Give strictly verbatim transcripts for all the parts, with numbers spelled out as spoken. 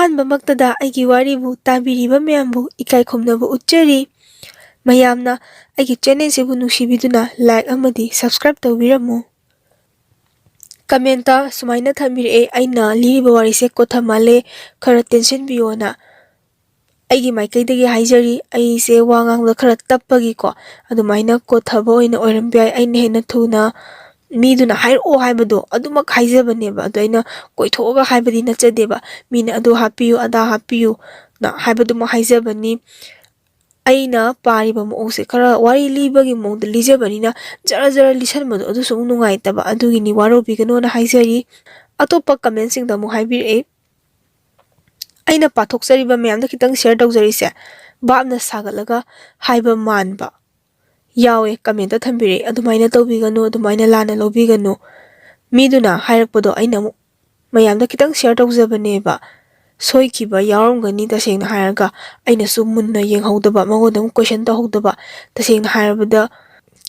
ꯑꯍꯥꯟꯕꯃꯛꯇꯗ ꯑꯩꯒꯤ ꯋꯥꯔꯤꯕꯨ ꯇꯥꯕꯤꯔꯤꯕ ꯃꯌꯥꯝꯕꯨ ꯏꯀꯥꯏ ꯈꯨꯝꯅꯕ ꯎꯠꯆꯔꯤ꯫ ꯃꯌꯥꯝꯅ ꯑꯩꯒꯤ ꯆꯦꯅꯦꯜꯁꯤꯕꯨ ꯅꯨꯡꯁꯤꯕꯤꯗꯨꯅ ꯂꯥꯏꯛ ꯑꯃꯗꯤ ꯁꯕꯁꯀ꯭ꯔꯥꯏꯕ ꯇꯧꯕꯤꯔꯝꯃꯨ꯫ ꯀꯃꯦꯟꯇ ꯁꯨꯃꯥꯏꯅ ꯊꯝꯕꯤꯔꯛꯑꯦ, "ꯑꯩꯅ ꯂꯤꯔꯤꯕ ꯋꯥꯔꯤꯁꯦ ꯀꯣꯊ ꯃꯥꯜꯂꯦ, ꯈꯔ ꯇꯦꯟꯁꯤꯟꯕꯤꯌꯣꯅ"꯫ ꯑꯩꯒꯤ ꯃꯥꯏꯀꯩꯗꯒꯤ ꯍꯥꯏꯖꯔꯤ, ꯑꯩꯁꯦ ꯋꯥ ꯉꯥꯡꯕꯗ ꯈꯔ ꯇꯞꯄꯒꯤꯀꯣ, ꯑꯗꯨꯃꯥꯏꯅ ꯀꯣꯊꯕ ꯑꯣꯏꯅ ꯑꯣꯏꯔꯝꯕ ꯌꯥꯏ꯫ ꯑꯩꯅ ꯍꯦꯟꯅ ꯊꯨꯅ ꯃꯤꯗꯨꯅ ꯍꯥꯏꯔꯛꯑꯣ ꯍꯥꯏꯕꯗꯣ ꯑꯗꯨꯃꯛ ꯍꯥꯏꯖꯕꯅꯦꯕ, ꯑꯗꯣ ꯑꯩꯅ ꯀꯣꯏꯊꯣꯛꯑꯒ ꯍꯥꯏꯕꯗꯤ ꯅꯠꯆꯗꯦꯕ꯫ ꯃꯤꯅ ꯑꯗꯨ ꯍꯥꯞꯄꯤꯌꯨ, ꯑꯗꯥ ꯍꯥꯞꯄꯤꯌꯨꯅ ꯍꯥꯏꯕꯗꯨꯃꯛ ꯍꯥꯏꯖꯕꯅꯤ꯫ ꯑꯩꯅ ꯄꯥꯔꯤꯕ ꯃꯑꯣꯡꯁꯦ ꯈꯔ ꯋꯥꯔꯤ ꯂꯤꯕꯒꯤ ꯃꯑꯣꯡꯗ ꯂꯤꯖꯕꯅꯤꯅ, ꯖꯔ ꯖꯔ ꯂꯤꯁꯟꯕꯗꯣ ꯑꯗꯨꯁꯨ ꯑꯃꯨꯛ ꯅꯨꯡꯉꯥꯏꯇꯕ, ꯑꯗꯨꯒꯤꯅꯤ, ꯋꯥꯔꯧꯕꯤꯒꯅꯣꯅ ꯍꯥꯏꯖꯔꯤ꯫ ꯑꯇꯣꯞꯄ ꯀꯃꯦꯟꯁꯤꯡꯗ ꯑꯃꯨꯛ ꯍꯥꯏꯕꯤꯔꯛꯑꯦ, "ꯑꯩꯅ ꯄꯥꯊꯣꯛꯆꯔꯤꯕ ꯃꯌꯥꯝꯗ ꯈꯤꯇꯪ ꯁꯤꯌꯔ ꯇꯧꯖꯔꯤꯁꯦ, ꯚꯥꯞꯅ ꯁꯥꯒꯠꯂꯒ ꯍꯥꯏꯕ ꯃꯥꯟꯕ" ꯌꯥꯎꯋꯦ, ꯀꯃꯦꯟꯇ ꯊꯝꯕꯤꯔꯛꯑꯦ, "ꯑꯗꯨꯃꯥꯏꯅ ꯇꯧꯕꯤꯒꯅꯨ, ꯑꯗꯨꯃꯥꯏꯅ ꯂꯥꯟꯅ ꯂꯧꯕꯤꯒꯅꯨ"꯫ ꯃꯤꯗꯨꯅ ꯍꯥꯏꯔꯛꯄꯗꯣ ꯑꯩꯅ ꯑꯃꯨꯛ ꯃꯌꯥꯝꯗ ꯈꯤꯇꯪ ꯁꯤꯌꯔ ꯇꯧꯖꯕꯅꯦꯕ꯫ ꯁꯣꯏꯈꯤꯕ ꯌꯥꯎꯔꯝꯒꯅꯤ, ꯇꯁꯦꯡꯅ ꯍꯥꯏꯔꯒ ꯑꯩꯅꯁꯨ ꯃꯨꯟꯅ ꯌꯦꯡꯍꯧꯗꯕ, ꯃꯉꯣꯟꯗ ꯑꯃꯨꯛ ꯀꯣꯏꯁꯟ ꯇꯧꯍꯧꯗꯕ꯫ ꯇꯁꯦꯡꯅ ꯍꯥꯏꯔꯕꯗ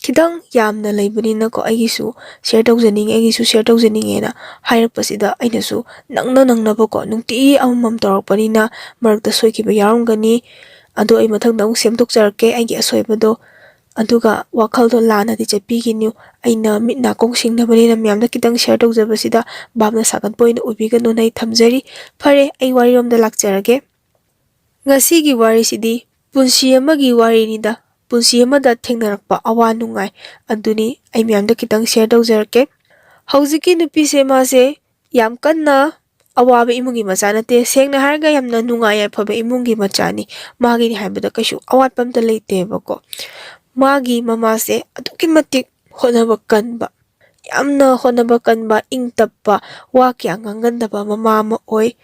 ꯈꯤꯇꯪ ꯌꯥꯝꯅ ꯂꯩꯕꯅꯤꯅꯀꯣ, ꯑꯩꯒꯤꯁꯨ ꯁꯤꯌꯔ ꯇꯧꯖꯅꯤꯡꯉꯦ, ꯑꯩꯒꯤꯁꯨ ꯁꯤꯌꯔ ꯇꯧꯖꯅꯤꯡꯉꯦꯅ ꯍꯥꯏꯔꯛꯄꯁꯤꯗ ꯑꯩꯅꯁꯨ ꯅꯪꯅ ꯅꯪꯅꯕꯀꯣ, ꯅꯨꯡꯇꯤꯒꯤ ꯑꯃꯃꯝ ꯇꯧꯔꯛꯄꯅꯤꯅ ꯃꯔꯛꯇ ꯁꯣꯏꯈꯤꯕ ꯌꯥꯎꯔꯝꯒꯅꯤ꯫ ꯑꯗꯣ ꯑꯩ ꯃꯊꯪꯗ ꯑꯃꯨꯛ ꯁꯦꯝꯗꯣꯛꯆꯔꯛꯀꯦ ꯑꯩꯒꯤ ꯑꯁꯣꯏꯕꯗꯣ꯫ ꯑꯗꯨꯒ ꯋꯥꯈꯜꯗꯣ ꯂꯥꯟꯅꯗꯤ ꯆꯠꯄꯤꯒꯤꯅꯨ꯫ ꯑꯩꯅ ꯃꯤꯠ ꯅꯥꯀꯣꯡ ꯁꯤꯡꯅꯕꯅꯤꯅ ꯃꯌꯥꯝꯗ ꯈꯤꯇꯪ ꯁꯤꯌꯔ ꯇꯧꯖꯕꯁꯤꯗ ꯚꯥꯞꯅ ꯁꯥꯒꯠꯄ ꯑꯣꯏꯅ ꯑꯣꯏꯕꯤꯒꯅꯨꯅ ꯑꯩ ꯊꯝꯖꯔꯤ꯫ ꯐꯔꯦ, ꯑꯩ ꯋꯥꯔꯤꯔꯣꯝꯗ ꯂꯥꯛꯆꯔꯒꯦ꯫ ꯉꯁꯤꯒꯤ ꯋꯥꯔꯤꯁꯤꯗꯤ ꯄꯨꯟꯁꯤ ꯑꯃꯒꯤ ꯋꯥꯔꯤꯅꯤꯗ, ꯄꯨꯟꯁꯤ ꯑꯃꯗ ꯊꯦꯡꯅꯔꯛꯄ ꯑꯋꯥ ꯅꯨꯡꯉꯥꯏ ꯑꯗꯨꯅꯤ ꯑꯩ ꯃꯌꯥꯝꯗ ꯈꯤꯇꯪ ꯁꯤꯌꯔ ꯇꯧꯖꯔꯛꯀꯦ꯫ ꯍꯧꯖꯤꯛꯀꯤ ꯅꯨꯄꯤꯁꯦ, ꯃꯥꯁꯦ ꯌꯥꯝ ꯀꯟꯅ ꯑꯋꯥꯕ ꯏꯃꯨꯡꯒꯤ ꯃꯆꯥ ꯅꯠꯇꯦ꯫ ꯁꯦꯡꯅ ꯍꯥꯏꯔꯒ ꯌꯥꯝꯅ ꯅꯨꯡꯉꯥꯏ ꯌꯥꯏꯐꯕ ꯏꯃꯨꯡꯒꯤ ꯃꯆꯥꯅꯤ꯫ ꯃꯥꯒꯤꯅꯤ ꯍꯥꯏꯕꯗ ꯀꯩꯁꯨ ꯑꯋꯥꯠꯄ ꯑꯝꯇ ꯂꯩꯇꯦꯕꯀꯣ꯫ ꯃꯥꯒꯤ ꯃꯃꯥꯁꯦ ꯑꯗꯨꯛꯀꯤ ꯃꯇꯤꯛ ꯍꯣꯠꯅꯕ ꯀꯟꯕ, ꯌꯥꯝꯅ ꯍꯣꯠꯅꯕ ꯀꯟꯕ, ꯏꯪ ꯇꯞꯄ, ꯋꯥ ꯀꯌꯥ ꯉꯥꯡꯒꯟꯗꯕ ꯃꯃꯥ ꯑꯃ ꯑꯣꯏ꯫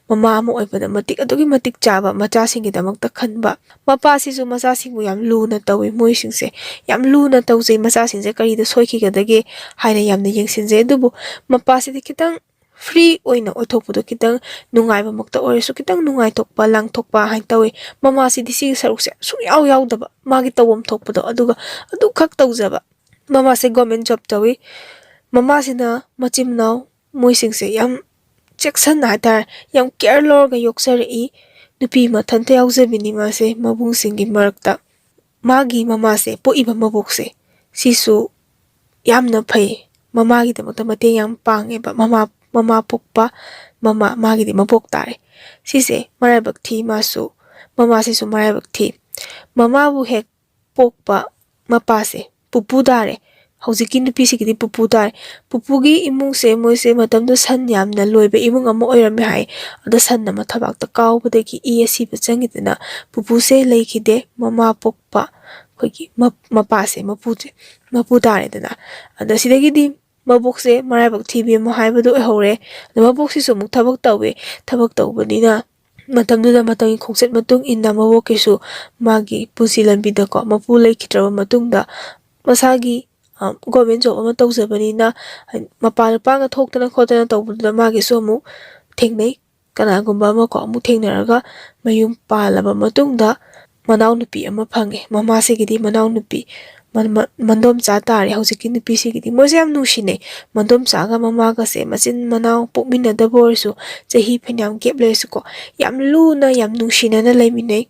ꯃꯃꯥ ꯑꯃ ꯑꯣꯏꯕꯗ ꯃꯇꯤꯛ, ꯑꯗꯨꯛꯀꯤ ꯃꯇꯤꯛ ꯆꯥꯕ, ꯃꯆꯥꯁꯤꯡꯒꯤꯗꯃꯛꯇ ꯈꯟꯕ꯫ ꯃꯄꯥꯁꯤꯁꯨ ꯃꯆꯥꯁꯤꯡꯕꯨ ꯌꯥꯝ ꯂꯨꯅ ꯇꯧꯏ꯫ ꯃꯣꯏꯁꯤꯡꯁꯦ ꯌꯥꯝ ꯂꯨꯅ ꯇꯧꯖꯩ, ꯃꯆꯥꯁꯤꯡꯁꯦ ꯀꯔꯤꯗ ꯁꯣꯏꯈꯤꯒꯗꯒꯦ ꯍꯥꯏꯅ ꯌꯥꯝꯅ ꯌꯦꯡꯁꯤꯟꯖꯩ꯫ ꯑꯗꯨꯕꯨ ꯃꯄꯥꯁꯤꯗꯤ ꯈꯤꯇꯪ ꯐ꯭ꯔꯤ ꯑꯣꯏꯅ ꯑꯣꯏꯊꯣꯛꯄꯗꯣ, ꯈꯤꯇꯪ ꯅꯨꯡꯉꯥꯏꯕꯃꯛꯇ ꯑꯣꯏꯔꯁꯨ ꯈꯤꯇꯪ ꯅꯨꯡꯉꯥꯏꯊꯣꯛꯄ, ꯂꯥꯡꯊꯣꯛꯄ ꯍꯥꯏꯅ ꯇꯧꯏ꯫ ꯃꯃꯥꯁꯤꯗꯤ ꯁꯤꯒꯤ ꯁꯔꯨꯛꯁꯦ ꯁꯨꯡꯌꯥꯎ ꯌꯥꯎꯗꯕ, ꯃꯥꯒꯤ ꯇꯧꯐꯝ ꯊꯣꯛꯄꯗꯣ ꯑꯗꯨꯒ ꯑꯗꯨꯈꯛ ꯇꯧꯖꯕ꯫ ꯃꯃꯥꯁꯦ ꯒꯣꯔꯃꯦꯟ ꯖꯣꯕ ꯇꯧꯏ꯫ ꯃꯃꯥꯁꯤꯅ ꯃꯆꯤꯟ ꯃꯅꯥꯎ ꯃꯣꯏꯁꯤꯡꯁꯦ ꯌꯥꯝ ꯆꯦꯛꯁꯟꯅ ꯍꯥꯏꯇꯥꯔꯦ, ꯌꯥꯝ ꯀꯦꯌꯔ ꯂꯧꯔꯒ ꯌꯣꯛꯆꯔꯛꯏ꯫ ꯅꯨꯄꯤ ꯃꯊꯟꯇ ꯌꯥꯎꯖꯕꯤꯅꯤ ꯃꯥꯁꯦ ꯃꯕꯨꯡꯁꯤꯡꯒꯤ ꯃꯔꯛꯇ꯫ ꯃꯥꯒꯤ ꯃꯃꯥꯁꯦ, ꯄꯣꯛꯏꯕ ꯃꯕꯣꯛꯁꯦ, ꯁꯤꯁꯨ ꯌꯥꯝꯅ ꯐꯩ꯫ ꯃꯃꯥꯒꯤꯗꯃꯛꯇ ꯃꯇꯦꯡ ꯌꯥꯝ ꯄꯥꯡꯉꯦꯕ꯫ ꯃꯃꯥ, ꯃꯃꯥ ꯄꯣꯛꯄ ꯃꯃꯥ, ꯃꯥꯒꯤꯗꯤ ꯃꯕꯣꯛ ꯇꯥꯔꯦ꯫ ꯁꯤꯁꯦ ꯃꯔꯥꯏꯕꯛ ꯊꯤ ꯃꯥꯁꯨ, ꯃꯃꯥꯁꯤꯁꯨ ꯃꯔꯥꯏꯕꯛ ꯊꯤ꯫ ꯃꯃꯥꯕꯨ ꯍꯦꯛ ꯄꯣꯛꯄ ꯃꯄꯥꯁꯦ ꯄꯨꯄꯨ ꯇꯥꯔꯦ꯫ ꯍꯧꯖꯤꯛꯀꯤ ꯅꯨꯄꯤꯁꯤꯒꯤꯗꯤ ꯄꯨꯄꯨ ꯇꯥꯔꯦ꯫ ꯄꯨꯄꯨꯒꯤ ꯏꯃꯨꯡꯁꯦ, ꯃꯣꯏꯁꯦ ꯃꯇꯝꯗꯨ ꯁꯟ ꯌꯥꯝꯅ ꯂꯣꯏꯕ ꯏꯃꯨꯡ ꯑꯃ ꯑꯣꯏꯔꯝꯃꯦ ꯍꯥꯏ꯫ ꯑꯗ ꯁꯟ ꯑꯃ ꯊꯕꯥꯛꯇ ꯀꯥꯎꯕꯗꯒꯤ ꯏ ꯑꯁꯤꯕ ꯆꯪꯈꯤꯗꯅ ꯄꯨꯄꯨꯁꯦ ꯂꯩꯈꯤꯗꯦ꯫ ꯃꯃꯥ ꯄꯣꯛꯄ ꯑꯩꯈꯣꯏꯒꯤ ꯃ-, ꯃꯄꯥꯁꯦ, ꯃꯄꯨꯁꯦ, ꯃꯄꯨ ꯇꯥꯔꯦꯗꯅ꯫ ꯑꯗ ꯁꯤꯗꯒꯤꯗꯤ ꯃꯕꯣꯛꯁꯦ ꯃꯔꯥꯏꯕꯛ ꯊꯤꯕꯤ ꯑꯃ ꯍꯥꯏꯕꯗꯨ ꯑꯣꯏꯍꯧꯔꯦ꯫ ꯑꯗ ꯃꯕꯣꯛꯁꯤꯁꯨ ꯑꯃꯨꯛ ꯊꯕꯛ ꯇꯧꯋꯦ꯫ ꯊꯕꯛ ꯇꯧꯕꯅꯤꯅ ꯃꯇꯝꯗꯨꯗ ꯃꯇꯝꯒꯤ ꯈꯣꯡꯆꯠ ꯃꯇꯨꯡ ꯏꯟꯅ ꯃꯕꯣꯛꯀꯤꯁꯨ ꯃꯥꯒꯤ ꯄꯨꯟꯁꯤ ꯂꯝꯕꯤꯗꯀꯣ, ꯃꯄꯨ ꯂꯩꯈꯤꯗ꯭ꯔꯕ ꯃꯇꯨꯡꯗ ꯃꯁꯥꯒꯤ, ꯑ, ꯒꯣꯔꯃꯦꯟ ꯖꯣꯕ ꯑꯃ ꯇꯧꯖꯕꯅꯤꯅ, ꯍꯥꯏ-, ꯃꯄꯥꯟ ꯂꯨꯄꯥꯟꯒ ꯊꯣꯛꯇꯅ ꯈꯣꯠꯇꯅ ꯇꯧꯕꯗꯨꯗ ꯃꯥꯒꯤꯁꯨ ꯑꯃꯨꯛ ꯊꯦꯡꯅꯩ꯫ ꯀꯅꯥꯒꯨꯝꯕ ꯑꯃꯀꯣ ꯑꯃꯨꯛ ꯊꯦꯡꯅꯔꯒ ꯃꯌꯨꯝ ꯄꯥꯜꯂꯕ ꯃꯇꯨꯡꯗ ꯃꯅꯥꯎꯅꯨꯄꯤ ꯑꯃ ꯐꯪꯉꯦ꯫ ꯃꯃꯥꯁꯤꯒꯤꯗꯤ ꯃꯅꯥꯎꯅꯨꯄꯤ, ꯃꯟ-, ꯃꯟ-, ꯃꯟꯗꯣꯝꯆꯥ ꯇꯥꯔꯦ ꯍꯧꯖꯤꯛꯀꯤ ꯅꯨꯄꯤꯁꯤꯒꯤꯗꯤ꯫ ꯃꯣꯏꯁꯦ ꯌꯥꯝ ꯅꯨꯡꯁꯤꯅꯩ꯫ ꯃꯟꯗꯣꯝꯆꯥꯒ ꯃꯃꯥꯒꯁꯦ ꯃꯆꯤꯟ ꯃꯅꯥꯎ ꯄꯣꯛꯃꯤꯟꯅꯗꯕ ꯑꯣꯏꯔꯁꯨ, ꯆꯍꯤ ꯐꯅꯌꯥꯝ ꯒꯦꯞ ꯂꯩꯔꯁꯨꯀꯣ, ꯌꯥꯝ ꯂꯨꯅ, ꯌꯥꯝ ꯅꯨꯡꯁꯤꯅꯅ ꯂꯩꯃꯤꯟꯅꯩ꯫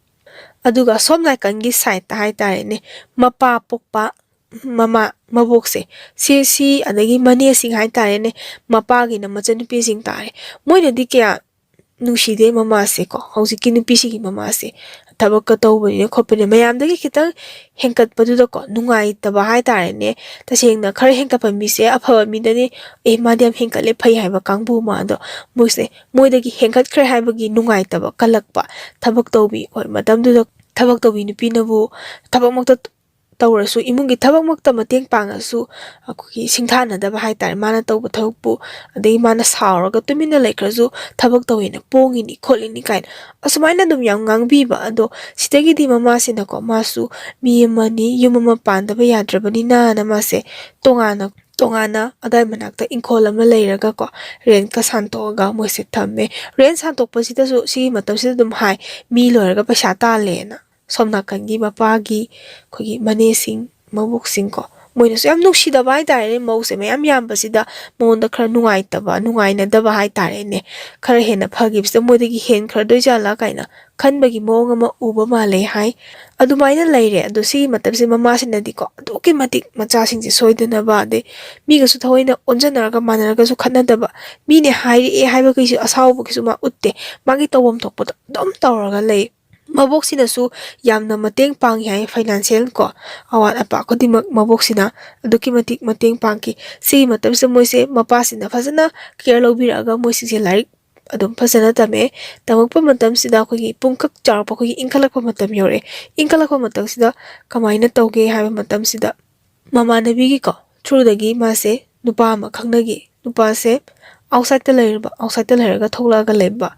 ꯑꯗꯨꯒ ꯁꯣꯝ ꯅꯥꯀꯟꯒꯤ ꯁꯥꯏꯠꯇ ꯍꯥꯏꯇꯥꯔꯦꯅꯦ, ꯃꯄꯥ ꯄꯣꯛꯄ ꯃꯃꯥ, ꯃꯕꯣꯛꯁꯦ, ꯁꯤ, ꯁꯤ, ꯑꯗꯒꯤ ꯃꯅꯦꯁꯤꯡ ꯍꯥꯏꯇꯥꯔꯦꯅꯦ, ꯃꯄꯥꯒꯤꯅ ꯃꯆꯟꯅꯨꯄꯤꯁꯤꯡ ꯇꯥꯔꯦ꯫ ꯃꯣꯏꯅꯗꯤ ꯀꯌꯥ ꯅꯨꯡꯁꯤꯗꯦ ꯃꯃꯥꯁꯦꯀꯣ, ꯍꯧꯖꯤꯛꯀꯤ ꯅꯨꯄꯤꯁꯤꯒꯤ ꯃꯃꯥꯁꯦ꯫ ꯊꯕꯛꯀ ꯇꯧꯕꯅꯤꯅ ꯈꯣꯠꯄꯅꯤꯅ ꯃꯌꯥꯝꯗꯒꯤ ꯈꯤꯇꯪ ꯍꯦꯟꯀꯠꯄꯗꯨꯗꯀꯣ, ꯅꯨꯡꯉꯥꯏꯇꯕ ꯍꯥꯏꯇꯥꯔꯦꯅꯦ꯫ ꯇꯁꯦꯡꯅ ꯈꯔ ꯍꯦꯟꯀꯠꯄ ꯃꯤꯁꯦ ꯑꯐꯕ ꯃꯤꯗꯗꯤ, "ꯑꯦ, ꯃꯥꯗꯤ ꯌꯥꯝ ꯍꯦꯟꯀꯠꯂꯦ, ꯐꯩ" ꯍꯥꯏꯕ ꯀꯥꯡꯕꯨ ꯑꯃ꯫ ꯑꯗꯣ ꯃꯣꯏꯁꯦ, ꯃꯣꯏꯗꯒꯤ ꯍꯦꯟꯀꯠꯈ꯭ꯔꯦ ꯍꯥꯏꯕꯒꯤ ꯅꯨꯡꯉꯥꯏꯇꯕ ꯀꯜꯂꯛꯄ꯫ ꯊꯕꯛ ꯇꯧꯕꯤ, ꯍꯣꯏ, ꯃꯇꯝꯗꯨꯗ ꯊꯕꯛ ꯇꯧꯕꯤ ꯅꯨꯄꯤꯅꯕꯨ ꯊꯕꯛꯃꯛꯇ ꯇꯧꯔꯁꯨ, ꯏꯃꯨꯡꯒꯤ ꯊꯕꯛꯃꯛꯇ ꯃꯇꯦꯡ ꯄꯥꯡꯉꯁꯨ, ꯑꯩꯈꯣꯏꯒꯤ ꯁꯤꯡꯊꯥꯅꯗꯕ ꯍꯥꯏꯇꯥꯔꯦ꯫ ꯃꯥꯅ ꯇꯧꯕ ꯊꯕꯛꯄꯨ, ꯑꯗꯒꯤ ꯃꯥꯅ ꯁꯥꯎꯔꯒ ꯇꯨꯃꯤꯟꯅ ꯂꯩꯈ꯭ꯔꯁꯨ, "ꯊꯕꯛ ꯇꯧꯋꯦꯅ ꯄꯣꯡꯉꯤꯅꯤ ꯈꯣꯠꯂꯤꯅꯤ" ꯀꯥꯏꯅ ꯑꯁꯨꯃꯥꯏꯅ ꯑꯗꯨꯝ ꯌꯥꯝ ꯉꯥꯡꯕꯤꯕ꯫ ꯑꯗꯣ ꯁꯤꯗꯒꯤꯗꯤ ꯃꯃꯥꯁꯤꯅꯀꯣ, ꯃꯥꯁꯨ ꯃꯤ ꯑꯃꯅꯤ, ꯌꯨꯝ ꯑꯃ ꯄꯥꯟꯗꯕ ꯌꯥꯗ꯭ꯔꯕꯅꯤꯅꯅ ꯃꯥꯁꯦ ꯇꯣꯉꯥꯟꯅ, ꯇꯣꯉꯥꯟꯅ ꯑꯗꯥꯏ ꯃꯅꯥꯛꯇ ꯏꯪꯈꯣꯜ ꯑꯃ ꯂꯩꯔꯒꯀꯣ, ꯔꯦꯟꯠꯀ ꯁꯥꯟꯇꯣꯛꯑꯒ ꯃꯣꯏꯁꯦ ꯊꯝꯃꯦ꯫ ꯔꯦꯟꯠ ꯁꯥꯟꯇꯣꯛꯄꯁꯤꯗꯁꯨ ꯁꯤꯒꯤ ꯃꯇꯝꯁꯤꯗ ꯑꯗꯨꯝ ꯍꯥꯏ, "ꯃꯤ ꯂꯣꯏꯔꯒ ꯄꯩꯁꯥ ꯇꯥꯜꯂꯦꯅ"꯫ ꯁꯣꯝ ꯅꯥꯀꯟꯒꯤ ꯃꯄꯥꯒꯤ, ꯑꯩꯈꯣꯏꯒꯤ ꯃꯅꯦꯁꯤꯡ, ꯃꯕꯣꯛꯁꯤꯡꯀꯣ, ꯃꯣꯏꯅꯁꯨ ꯌꯥꯝ ꯅꯨꯡꯁꯤꯗꯕ ꯍꯥꯏꯇꯥꯔꯦꯅꯦ꯫ ꯃꯧꯁꯦ ꯃꯌꯥꯝ ꯌꯥꯝꯕꯁꯤꯗ ꯃꯉꯣꯟꯗ ꯈꯔ ꯅꯨꯡꯉꯥꯏꯇꯕ, ꯅꯨꯡꯉꯥꯏꯅꯗꯕ ꯍꯥꯏꯇꯥꯔꯦꯅꯦ꯫ ꯈꯔ ꯍꯦꯟꯅ ꯐꯈꯤꯕꯁꯤꯗ ꯃꯣꯏꯗꯒꯤ ꯍꯦꯟꯈ꯭ꯔꯗꯣꯏꯖꯥꯠꯂꯥ ꯀꯥꯏꯅ ꯈꯟꯕꯒꯤ ꯃꯑꯣꯡ ꯑꯃ ꯎꯕ ꯃꯥꯜꯂꯦ ꯍꯥꯏ꯫ ꯑꯗꯨꯃꯥꯏꯅ ꯂꯩꯔꯦ꯫ ꯑꯗꯣ ꯁꯤꯒꯤ ꯃꯇꯝꯁꯤ ꯃꯃꯥꯁꯤꯅꯗꯤꯀꯣ ꯑꯗꯨꯛꯀꯤ ꯃꯇꯤꯛ ꯃꯆꯥꯁꯤꯡꯁꯦ ꯁꯣꯏꯗꯅꯕ, ꯑꯗꯩ ꯃꯤꯒꯁꯨ ꯊꯑꯣꯏꯅ ꯑꯣꯟꯖꯟꯅꯔꯒ ꯃꯥꯟꯅꯔꯒꯁꯨ ꯈꯠꯅꯗꯕ, ꯃꯤꯅꯦ ꯍꯥꯏꯔꯛꯑꯦ ꯍꯥꯏꯕꯒꯤꯁꯨ ꯑꯁꯥꯎꯕꯒꯤꯁꯨ ꯃꯥ ꯎꯠꯇꯦ꯫ ꯃꯥꯒꯤ ꯇꯧꯐꯝ ꯊꯣꯛꯄꯗꯣ ꯑꯗꯨꯝ ꯇꯧꯔꯒ ꯂꯩ꯫ ꯃꯕꯣꯛꯁꯤꯅꯁꯨ ꯌꯥꯝꯅ ꯃꯇꯦꯡ ꯄꯥꯡꯉꯤ ꯍꯥꯏ, ꯐꯥꯏꯅꯥꯟꯁꯤꯌꯦꯜ ꯀꯣ, ꯑꯋꯥꯠ ꯑꯄꯥ ꯈꯨꯗꯤꯡꯃꯛ ꯃꯕꯣꯛꯁꯤꯅ ꯑꯗꯨꯛꯀꯤ ꯃꯇꯤꯛ ꯃꯇꯦꯡ ꯄꯥꯡꯈꯤ꯫ ꯁꯤꯒꯤ ꯃꯇꯝꯁꯤꯗ ꯃꯣꯏꯁꯦ ꯃꯄꯥꯁꯤꯅ ꯐꯖꯅ ꯀꯤꯌꯔ ꯂꯧꯕꯤꯔꯛꯑꯒ ꯃꯣꯏꯁꯤꯡꯁꯦ ꯂꯥꯏꯔꯤꯛ ꯑꯗꯨꯝ ꯐꯖꯅ ꯇꯝꯃꯦ꯫ ꯇꯝꯃꯛꯄ ꯃꯇꯝꯁꯤꯗ ꯑꯩꯈꯣꯏꯒꯤ ꯄꯨꯡꯀꯛ ꯆꯥꯎꯔꯛꯄ, ꯑꯩꯈꯣꯏꯒꯤ ꯏꯟꯈꯠꯂꯛꯄ ꯃꯇꯝ ꯌꯧꯔꯛꯑꯦ꯫ ꯏꯟꯈꯠꯂꯛꯄ ꯃꯇꯝꯁꯤꯗ ꯀꯃꯥꯏꯅ ꯇꯧꯒꯦ ꯍꯥꯏꯕ ꯃꯇꯝꯁꯤꯗ, ꯃꯃꯥꯟꯅꯕꯤꯒꯤꯀꯣ ꯊ꯭ꯔꯨꯗꯒꯤ ꯃꯥꯁꯦ ꯅꯨꯄꯥ ꯑꯃ ꯈꯪꯅꯈꯤ꯫ ꯅꯨꯄꯥꯁꯦ ꯑꯥꯎꯠꯁꯥꯏꯗꯠꯇ ꯂꯩꯔꯕ, ꯑꯥꯎꯠꯁꯥꯏꯗꯠꯇ ꯂꯩꯔꯒ ꯊꯣꯛꯂꯛꯑꯒ ꯂꯩꯕ,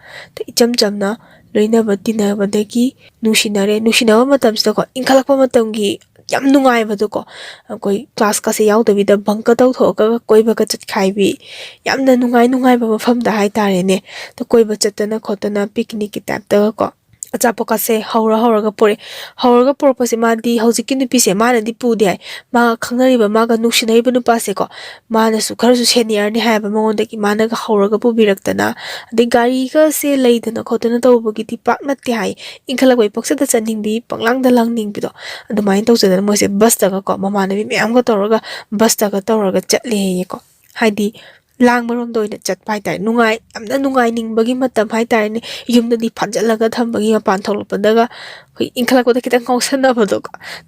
ꯏꯆꯝ ꯆꯝꯅ ꯂꯣꯏꯅꯕ ꯇꯤꯟꯅꯕꯗꯒꯤ ꯅꯨꯡꯁꯤꯅꯔꯦ꯫ ꯅꯨꯡꯁꯤꯅꯕ ꯃꯇꯝꯁꯤꯗꯀꯣ, ꯏꯟꯈꯠꯂꯛꯄ ꯃꯇꯝꯒꯤ ꯌꯥꯝ ꯅꯨꯡꯉꯥꯏꯕꯗꯣꯀꯣ, ꯑꯩꯈꯣꯏ ꯀ꯭ꯂꯥꯁꯀꯁꯦ ꯌꯥꯎꯗꯕꯤꯗ ꯕꯪꯀ ꯇꯧꯊꯣꯛꯑꯒ ꯀꯣꯏꯕꯒ ꯆꯠꯈꯥꯏꯕꯤ, ꯌꯥꯝꯅ ꯅꯨꯡꯉꯥꯏ ꯅꯨꯡꯉꯥꯏꯕ ꯃꯐꯝꯗ ꯍꯥꯏꯇꯥꯔꯦꯅꯦ꯫ ꯑꯗꯣ ꯀꯣꯏꯕ ꯆꯠꯇꯅ ꯈꯣꯠꯇꯅ ꯄꯤꯛꯅꯤꯛꯀꯤ ꯇꯥꯏꯞꯇꯒꯀꯣ, ꯑꯆꯥꯄꯣꯠꯀꯁꯦ ꯍꯧꯔ ꯍꯧꯔꯒ ꯄꯨꯔꯛꯑꯦ꯫ ꯍꯧꯔꯒ ꯄꯨꯔꯛꯄꯁꯦ ꯃꯥꯗꯤ, ꯍꯧꯖꯤꯛꯀꯤ ꯅꯨꯄꯤꯁꯦ ꯃꯥꯅꯗꯤ ꯄꯨꯗꯦ ꯍꯥꯏ꯫ ꯃꯥꯒ ꯈꯪꯅꯔꯤꯕ, ꯃꯥꯒ ꯅꯨꯡꯁꯤꯅꯔꯤꯕ ꯅꯨꯄꯥꯁꯦꯀꯣ, ꯃꯥꯅꯁꯨ ꯈꯔꯁꯨ ꯁꯦꯅꯤꯌꯔꯅꯤ ꯍꯥꯏꯌꯦꯕ, ꯃꯉꯣꯟꯗꯒꯤ ꯃꯥꯅꯒ ꯍꯧꯔꯒ ꯄꯨꯕꯤꯔꯛꯇꯅ, ꯑꯗꯩ ꯒꯥꯔꯤꯒꯁꯦ ꯂꯩꯗꯅ ꯈꯣꯠꯇꯅ ꯇꯧꯕꯒꯤꯗꯤ ꯄꯥꯛ ꯅꯠꯇꯦ ꯍꯥꯏ꯫ ꯏꯟꯈꯠꯂꯛꯄꯩ ꯄꯪꯆꯠꯇ ꯆꯠꯅꯤꯡꯕꯤ, ꯄꯪꯂꯥꯡꯗ ꯂꯥꯡꯅꯤꯡꯕꯤꯗꯣ, ꯑꯗꯨꯃꯥꯏꯅ ꯇꯧꯖꯗꯅ ꯃꯣꯏꯁꯦ ꯕꯁꯇꯒꯀꯣ, ꯃꯃꯥꯟꯅꯕꯤ ꯃꯌꯥꯝꯒ ꯇꯧꯔꯒ ꯕꯁꯇꯒ ꯇꯧꯔꯒ ꯆꯠꯂꯦꯌꯦꯀꯣ꯫ ꯍꯥꯏꯗꯤ ꯂꯥꯡꯕꯔꯣꯝꯗ ꯑꯣꯏꯅ ꯆꯠꯄ ꯍꯥꯏꯇꯥꯔꯦ꯫ ꯅꯨꯡꯉꯥꯏ, ꯌꯥꯝꯅ ꯅꯨꯡꯉꯥꯏꯅꯤꯡꯕꯒꯤ ꯃꯇꯝ ꯍꯥꯏꯇꯥꯔꯦꯅꯦ꯫ ꯌꯨꯝꯗꯗꯤ ꯐꯥꯖꯤꯜꯂꯒ ꯊꯝꯕꯒꯤ, ꯃꯄꯥꯟ ꯊꯣꯛꯂꯛꯄꯗꯒ ꯑꯩꯈꯣꯏ ꯏꯟꯈꯠꯂꯛꯄꯗ ꯈꯤꯇꯪ ꯉꯥꯎꯁꯟꯅꯕꯗꯣ,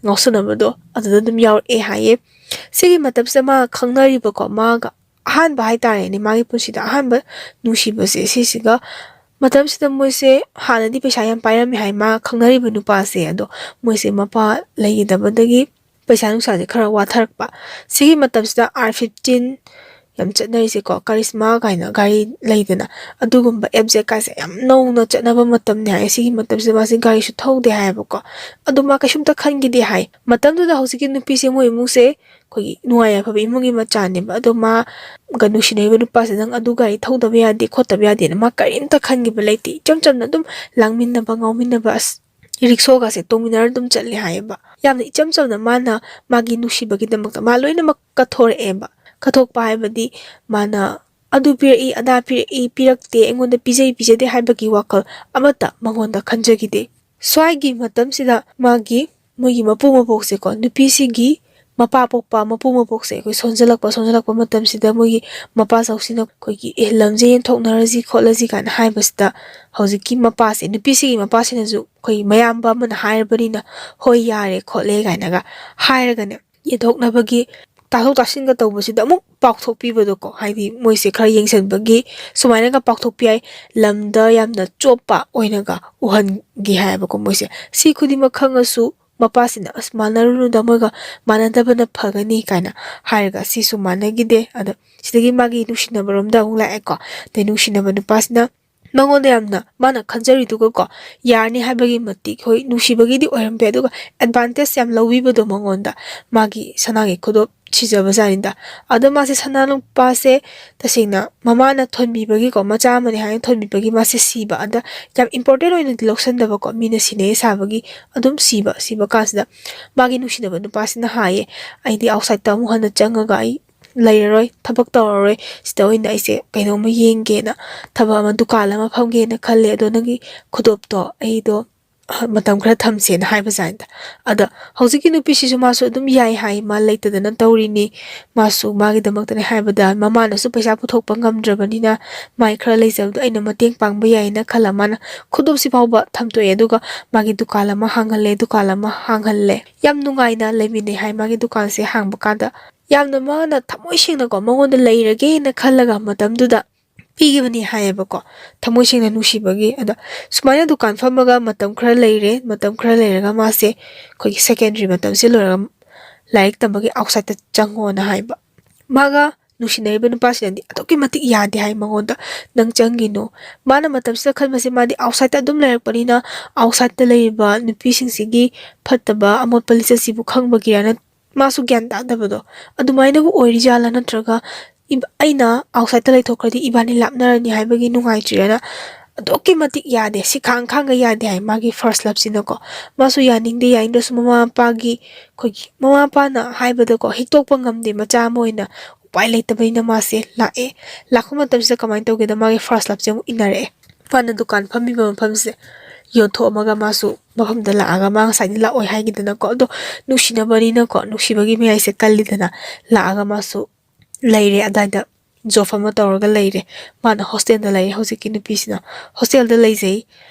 ꯉꯥꯎꯁꯟꯅꯕꯗꯣ ꯑꯗꯨꯗ ꯑꯗꯨꯝ ꯌꯥꯎꯔꯛꯑꯦ ꯍꯥꯏꯌꯦ꯫ ꯁꯤꯒꯤ ꯃꯇꯝꯁꯤꯗ ꯃꯥ ꯈꯪꯅꯔꯤꯕꯀꯣ, ꯃꯥꯒ ꯑꯍꯥꯟꯕ ꯍꯥꯏꯇꯥꯔꯦꯅꯦ, ꯃꯥꯒꯤ ꯄꯨꯟꯁꯤꯗ ꯑꯍꯥꯟꯕ ꯅꯨꯡꯁꯤꯕꯁꯦ ꯁꯤꯁꯤꯒ, ꯃꯇꯝꯁꯤꯗ ꯃꯣꯏꯁꯦ ꯍꯥꯟꯅꯗꯤ ꯄꯩꯁꯥ ꯌꯥꯝ ꯄꯥꯏꯔꯝꯃꯦ ꯍꯥꯏ, ꯃꯥ ꯈꯪꯅꯔꯤꯕ ꯅꯨꯄꯥꯁꯦ꯫ ꯑꯗꯣ ꯃꯣꯏꯁꯦ ꯃꯄꯥ ꯂꯩꯈꯤꯗꯕꯗꯒꯤ ꯄꯩꯁꯥ ꯅꯨꯡꯁꯥꯁꯦ ꯈꯔ ꯋꯥꯊꯔꯛꯄ꯫ ꯁꯤꯒꯤ ꯃꯇꯝꯁꯤꯗ ꯑꯥꯔ ꯐꯤꯐꯇꯤꯟ ꯌꯥꯝ ꯆꯠꯅꯔꯤꯁꯦꯀꯣ, ꯀꯔꯤꯁꯃꯥ ꯀꯥꯏꯅ ꯒꯥꯔꯤ ꯂꯩꯗꯅ, ꯑꯗꯨꯒꯨꯝꯕ ꯑꯦꯞ ꯖꯦꯠꯀꯥꯁꯦ ꯌꯥꯝ ꯅꯧꯅ ꯆꯠꯅꯕ ꯃꯇꯝꯅꯦ ꯍꯥꯏ꯫ ꯁꯤꯒꯤ ꯃꯇꯝꯁꯤꯗ ꯃꯥꯁꯦ ꯒꯥꯔꯤꯁꯨ ꯊꯧꯗꯦ ꯍꯥꯏꯌꯦꯕꯀꯣ꯫ ꯑꯗꯣ ꯃꯥ ꯀꯩꯁꯨꯝꯇ ꯈꯟꯈꯤꯗꯦ ꯍꯥꯏ꯫ ꯃꯇꯝꯗꯨꯗ ꯍꯧꯖꯤꯛꯀꯤ ꯅꯨꯄꯤꯁꯦ ꯃꯣꯏ ꯏꯃꯨꯡꯁꯦ ꯑꯩꯈꯣꯏꯒꯤ ꯅꯨꯡꯉꯥꯏ ꯌꯥꯏꯐꯕ ꯏꯃꯨꯡꯒꯤ ꯃꯆꯥꯅꯦꯕ꯫ ꯑꯗꯣ ꯃꯥꯒ ꯅꯨꯡꯁꯤꯅꯔꯤꯕ ꯅꯨꯄꯥꯁꯦ "ꯅꯪ ꯑꯗꯨ ꯒꯥꯔꯤ ꯊꯧꯗꯕ ꯌꯥꯗꯦ, ꯈꯣꯠꯇꯕ ꯌꯥꯗꯦꯅ" ꯃꯥ ꯀꯔꯤꯝꯇ ꯈꯟꯈꯤꯕ ꯂꯩꯇꯦ꯫ ꯏꯆꯝ ꯆꯝꯅ ꯑꯗꯨꯝ ꯂꯥꯡꯃꯤꯟꯅꯕ, ꯉꯥꯎꯃꯤꯟꯅꯕ, ꯑꯁ, ꯔꯤꯛꯁꯣꯒꯁꯦ ꯇꯣꯡꯃꯤꯟꯅꯔ ꯑꯗꯨꯝ ꯆꯠꯂꯦ ꯍꯥꯏꯌꯦꯕ꯫ ꯌꯥꯝꯅ ꯏꯆꯝ ꯆꯝꯅ ꯃꯥꯅ ꯃꯥꯒꯤ ꯅꯨꯡꯁꯤꯕꯒꯤꯗꯃꯛꯇ ꯃꯥ ꯂꯣꯏꯅꯃꯛ ꯀꯠꯊꯣꯔꯛꯑꯦꯕ꯫ ꯀꯠꯊꯣꯛꯄ ꯍꯥꯏꯕꯗꯤ ꯃꯥꯅ ꯑꯗꯨ ꯄꯤꯔꯛꯏ, ꯑꯗꯥ ꯄꯤꯔꯛꯏ, ꯄꯤꯔꯛꯇꯦ, ꯑꯩꯉꯣꯟꯗ ꯄꯤꯖꯩ, ꯄꯤꯖꯗꯦ ꯍꯥꯏꯕꯒꯤ ꯋꯥꯈꯜ ꯑꯃꯠꯇ ꯃꯉꯣꯟꯗ ꯈꯟꯖꯈꯤꯗꯦ꯫ ꯁ꯭ꯋꯥꯏꯒꯤ ꯃꯇꯝꯁꯤꯗ ꯃꯥꯒꯤ, ꯃꯣꯏꯒꯤ ꯃꯄꯨ ꯃꯄꯣꯛꯁꯦꯀꯣ, ꯅꯨꯄꯤꯁꯤꯒꯤ ꯃꯄꯥ ꯄꯣꯛꯄ ꯃꯄꯨ ꯃꯄꯣꯛꯁꯦ ꯑꯩꯈꯣꯏ ꯁꯣꯟꯖꯜꯂꯛꯄ, ꯁꯣꯟꯖꯜꯂꯛꯄ ꯃꯇꯝꯁꯤꯗ ꯃꯣꯏꯒꯤ ꯃꯄꯥ ꯆꯧꯁꯤꯅ ꯑꯩꯈꯣꯏꯒꯤ "ꯑꯦ, ꯂꯝꯁꯦ ꯌꯦꯟꯊꯣꯛꯅꯔꯁꯤ ꯈꯣꯠꯂꯁꯤ" ꯀꯥꯏꯅ ꯍꯥꯏꯕꯁꯤꯗ, ꯍꯧꯖꯤꯛꯀꯤ ꯃꯄꯥꯁꯦ, ꯅꯨꯄꯤꯁꯤꯒꯤ ꯃꯄꯥꯁꯤꯅꯁꯨ ꯑꯩꯈꯣꯏ ꯃꯌꯥꯝꯕ ꯑꯃꯅ ꯍꯥꯏꯔꯕꯅꯤꯅ "ꯍꯣꯏ, ꯌꯥꯔꯦ ꯈꯣꯠꯂꯦ" ꯀꯥꯏꯅꯒ ꯍꯥꯏꯔꯒꯅꯦ, ꯌꯦꯟꯊꯣꯛꯅꯕꯒꯤ ꯇꯥꯊꯣꯛ ꯇꯥꯁꯤꯟꯒ ꯇꯧꯕꯁꯤꯗ ꯑꯃꯨꯛ ꯄꯥꯎꯊꯣꯛꯄꯤꯕꯗꯣꯀꯣ, ꯍꯥꯏꯗꯤ ꯃꯣꯏꯁꯦ ꯈꯔ ꯌꯦꯡꯁꯤꯟꯕꯒꯤ ꯁꯨꯃꯥꯏꯅꯒ ꯄꯥꯎꯊꯣꯛꯄ ꯌꯥꯏ, ꯂꯝꯗ ꯌꯥꯝꯅ ꯆꯣꯞꯄ ꯑꯣꯏꯅꯒ ꯎꯍꯟꯒꯦ ꯍꯥꯏꯌꯦꯕꯀꯣ ꯃꯣꯏꯁꯦ꯫ ꯁꯤ ꯈꯨꯗꯤꯡꯃꯛ ꯈꯪꯉꯁꯨ ꯃꯄꯥꯁꯤꯅ "ꯑꯁ, ꯃꯥꯟꯅꯔꯨꯅꯨꯗ, ꯃꯣꯏꯒ ꯃꯥꯟꯅꯗꯕꯅ ꯐꯒꯅꯤ" ꯀꯥꯏꯅ ꯍꯥꯏꯔꯒ ꯁꯤꯁꯨ ꯃꯥꯟꯅꯈꯤꯗꯦ꯫ ꯑꯗꯣ ꯁꯤꯗꯒꯤ ꯃꯥꯒꯤ ꯅꯨꯡꯁꯤꯅꯕꯔꯣꯝꯗ ꯑꯃꯨꯛ ꯂꯥꯛꯑꯦꯀꯣ꯫ ꯑꯗꯩ ꯅꯨꯡꯁꯤꯅꯕ ꯅꯨꯄꯥꯁꯤꯅ ꯃꯉꯣꯟꯗ ꯌꯥꯝꯅ ꯃꯥꯅ ꯈꯟꯖꯔꯤꯗꯨꯒꯀꯣ ꯌꯥꯔꯅꯤ ꯍꯥꯏꯕꯒꯤ ꯃꯇꯤꯛ, ꯍꯣꯏ, ꯅꯨꯡꯁꯤꯕꯒꯤꯗꯤ ꯑꯣꯏꯔꯝꯕ ꯌꯥꯏ, ꯑꯗꯨꯒ advantage ꯌꯥꯝ ꯂꯧꯕꯤꯕꯗꯣ ꯃꯉꯣꯟꯗ, ꯃꯥꯒꯤ ꯁꯅꯥꯒꯤ ꯈꯨꯗꯣꯞ ꯁꯤꯖꯕꯖꯥꯠꯅꯤꯗ꯫ ꯑꯗꯣ ꯃꯥꯁꯦ ꯁꯅꯥ ꯂꯨꯄꯥꯁꯦ ꯇꯁꯦꯡꯅ ꯃꯃꯥꯅ ꯊꯣꯟꯕꯤꯕꯒꯤꯀꯣ, ꯃꯆꯥ ꯑꯃꯅꯤ ꯍꯥꯏꯅ ꯊꯣꯟꯕꯤꯕꯒꯤ ꯃꯥꯁꯦ ꯁꯤꯕ, ꯑꯗ ꯌꯥꯝ important ꯑꯣꯏꯅꯗꯤ ꯂꯧꯁꯟꯗꯕꯀꯣ, ꯃꯤꯅ ꯁꯤꯟꯅꯩ ꯁꯥꯕꯒꯤ ꯑꯗꯨꯝ ꯁꯤꯕ꯫ ꯁꯤꯕ ꯀꯥꯟꯁꯤꯗ ꯃꯥꯒꯤ ꯅꯨꯡꯁꯤꯅꯕ ꯅꯨꯄꯥꯁꯤꯅ ꯍꯥꯏꯌꯦ, "ꯑꯩꯗꯤ outsideꯇ ꯑꯃꯨꯛ ꯍꯟꯅ ꯆꯪꯉꯒ ꯑꯩ ꯂꯩꯔꯔꯣꯏ, ꯊꯕꯛ ꯇꯧꯔꯔꯣꯏ, ꯁꯤꯗ ꯑꯣꯏꯅ ꯑꯩꯁꯦ ꯀꯩꯅꯣꯝꯃ ꯌꯦꯡꯒꯦꯅ, ꯊꯕꯛ ꯑꯃ, ꯗꯨꯀꯥꯟ ꯑꯃ ꯐꯝꯒꯦꯅ ꯈꯜꯂꯦ, ꯑꯗꯣ ꯅꯪꯒꯤ ꯈꯨꯗꯣꯞꯇꯣ ꯑꯩꯗꯣ ꯃꯇꯝ ꯈꯔ ꯊꯝꯁꯦꯅ" ꯍꯥꯏꯕꯖꯥꯠꯅꯤꯗ꯫ ꯑꯗ ꯍꯧꯖꯤꯛꯀꯤ ꯅꯨꯄꯤꯁꯤꯁꯨ ꯃꯥꯁꯨ ꯑꯗꯨꯝ ꯌꯥꯏ ꯍꯥꯏ, ꯃꯥ ꯂꯩꯇꯗꯅ ꯇꯧꯔꯤꯅꯤ, ꯃꯥꯁꯨ ꯃꯥꯒꯤꯗꯃꯛꯇꯅꯦ ꯍꯥꯏꯕꯗ ꯃꯃꯥꯅꯁꯨ ꯄꯩꯁꯥ ꯄꯨꯊꯣꯛꯄ ꯉꯝꯗ꯭ꯔꯕꯅꯤꯅ ꯃꯥꯏ ꯈꯔ ꯂꯩꯖꯕꯗꯣ ꯑꯩꯅ ꯃꯇꯦꯡ ꯄꯥꯡꯕ ꯌꯥꯏꯅ ꯈꯜꯂ ꯃꯥꯅ ꯈꯨꯗꯣꯞꯁꯤ ꯐꯥꯎꯕ ꯊꯝꯗꯣꯛꯑꯦ, ꯑꯗꯨꯒ ꯃꯥꯒꯤ ꯗꯨꯀꯥꯟ ꯑꯃ ꯍꯥꯡꯍꯜꯂꯦ, ꯗꯨꯀꯥꯟ ꯑꯃ ꯍꯥꯡꯍꯜꯂꯦ꯫ ꯌꯥꯝ ꯅꯨꯡꯉꯥꯏꯅ ꯂꯩꯃꯤꯟꯅꯩ ꯍꯥꯏ꯫ ꯃꯥꯒꯤ ꯗꯨꯀꯥꯟꯁꯦ ꯍꯥꯡꯕ ꯀꯥꯟꯗ ꯌꯥꯝꯅ ꯃꯥꯅ ꯊꯃꯣꯏ ꯁꯦꯡꯅꯀꯣ ꯃꯉꯣꯟꯗ ꯂꯩꯔꯒꯦꯅ ꯈꯜꯂꯒ ꯃꯇꯝꯗꯨꯗ ꯄꯤꯈꯤꯕꯅꯤ ꯍꯥꯏꯌꯦꯕꯀꯣ, ꯊꯃꯣꯏ ꯁꯦꯡꯅ ꯅꯨꯡꯁꯤꯕꯒꯤ꯫ ꯑꯗ ꯁꯨꯃꯥꯏꯅ ꯗꯨꯀꯥꯟ ꯐꯝꯃꯒ ꯃꯇꯝ ꯈꯔ ꯂꯩꯔꯦ, ꯃꯇꯝ ꯈꯔ ꯂꯩꯔꯒ ꯃꯥꯁꯦ ꯑꯩꯈꯣꯏꯒꯤ secondary ꯃꯇꯝꯁꯦ ꯂꯣꯏꯔꯒ ꯂꯥꯏꯔꯤꯛ ꯇꯝꯕꯒꯤ outsideꯇ ꯆꯪꯉꯣꯅ ꯍꯥꯏꯕ꯫ ꯃꯥꯒ ꯅꯨꯡꯁꯤꯅꯔꯤꯕ ꯅꯨꯄꯥꯁꯤꯅꯗꯤ ꯑꯗꯨꯛꯀꯤ ꯃꯇꯤꯛ ꯌꯥꯗꯦ ꯍꯥꯏ ꯃꯉꯣꯟꯗ, "ꯅꯪ ꯆꯪꯒꯤꯅꯣ"꯫ ꯃꯥꯅ ꯃꯇꯝꯁꯤꯗ ꯈꯟꯕꯁꯦ ꯃꯥꯗꯤ outsideꯇ ꯑꯗꯨꯝ ꯂꯩꯔꯛꯄꯅꯤꯅ outsideꯇ ꯂꯩꯔꯤꯕ ꯅꯨꯄꯤꯁꯤꯡꯁꯤꯒꯤ ꯐꯠꯇꯕ ꯑꯃꯣꯠꯄ ꯂꯤꯆꯠꯁꯤꯕꯨ ꯈꯪꯕꯒꯤꯔꯅ ꯃꯥꯁꯨ ꯒ꯭ꯌꯥꯟ ꯇꯥꯗꯕꯗꯣ ꯑꯗꯨꯃꯥꯏꯅꯕꯨ ꯑꯣꯏꯔꯤꯖꯥꯠꯂꯥ, ꯅꯠꯇ꯭ꯔꯒ ꯏꯕ-, ꯑꯩꯅ outsideꯇ ꯂꯩꯊꯣꯛꯈ꯭ꯔꯗꯤ ꯏꯕꯥꯅꯤ ꯂꯥꯞꯅꯔꯅꯤ ꯍꯥꯏꯕꯒꯤ ꯅꯨꯡꯉꯥꯏꯇ꯭ꯔꯤꯔꯅ ꯑꯗꯨꯛꯀꯤ ꯃꯇꯤꯛ ꯌꯥꯗꯦ, ꯁꯤ ꯈꯥꯡ ꯈꯥꯡꯒ ꯌꯥꯗꯦ ꯍꯥꯏ ꯃꯥꯒꯤ first loveꯁꯤꯅꯀꯣ꯫ ꯃꯥꯁꯨ ꯌꯥꯅꯤꯡꯗꯦ, ꯌꯥꯅꯤꯡꯗ꯭ꯔꯁꯨ ꯃꯃꯥ ꯃꯄꯥꯒꯤ, ꯑꯩꯈꯣꯏꯒꯤ ꯃꯃꯥ ꯃꯄꯥꯅ ꯍꯥꯏꯕꯗꯀꯣ ꯍꯤꯛꯇꯣꯛꯄ ꯉꯝꯗꯦ, ꯃꯆꯥ ꯑꯃ ꯑꯣꯏꯅ ꯎꯄꯥꯏ ꯂꯩꯇꯕꯅꯤꯅ ꯃꯥꯁꯦ ꯂꯥꯛꯑꯦ꯫ ꯂꯥꯛꯄ ꯃꯇꯝꯁꯤꯗ ꯀꯃꯥꯏꯅ ꯇꯧꯒꯦꯗ, ꯃꯥꯒꯤ first loveꯁꯦ ꯑꯃꯨꯛ ꯏꯟꯅꯔꯛꯑꯦ꯫ ꯃꯥꯅ ꯗꯨꯀꯥꯟ ꯐꯝꯃꯤꯕ ꯃꯐꯝꯁꯦ ꯌꯣꯟꯊꯣꯛꯑꯝꯃꯒ ꯃꯥꯁꯨ ꯃꯐꯝꯗ ꯂꯥꯛꯑꯒ, ꯃꯥ ꯉꯁꯥꯏꯗꯤ ꯂꯥꯛꯑꯣꯏ ꯍꯥꯏꯈꯤꯗꯅꯀꯣ, ꯑꯗꯣ ꯅꯨꯡꯁꯤꯅꯕꯅꯤꯅꯀꯣ, ꯅꯨꯡꯁꯤꯕꯒꯤ ꯃꯌꯥꯏꯁꯦ ꯀꯜꯂꯤꯗꯅ, ꯂꯥꯛꯑꯒ ꯃꯥꯁꯨ ꯂꯩꯔꯦ ꯑꯗꯥꯏꯗ꯫ Job ꯑꯃ ꯇꯧꯔꯒ ꯂꯩꯔꯦ꯫ ꯃꯥꯅ hostelꯗ ꯂꯩꯔꯦ ꯍꯧꯖꯤꯛꯀꯤ ꯅꯨꯄꯤꯁꯤꯅ꯫ Hostelꯗ ꯂꯩꯖꯩ꯫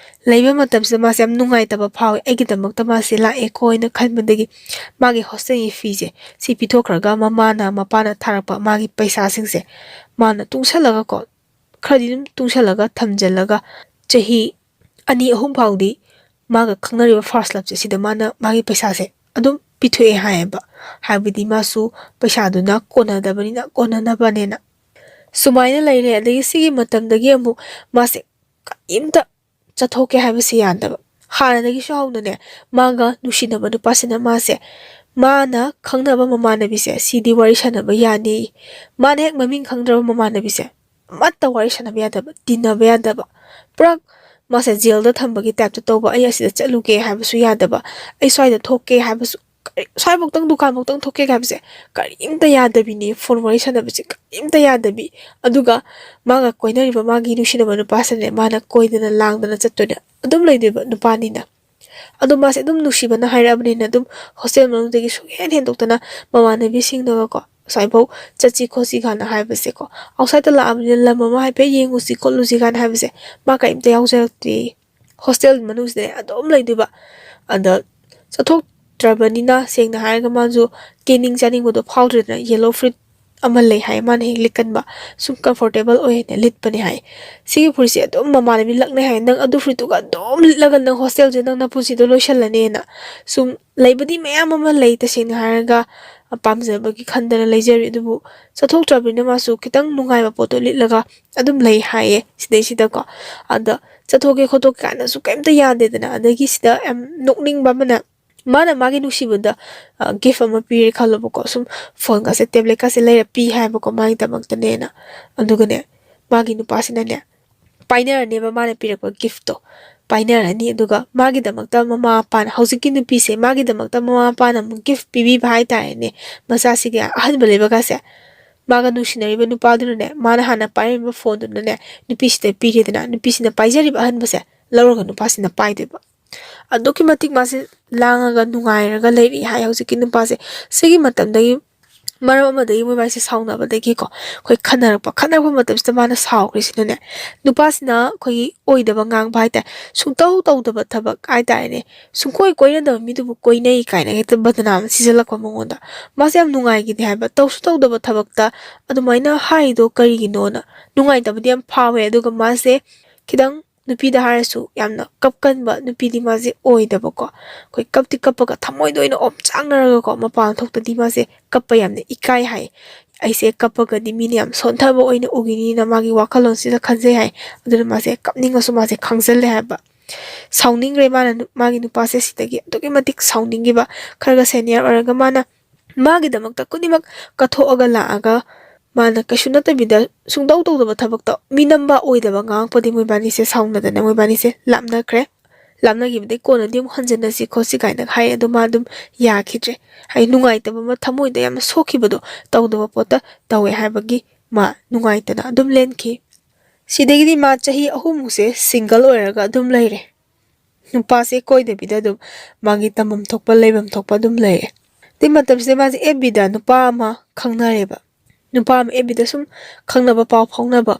ꯂꯩꯕ ꯃꯇꯝꯁꯤꯗ ꯃꯥꯁꯦ ꯌꯥꯝ ꯅꯨꯡꯉꯥꯏꯇꯕ ꯐꯥꯎꯋꯦ꯫ "ꯑꯩꯒꯤꯗꯃꯛꯇ ꯃꯥꯁꯦ ꯂꯥꯛꯑꯦꯀꯣ" ꯍꯥꯏꯅ ꯈꯟꯕꯗꯒꯤ ꯃꯥꯒꯤ hostelꯒꯤ feeꯁꯦ ꯁꯤ ꯄꯤꯊꯣꯛꯈ꯭ꯔꯒ ꯃꯃꯥꯅ, ꯃꯄꯥꯅ ꯊꯥꯔꯛꯄ ꯃꯥꯒꯤ ꯄꯩꯁꯥꯁꯤꯡꯁꯦ ꯃꯥꯅ ꯇꯨꯡꯁꯜꯂꯒꯀꯣ, ꯈꯔꯗꯤ ꯑꯗꯨꯝ ꯇꯨꯡꯁꯜꯂꯒ ꯊꯝꯖꯜꯂꯒ ꯆꯍꯤ ꯑꯅꯤ ꯑꯍꯨꯝ ꯐꯥꯎꯗꯤ ꯃꯥꯒ ꯈꯪꯅꯔꯤꯕ first loveꯁꯦ ꯁꯤꯗ ꯃꯥꯅ ꯃꯥꯒꯤ ꯄꯩꯁꯥꯁꯦ ꯑꯗꯨꯝ ꯄꯤꯊꯣꯛꯑꯦ ꯍꯥꯏꯌꯦꯕ꯫ ꯍꯥꯏꯕꯗꯤ ꯃꯥꯁꯨ ꯄꯩꯁꯥꯗꯨꯅ ꯀꯣꯟꯅꯗꯕꯅꯤꯅ, ꯀꯣꯟꯅꯅꯕꯅꯦꯅ꯫ ꯁꯨꯃꯥꯏꯅ ꯂꯩꯔꯦ꯫ ꯑꯗꯒꯤ ꯁꯤꯒꯤ ꯃꯇꯝꯗꯒꯤ ꯑꯃꯨꯛ ꯃꯥꯁꯦ ꯀꯔꯤꯝꯇ ꯆꯠꯊꯣꯛꯀꯦ ꯍꯥꯏꯕꯁꯦ ꯌꯥꯗꯕ꯫ ꯍꯥꯟꯅꯗꯒꯤꯁꯨ ꯍꯧꯅꯅꯦ, ꯃꯥꯒ ꯅꯨꯡꯁꯤꯅꯕ ꯅꯨꯄꯥꯁꯤꯅ ꯃꯥꯁꯦ, ꯃꯥꯅ ꯈꯪꯅꯕ ꯃꯃꯥꯟꯅꯕꯤꯁꯦ ꯁꯤꯗꯤ ꯋꯥꯔꯤ ꯁꯥꯟꯅꯕ ꯌꯥꯅꯤ, ꯃꯥꯅ ꯍꯦꯛ ꯃꯃꯤꯡ ꯈꯪꯗ꯭ꯔꯕ ꯃꯃꯥꯟꯅꯕꯤꯁꯦ ꯑꯃꯠꯇ ꯋꯥꯔꯤ ꯁꯥꯟꯅꯕ ꯌꯥꯗꯕ, ꯇꯤꯟꯅꯕ ꯌꯥꯗꯕ꯫ ꯄꯨꯔꯥ ꯃꯥꯁꯦ jailꯗ ꯊꯝꯕꯒꯤ typeꯇ ꯇꯧꯕ꯫ "ꯑꯩ ꯑꯁꯤꯗ ꯆꯠꯂꯨꯒꯦ ꯍꯥꯏꯕꯁꯨ ꯌꯥꯗꯕ, ꯑꯩ ꯁ꯭ꯋꯥꯏꯗ ꯊꯣꯛꯀꯦ ꯍꯥꯏꯕꯁꯨ, ꯀꯔꯤ-, ꯁ꯭ꯋꯥꯏꯐꯧꯇꯪ, ꯗꯨꯀꯥꯟꯐꯧꯇꯪ ꯊꯣꯛꯀꯦ ꯍꯥꯏꯕꯁꯦ ꯀꯔꯤꯝꯇ ꯌꯥꯗꯕꯤꯅꯤ꯫ Phone ꯋꯥꯔꯤ ꯁꯥꯟꯅꯕꯁꯦ ꯀꯔꯤꯝꯇ ꯌꯥꯗꯕꯤ꯫ ꯑꯗꯨꯒ ꯃꯥꯒ ꯀꯣꯏꯅꯔꯤꯕ ꯃꯥꯒꯤ ꯅꯨꯡꯁꯤꯅꯕ ꯅꯨꯄꯥꯁꯤꯅꯦ, ꯃꯥꯅ ꯀꯣꯏꯗꯅ ꯂꯥꯡꯗꯅ ꯆꯠꯇꯣꯏꯅꯦ, ꯑꯗꯨꯝ ꯂꯩꯗꯣꯏꯕ ꯅꯨꯄꯥꯅꯤꯅ꯫ ꯑꯗꯣ ꯃꯥꯁꯦ ꯑꯗꯨꯝ ꯅꯨꯡꯁꯤꯕꯅ ꯍꯥꯏꯔꯛꯑꯕꯅꯤꯅ ꯑꯗꯨꯝ hostel ꯃꯅꯨꯡꯗꯒꯤ ꯁꯨꯡꯍꯦꯟ ꯍꯦꯟꯗꯣꯛꯇꯅ ꯃꯃꯥꯟꯅꯕꯤꯁꯤꯡꯗꯨꯒꯀꯣ ꯉꯁꯥꯏꯐꯥꯎ ꯆꯠꯁꯤ ꯈꯣꯠꯁꯤ ꯀꯥꯏꯅ ꯍꯥꯏꯕꯁꯦꯀꯣ, outsideꯇ ꯂꯥꯛꯑꯕꯅꯤꯅ ꯂꯝ ꯑꯃ ꯍꯥꯏꯐꯦꯠ ꯌꯦꯡꯉꯨꯁꯤ ꯈꯣꯠꯂꯨꯁꯤ ꯀꯥꯏꯅ ꯍꯥꯏꯕꯁꯦ ꯃꯥ ꯀꯔꯤꯝꯇ ꯌꯥꯎꯖꯔꯛꯇꯦ꯫ Hostel ꯃꯅꯨꯡꯁꯤꯗ ꯑꯗꯨꯝ ꯂꯩꯗꯣꯏꯕ꯫ ꯑꯗ ꯆꯠꯊꯣꯛꯇ꯭ꯔꯕꯅꯤꯅ ꯁꯦꯡꯅ ꯍꯥꯏꯔꯒ ꯃꯥꯁꯨ ꯀꯦꯅꯤꯡ ꯆꯥꯅꯤꯡꯕꯗꯣ ꯐꯥꯎꯗ꯭ꯔꯦꯗꯅ꯫ Yellow ꯐꯨꯔꯤꯠ ꯑꯃ ꯂꯩ ꯍꯥꯏ, ꯃꯥꯅ ꯍꯦꯛ ꯂꯤꯠꯀꯟꯕ, ꯁꯨꯝ comfortable ꯑꯣꯏꯅ ꯂꯤꯠꯄꯅꯦ ꯍꯥꯏ꯫ ꯁꯤꯒꯤ ꯐꯨꯔꯤꯠꯁꯦ ꯑꯗꯨꯝ ꯃꯃꯥꯟꯅꯕꯤ ꯂꯛꯅꯩ ꯍꯥꯏ, "ꯅꯪ ꯑꯗꯨ ꯐꯨꯔꯤꯠꯇꯨꯒ ꯑꯗꯨꯝ ꯂꯤꯠꯂꯒ ꯅꯪ hostelꯁꯦ ꯅꯪ ꯅꯄꯨꯟꯁꯤꯗꯣ ꯂꯣꯏꯁꯜꯂꯅꯦꯅ"꯫ ꯁꯨꯝ ꯂꯩꯕꯗꯤ ꯃꯌꯥꯝ ꯑꯃ ꯂꯩ, ꯇꯁꯦꯡꯅ ꯍꯥꯏꯔꯒ ꯄꯥꯝꯖꯕꯒꯤ ꯈꯟꯗꯅ ꯂꯩꯖꯔꯤ, ꯑꯗꯨꯕꯨ ꯆꯠꯊꯣꯛꯇ꯭ꯔꯕꯅꯤꯅ ꯃꯥꯁꯨ ꯈꯤꯇꯪ ꯅꯨꯡꯉꯥꯏꯕ ꯄꯣꯠꯇꯣ ꯂꯤꯠꯂꯒ ꯑꯗꯨꯝ ꯂꯩ ꯍꯥꯏꯌꯦ ꯁꯤꯗꯩꯁꯤꯗꯀꯣ꯫ ꯑꯗ ꯆꯠꯊꯣꯛꯀꯦ ꯈꯣꯠꯇꯣꯛꯀꯦ ꯀꯥꯏꯅꯁꯨ ꯀꯩꯝꯇ ꯌꯥꯗꯦꯗꯅ꯫ ꯑꯗꯒꯤ ꯁꯤꯗ ꯌꯥꯝ ꯅꯣꯛꯅꯤꯡꯕ ꯑꯃꯅ, ꯃꯥꯅ ꯃꯥꯒꯤ ꯅꯨꯡꯁꯤꯕꯗ, ꯑ, gift ꯑꯃ ꯄꯤꯔꯦ ꯈꯜꯂꯣꯕꯀꯣ, ꯁꯨꯝ phoneꯒꯁꯦ, tabletꯀꯁꯦ ꯂꯩꯔ ꯄꯤ ꯍꯥꯏꯕꯀꯣ ꯃꯥꯒꯤꯗꯃꯛꯇꯅꯦꯅ꯫ ꯑꯗꯨꯒꯅꯦ, ꯃꯥꯒꯤ ꯅꯨꯄꯥꯁꯤꯅꯅꯦ, ꯄꯥꯏꯅꯔꯅꯦꯕ ꯃꯥꯅ ꯄꯤꯔꯛꯄ gift ꯇꯣ꯫ ꯄꯥꯏꯅꯔꯅꯤ꯫ ꯑꯗꯨꯒ ꯃꯥꯒꯤꯗꯃꯛꯇ ꯃꯃꯥ ꯃꯄꯥꯅ, ꯍꯧꯖꯤꯛꯀꯤ ꯅꯨꯄꯤꯁꯦ ꯃꯥꯒꯤꯗꯃꯛꯇ ꯃꯃꯥ ꯃꯄꯥꯅ ꯑꯃꯨꯛ gift ꯄꯤꯕꯤꯕ ꯍꯥꯏꯇꯥꯔꯦꯅꯦ, ꯃꯆꯥꯁꯤꯒꯤ ꯑꯍꯟꯕ ꯂꯩꯕꯒꯁꯦ꯫ ꯃꯥꯒ ꯅꯨꯡꯁꯤꯅꯔꯤꯕ ꯅꯨꯄꯥꯗꯨꯅꯅꯦ, ꯃꯥꯅ ꯍꯥꯟꯅ ꯄꯥꯏꯔꯝꯃꯤꯕ phone ꯗꯨꯅꯅꯦ ꯅꯨꯄꯤꯁꯤꯗ ꯄꯤꯔꯦꯗꯅ, ꯅꯨꯄꯤꯁꯤꯅ ꯄꯥꯏꯖꯔꯤꯕ ꯑꯍꯟꯕꯁꯦ ꯂꯧꯔꯒ ꯅꯨꯄꯥꯁꯤꯅ ꯄꯥꯏꯗꯣꯏꯕ꯫ ꯑꯗꯨꯛꯀꯤ ꯃꯇꯤꯛ ꯃꯥꯁꯦ ꯂꯥꯡꯉꯒ ꯅꯨꯡꯉꯥꯏꯔꯒ ꯂꯩꯔꯤ ꯍꯥꯏ ꯍꯧꯖꯤꯛꯀꯤ ꯅꯨꯄꯥꯁꯦ꯫ ꯁꯤꯒꯤ ꯃꯇꯝꯗꯒꯤ, ꯃꯔꯝ ꯑꯃꯗꯒꯤ ꯃꯣꯏꯕꯥꯏꯁꯦ ꯁꯥꯎꯅꯕꯗꯒꯤꯀꯣ, ꯑꯩꯈꯣꯏ ꯈꯟꯅꯔꯛꯄ, ꯈꯟꯅꯔꯛꯄ ꯃꯇꯝꯁꯤꯗ ꯃꯥꯅ ꯁꯥꯎꯈ꯭ꯔꯤꯁꯤꯅꯅꯦ, ꯅꯨꯄꯥꯁꯤꯅ ꯑꯩꯈꯣꯏꯒꯤ ꯑꯣꯏꯗꯕ ꯉꯥꯡꯕ ꯍꯥꯏꯇꯥꯔꯦ, ꯁꯨꯡꯇꯧ ꯇꯧꯗꯕ ꯊꯕꯛ ꯍꯥꯏꯇꯥꯔꯦꯅꯦ, ꯁꯨꯡꯀꯣꯏ ꯀꯣꯏꯅꯗꯕ ꯃꯤꯗꯨꯕꯨ ꯀꯣꯏꯅꯩ ꯀꯥꯏꯅ ꯍꯦꯛꯇ ꯕꯗꯅꯥꯝ ꯁꯤꯖꯜꯂꯛꯄ ꯃꯉꯣꯟꯗ꯫ ꯃꯥꯁꯦ ꯌꯥꯝ ꯅꯨꯡꯉꯥꯏꯈꯤꯗꯦ ꯍꯥꯏꯕ, ꯇꯧꯁꯨ ꯇꯧꯗꯕ ꯊꯕꯛꯇ ꯑꯗꯨꯃꯥꯏꯅ ꯍꯥꯏꯗꯣ ꯀꯔꯤꯒꯤꯅꯣꯅ ꯅꯨꯡꯉꯥꯏꯇꯕꯗꯤ ꯌꯥꯝ ꯐꯥꯎꯋꯦ꯫ ꯑꯗꯨꯒ ꯃꯥꯁꯦ ꯈꯤꯇꯪ ꯅꯨꯄꯤꯗ ꯍꯥꯏꯔꯁꯨ ꯌꯥꯝꯅ ꯀꯞꯀꯟꯕ ꯅꯨꯄꯤꯗꯤ ꯃꯥꯁꯦ ꯑꯣꯏꯗꯕꯀꯣ꯫ ꯑꯩꯈꯣꯏ ꯀꯞꯇꯤ ꯀꯞꯄꯒ ꯊꯃꯣꯏꯗ ꯑꯣꯏꯅ ꯑꯣꯝꯆꯥꯛꯅꯔꯒꯀꯣ, ꯃꯄꯥꯟ ꯊꯣꯛꯇꯗꯤ ꯃꯥꯁꯦ ꯀꯞꯄ ꯌꯥꯝꯅ ꯏꯀꯥꯏ ꯍꯥꯏ꯫ ꯑꯩꯁꯦ ꯀꯞꯄꯒꯗꯤ ꯃꯤꯅ ꯌꯥꯝ ꯁꯣꯟꯊꯕ ꯑꯣꯏꯅ ꯎꯈꯤꯅꯤꯅ ꯃꯥꯒꯤ ꯋꯥꯈꯜꯂꯣꯟꯁꯤꯗ ꯈꯟꯖꯩ ꯍꯥꯏ꯫ ꯑꯗꯨꯅ ꯃꯥꯁꯦ ꯀꯞꯅꯤꯡꯉꯁꯨ ꯃꯥꯁꯦ ꯈꯥꯡꯖꯜꯂꯦ ꯍꯥꯏꯕ꯫ ꯁꯥꯎꯅꯤꯡꯈ꯭ꯔꯦ ꯃꯥꯅ ꯅꯨ-, ꯃꯥꯒꯤ ꯅꯨꯄꯥꯁꯦ ꯁꯤꯗꯒꯤ ꯑꯗꯨꯛꯀꯤ ꯃꯇꯤꯛ ꯁꯥꯎꯅꯤꯡꯈꯤꯕ꯫ ꯈꯔꯒ senior ꯑꯣꯏꯔꯒ ꯃꯥꯅ ꯃꯥꯒꯤꯗꯃꯛꯇ ꯈꯨꯗꯤꯡꯃꯛ ꯀꯠꯊꯣꯛꯑꯒ ꯂꯥꯛꯑꯒ ꯃꯥꯅ ꯀꯩꯁꯨ ꯅꯠꯇꯕꯤꯗ ꯁꯨꯡꯇꯧ ꯇꯧꯗꯕ ꯊꯕꯛꯇ ꯃꯤꯅꯝꯕ ꯑꯣꯏꯗꯕ ꯉꯥꯡꯉꯛꯄꯗꯤ ꯃꯣꯏꯕꯥꯅꯤꯁꯦ ꯁꯥꯎꯅꯗꯅ ꯃꯣꯏꯕꯥꯅꯤꯁꯦ ꯂꯥꯞꯅꯈ꯭ꯔꯦ꯫ ꯂꯥꯞꯅꯈꯤꯕꯗꯩ ꯀꯣꯟꯅꯗꯤ ꯑꯃꯨꯛ ꯍꯟꯖꯤꯟꯅꯁꯤ ꯈꯣꯠꯁꯤ ꯀꯥꯏꯅ ꯍꯥꯏ꯫ ꯑꯗꯣ ꯃꯥ ꯑꯗꯨꯝ ꯌꯥꯈꯤꯗ꯭ꯔꯦ꯫ ꯍꯥꯏꯗꯤ ꯅꯨꯡꯉꯥꯏꯇꯕ ꯑꯃ, ꯊꯃꯣꯏꯗ ꯌꯥꯝꯅ ꯁꯣꯛꯈꯤꯕꯗꯣ ꯇꯧꯗꯕ ꯄꯣꯠꯇ ꯇꯧꯋꯦ ꯍꯥꯏꯕꯒꯤ ꯃꯥ ꯅꯨꯡꯉꯥꯏꯇꯅ ꯑꯗꯨꯝ ꯂꯦꯟꯈꯤ꯫ ꯁꯤꯗꯒꯤꯗꯤ ꯃꯥ ꯆꯍꯤ ꯑꯍꯨꯝꯃꯨꯛꯁꯦ single ꯑꯣꯏꯔꯒ ꯑꯗꯨꯝ ꯂꯩꯔꯦ꯫ ꯅꯨꯄꯥꯁꯦ ꯀꯣꯏꯗꯕꯤꯗ ꯑꯗꯨꯝ ꯃꯥꯒꯤ ꯇꯝꯐꯝ ꯊꯣꯛꯄ, ꯂꯩꯐꯝ ꯊꯣꯛꯄ ꯑꯗꯨꯝ ꯂꯩꯔꯦ꯫ ꯑꯗꯨꯏ ꯃꯇꯝꯁꯤꯗ ꯃꯥꯁꯦ F B ꯗ ꯅꯨꯄꯥ ꯑꯃ ꯈꯪꯅꯔꯦꯕ꯫ ꯅꯨꯄꯥ ꯑꯃ F B ꯗ ꯁꯨꯝ ꯈꯪꯅꯕ, ꯄꯥꯎ ꯐꯥꯎꯅꯕ꯫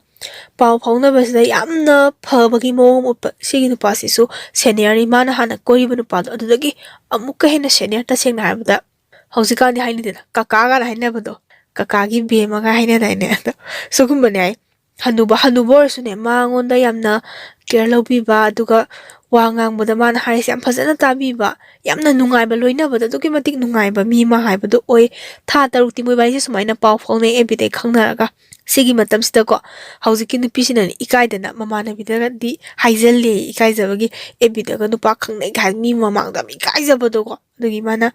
ꯄꯥꯎ ꯐꯥꯎꯅꯕꯁꯤꯗ ꯌꯥꯝꯅ ꯐꯕꯒꯤ ꯃꯑꯣꯡ ꯑꯃ ꯎꯠꯄ꯫ ꯁꯤꯒꯤ ꯅꯨꯄꯥꯁꯤꯁꯨ senior ꯅꯤ, ꯃꯥꯅ ꯍꯥꯟꯅ ꯀꯣꯏꯔꯤꯕ ꯅꯨꯄꯥꯗꯣ ꯑꯗꯨꯗꯒꯤ ꯑꯃꯨꯛꯀ ꯍꯦꯟꯅ senior, ꯇꯁꯦꯡꯅ ꯍꯥꯏꯔꯕꯗ ꯍꯧꯖꯤꯛꯀꯥꯟꯗꯤ ꯍꯥꯏꯅꯗꯦꯅ, ꯀꯀꯥꯒꯅ ꯍꯥꯏꯅꯕꯗꯣ, ꯀꯀꯥꯒꯤ ꯕꯦꯝꯃꯒ ꯍꯥꯏꯅꯗꯥꯏꯅꯦ? ꯑꯗꯣ ꯁꯤꯒꯨꯝꯕꯅꯦ ꯍꯥꯏ꯫ ꯍꯅꯨꯕ, ꯍꯅꯨꯕ ꯑꯣꯏꯔꯁꯨꯅꯦ, ꯃꯉꯣꯟꯗ ꯌꯥꯝꯅ ꯀꯦꯌꯔ ꯂꯧꯕꯤꯕ, ꯑꯗꯨꯒ ꯋꯥ ꯉꯥꯡꯕꯗ ꯃꯥꯅ ꯍꯥꯏꯔꯤꯁꯦ ꯌꯥꯝ ꯐꯖꯅ ꯇꯥꯕꯤꯕ, ꯌꯥꯝꯅ ꯅꯨꯡꯉꯥꯏꯕ, ꯂꯣꯏꯅꯕꯗ ꯑꯗꯨꯛꯀꯤ ꯃꯇꯤꯛ ꯅꯨꯡꯉꯥꯏꯕ ꯃꯤ ꯑꯃ ꯍꯥꯏꯕꯗꯨ ꯑꯣꯏ꯫ ꯊꯥ ꯇꯔꯨꯛꯇꯤ ꯃꯣꯏꯕꯥꯅꯤꯁꯦ ꯁꯨꯃꯥꯏꯅ ꯄꯥꯎ ꯐꯥꯎꯅꯩ, ꯑꯦꯐ ꯕꯤꯗꯒꯤ ꯈꯪꯅꯔꯒ꯫ ꯁꯤꯒꯤ ꯃꯇꯝꯁꯤꯗꯀꯣ, ꯍꯧꯖꯤꯛꯀꯤ ꯅꯨꯄꯤꯁꯤꯅꯅꯦ ꯏꯀꯥꯏꯗꯅ ꯃꯃꯥꯟꯅꯕꯤꯗꯒꯗꯤ ꯍꯥꯏꯖꯜꯂꯦ, ꯏꯀꯥꯏꯖꯕꯒꯤ, ꯑꯦꯐ ꯕꯤꯗꯒ ꯅꯨꯄꯥ ꯈꯪꯅꯩ ꯀꯥꯏꯅ ꯃꯤ ꯃꯃꯥꯡꯗ ꯌꯥꯝ ꯏꯀꯥꯏꯖꯕꯗꯣꯀꯣ꯫ ꯑꯗꯨꯒꯤ ꯃꯥꯅ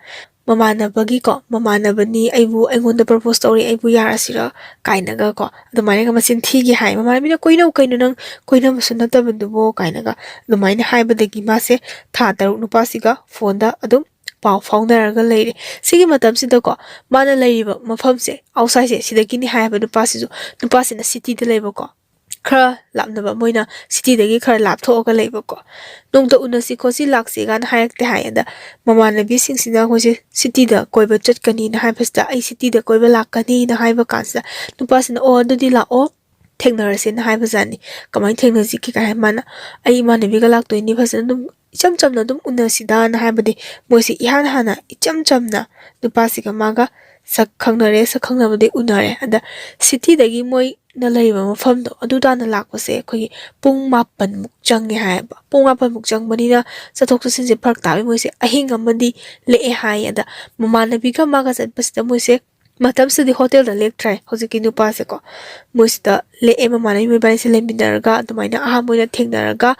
ꯃꯃꯥꯟꯅꯕꯒꯤꯀꯣ, ꯃꯃꯥꯟꯅꯕꯅꯤ, ꯑꯩꯕꯨ, ꯑꯩꯉꯣꯟꯗ ꯄ꯭ꯔꯄꯣꯁ ꯇꯧꯔꯤ, ꯑꯩꯕꯨ ꯌꯥꯔꯁꯤꯔ ꯀꯥꯏꯅꯒꯀꯣ, ꯑꯗꯨꯃꯥꯏꯅꯒ ꯃꯆꯤꯟ ꯊꯤꯒꯦ ꯍꯥꯏ꯫ ꯃꯃꯥꯟꯅꯕꯤꯅ, "ꯀꯣꯏꯅꯧ ꯀꯩꯅꯣ, ꯅꯪ ꯀꯣꯏꯅꯕꯁꯨ ꯅꯠꯇꯕꯗꯨꯕꯨ" ꯀꯥꯏꯅꯒ ꯑꯗꯨꯃꯥꯏꯅ ꯍꯥꯏꯕꯗꯒꯤ ꯃꯥꯁꯦ ꯊꯥ ꯇꯔꯨꯛ ꯅꯨꯄꯥꯁꯤꯒ ꯐꯣꯟꯗ ꯑꯗꯨꯝ ꯄꯥꯎ ꯐꯥꯎꯅꯔꯒ ꯂꯩꯔꯦ꯫ ꯁꯤꯒꯤ ꯃꯇꯝꯁꯤꯗꯀꯣ, ꯃꯥꯅ ꯂꯩꯔꯤꯕ ꯃꯐꯝꯁꯦ, ꯑꯥꯎꯠꯁꯥꯏꯠꯁꯦ, ꯁꯤꯗꯒꯤꯅꯤ ꯍꯥꯏꯌꯦꯕ ꯅꯨꯄꯥꯁꯤꯁꯨ꯫ ꯅꯨꯄꯥꯁꯤꯅ ꯁꯤꯇꯤꯗ ꯂꯩꯕꯀꯣ, ꯈꯔ ꯂꯥꯞꯅꯕ, ꯃꯣꯏꯅ ꯁꯤꯇꯤꯗꯒꯤ ꯈꯔ ꯂꯥꯞꯊꯣꯛꯑꯒ ꯂꯩꯕꯀꯣ꯫ "ꯅꯣꯡꯇ ꯎꯅꯁꯤ ꯈꯣꯠꯁꯤ ꯂꯥꯛꯁꯤ" ꯀꯥꯏꯅ ꯍꯥꯏꯔꯛꯇꯦ ꯍꯥꯏ꯫ ꯑꯗ ꯃꯃꯥꯟꯅꯕꯤꯁꯤꯡꯁꯤꯅ ꯑꯩꯈꯣꯏꯁꯦ ꯁꯤꯇꯤꯗ ꯀꯣꯏꯕ ꯆꯠꯀꯅꯤꯅ ꯍꯥꯏꯕꯁꯤꯗ, "ꯑꯩ ꯁꯤꯇꯤꯗ ꯀꯣꯏꯕ ꯂꯥꯛꯀꯅꯤꯅ" ꯍꯥꯏꯕ ꯀꯥꯟꯁꯤꯗ, ꯅꯨꯄꯥꯁꯤꯅ, "ꯑꯣ, ꯑꯗꯨꯗꯤ ꯂꯥꯛꯑꯣ, ꯊꯦꯡꯅꯔꯁꯦꯅ" ꯍꯥꯏꯕꯖꯥꯠꯅꯤ꯫ "ꯀꯃꯥꯏꯅ ꯊꯦꯡꯅꯁꯤꯒꯦ?" ꯀꯥꯏ ꯍꯥꯏ꯫ ꯃꯥꯅ, "ꯑꯩ ꯏꯃꯥꯟꯅꯕꯤꯒ ꯂꯥꯛꯇꯣꯏꯅꯤ, ꯐꯖꯅ ꯑꯗꯨꯝ ꯏꯆꯝ ꯆꯝꯅ ꯑꯗꯨꯝ ꯎꯅꯁꯤꯗꯥꯅ" ꯍꯥꯏꯕꯗꯤ, ꯃꯣꯏꯁꯦ ꯏꯍꯥꯟ ꯍꯥꯟꯅ ꯏꯆꯝ ꯆꯝꯅ ꯅꯨꯄꯥꯁꯤꯒ ꯃꯥꯒ ꯁꯛ ꯈꯪꯅꯔꯦ, ꯁꯛ ꯈꯪꯅꯕꯗꯤ ꯎꯅꯔꯦ꯫ ꯑꯗ ꯁꯤꯇꯤꯗꯒꯤ ꯃꯣꯏꯅ ꯂꯩꯔꯤꯕ ꯃꯐꯝꯗꯣ ꯑꯗꯨ ꯇꯥꯟꯅ ꯂꯥꯛꯄꯁꯦ ꯑꯩꯈꯣꯏꯒꯤ ꯄꯨꯡ ꯃꯥꯄꯟꯃꯨꯛ ꯆꯪꯉꯦ ꯍꯥꯏꯌꯦꯕ꯫ ꯄꯨꯡ ꯃꯥꯄꯟꯃꯨꯛ ꯆꯪꯕꯅꯤꯅ ꯆꯠꯊꯣꯛ ꯆꯠꯁꯤꯟꯁꯦ ꯐꯔꯛ ꯇꯥꯕꯒꯤ ꯃꯣꯏꯁꯦ ꯑꯍꯤꯡ ꯑꯃꯗꯤ ꯂꯦꯛꯑꯦ ꯍꯥꯏꯌꯦ꯫ ꯑꯗ ꯃꯃꯥꯟꯅꯕꯤꯒ ꯃꯥꯒ ꯆꯠꯄꯁꯤꯗ ꯃꯣꯏꯁꯦ ꯃꯇꯝꯁꯤꯗꯗꯤ ꯍꯣꯇꯦꯜꯗ ꯂꯦꯛꯇ꯭ꯔꯦ ꯍꯧꯖꯤꯛꯀꯤ ꯅꯨꯄꯥꯁꯦꯀꯣ꯫ ꯃꯣꯏꯁꯤꯗ ꯂꯦꯛꯑꯦ, ꯃꯃꯥꯟꯅꯕꯤ ꯃꯣꯏꯕꯥꯅꯤꯁꯦ ꯂꯩꯃꯤꯟꯅꯔꯒ ꯑꯗꯨꯃꯥꯏꯅ ꯑꯍꯥꯟꯕ ꯑꯣꯏꯅ ꯊꯦꯡꯅꯔꯒ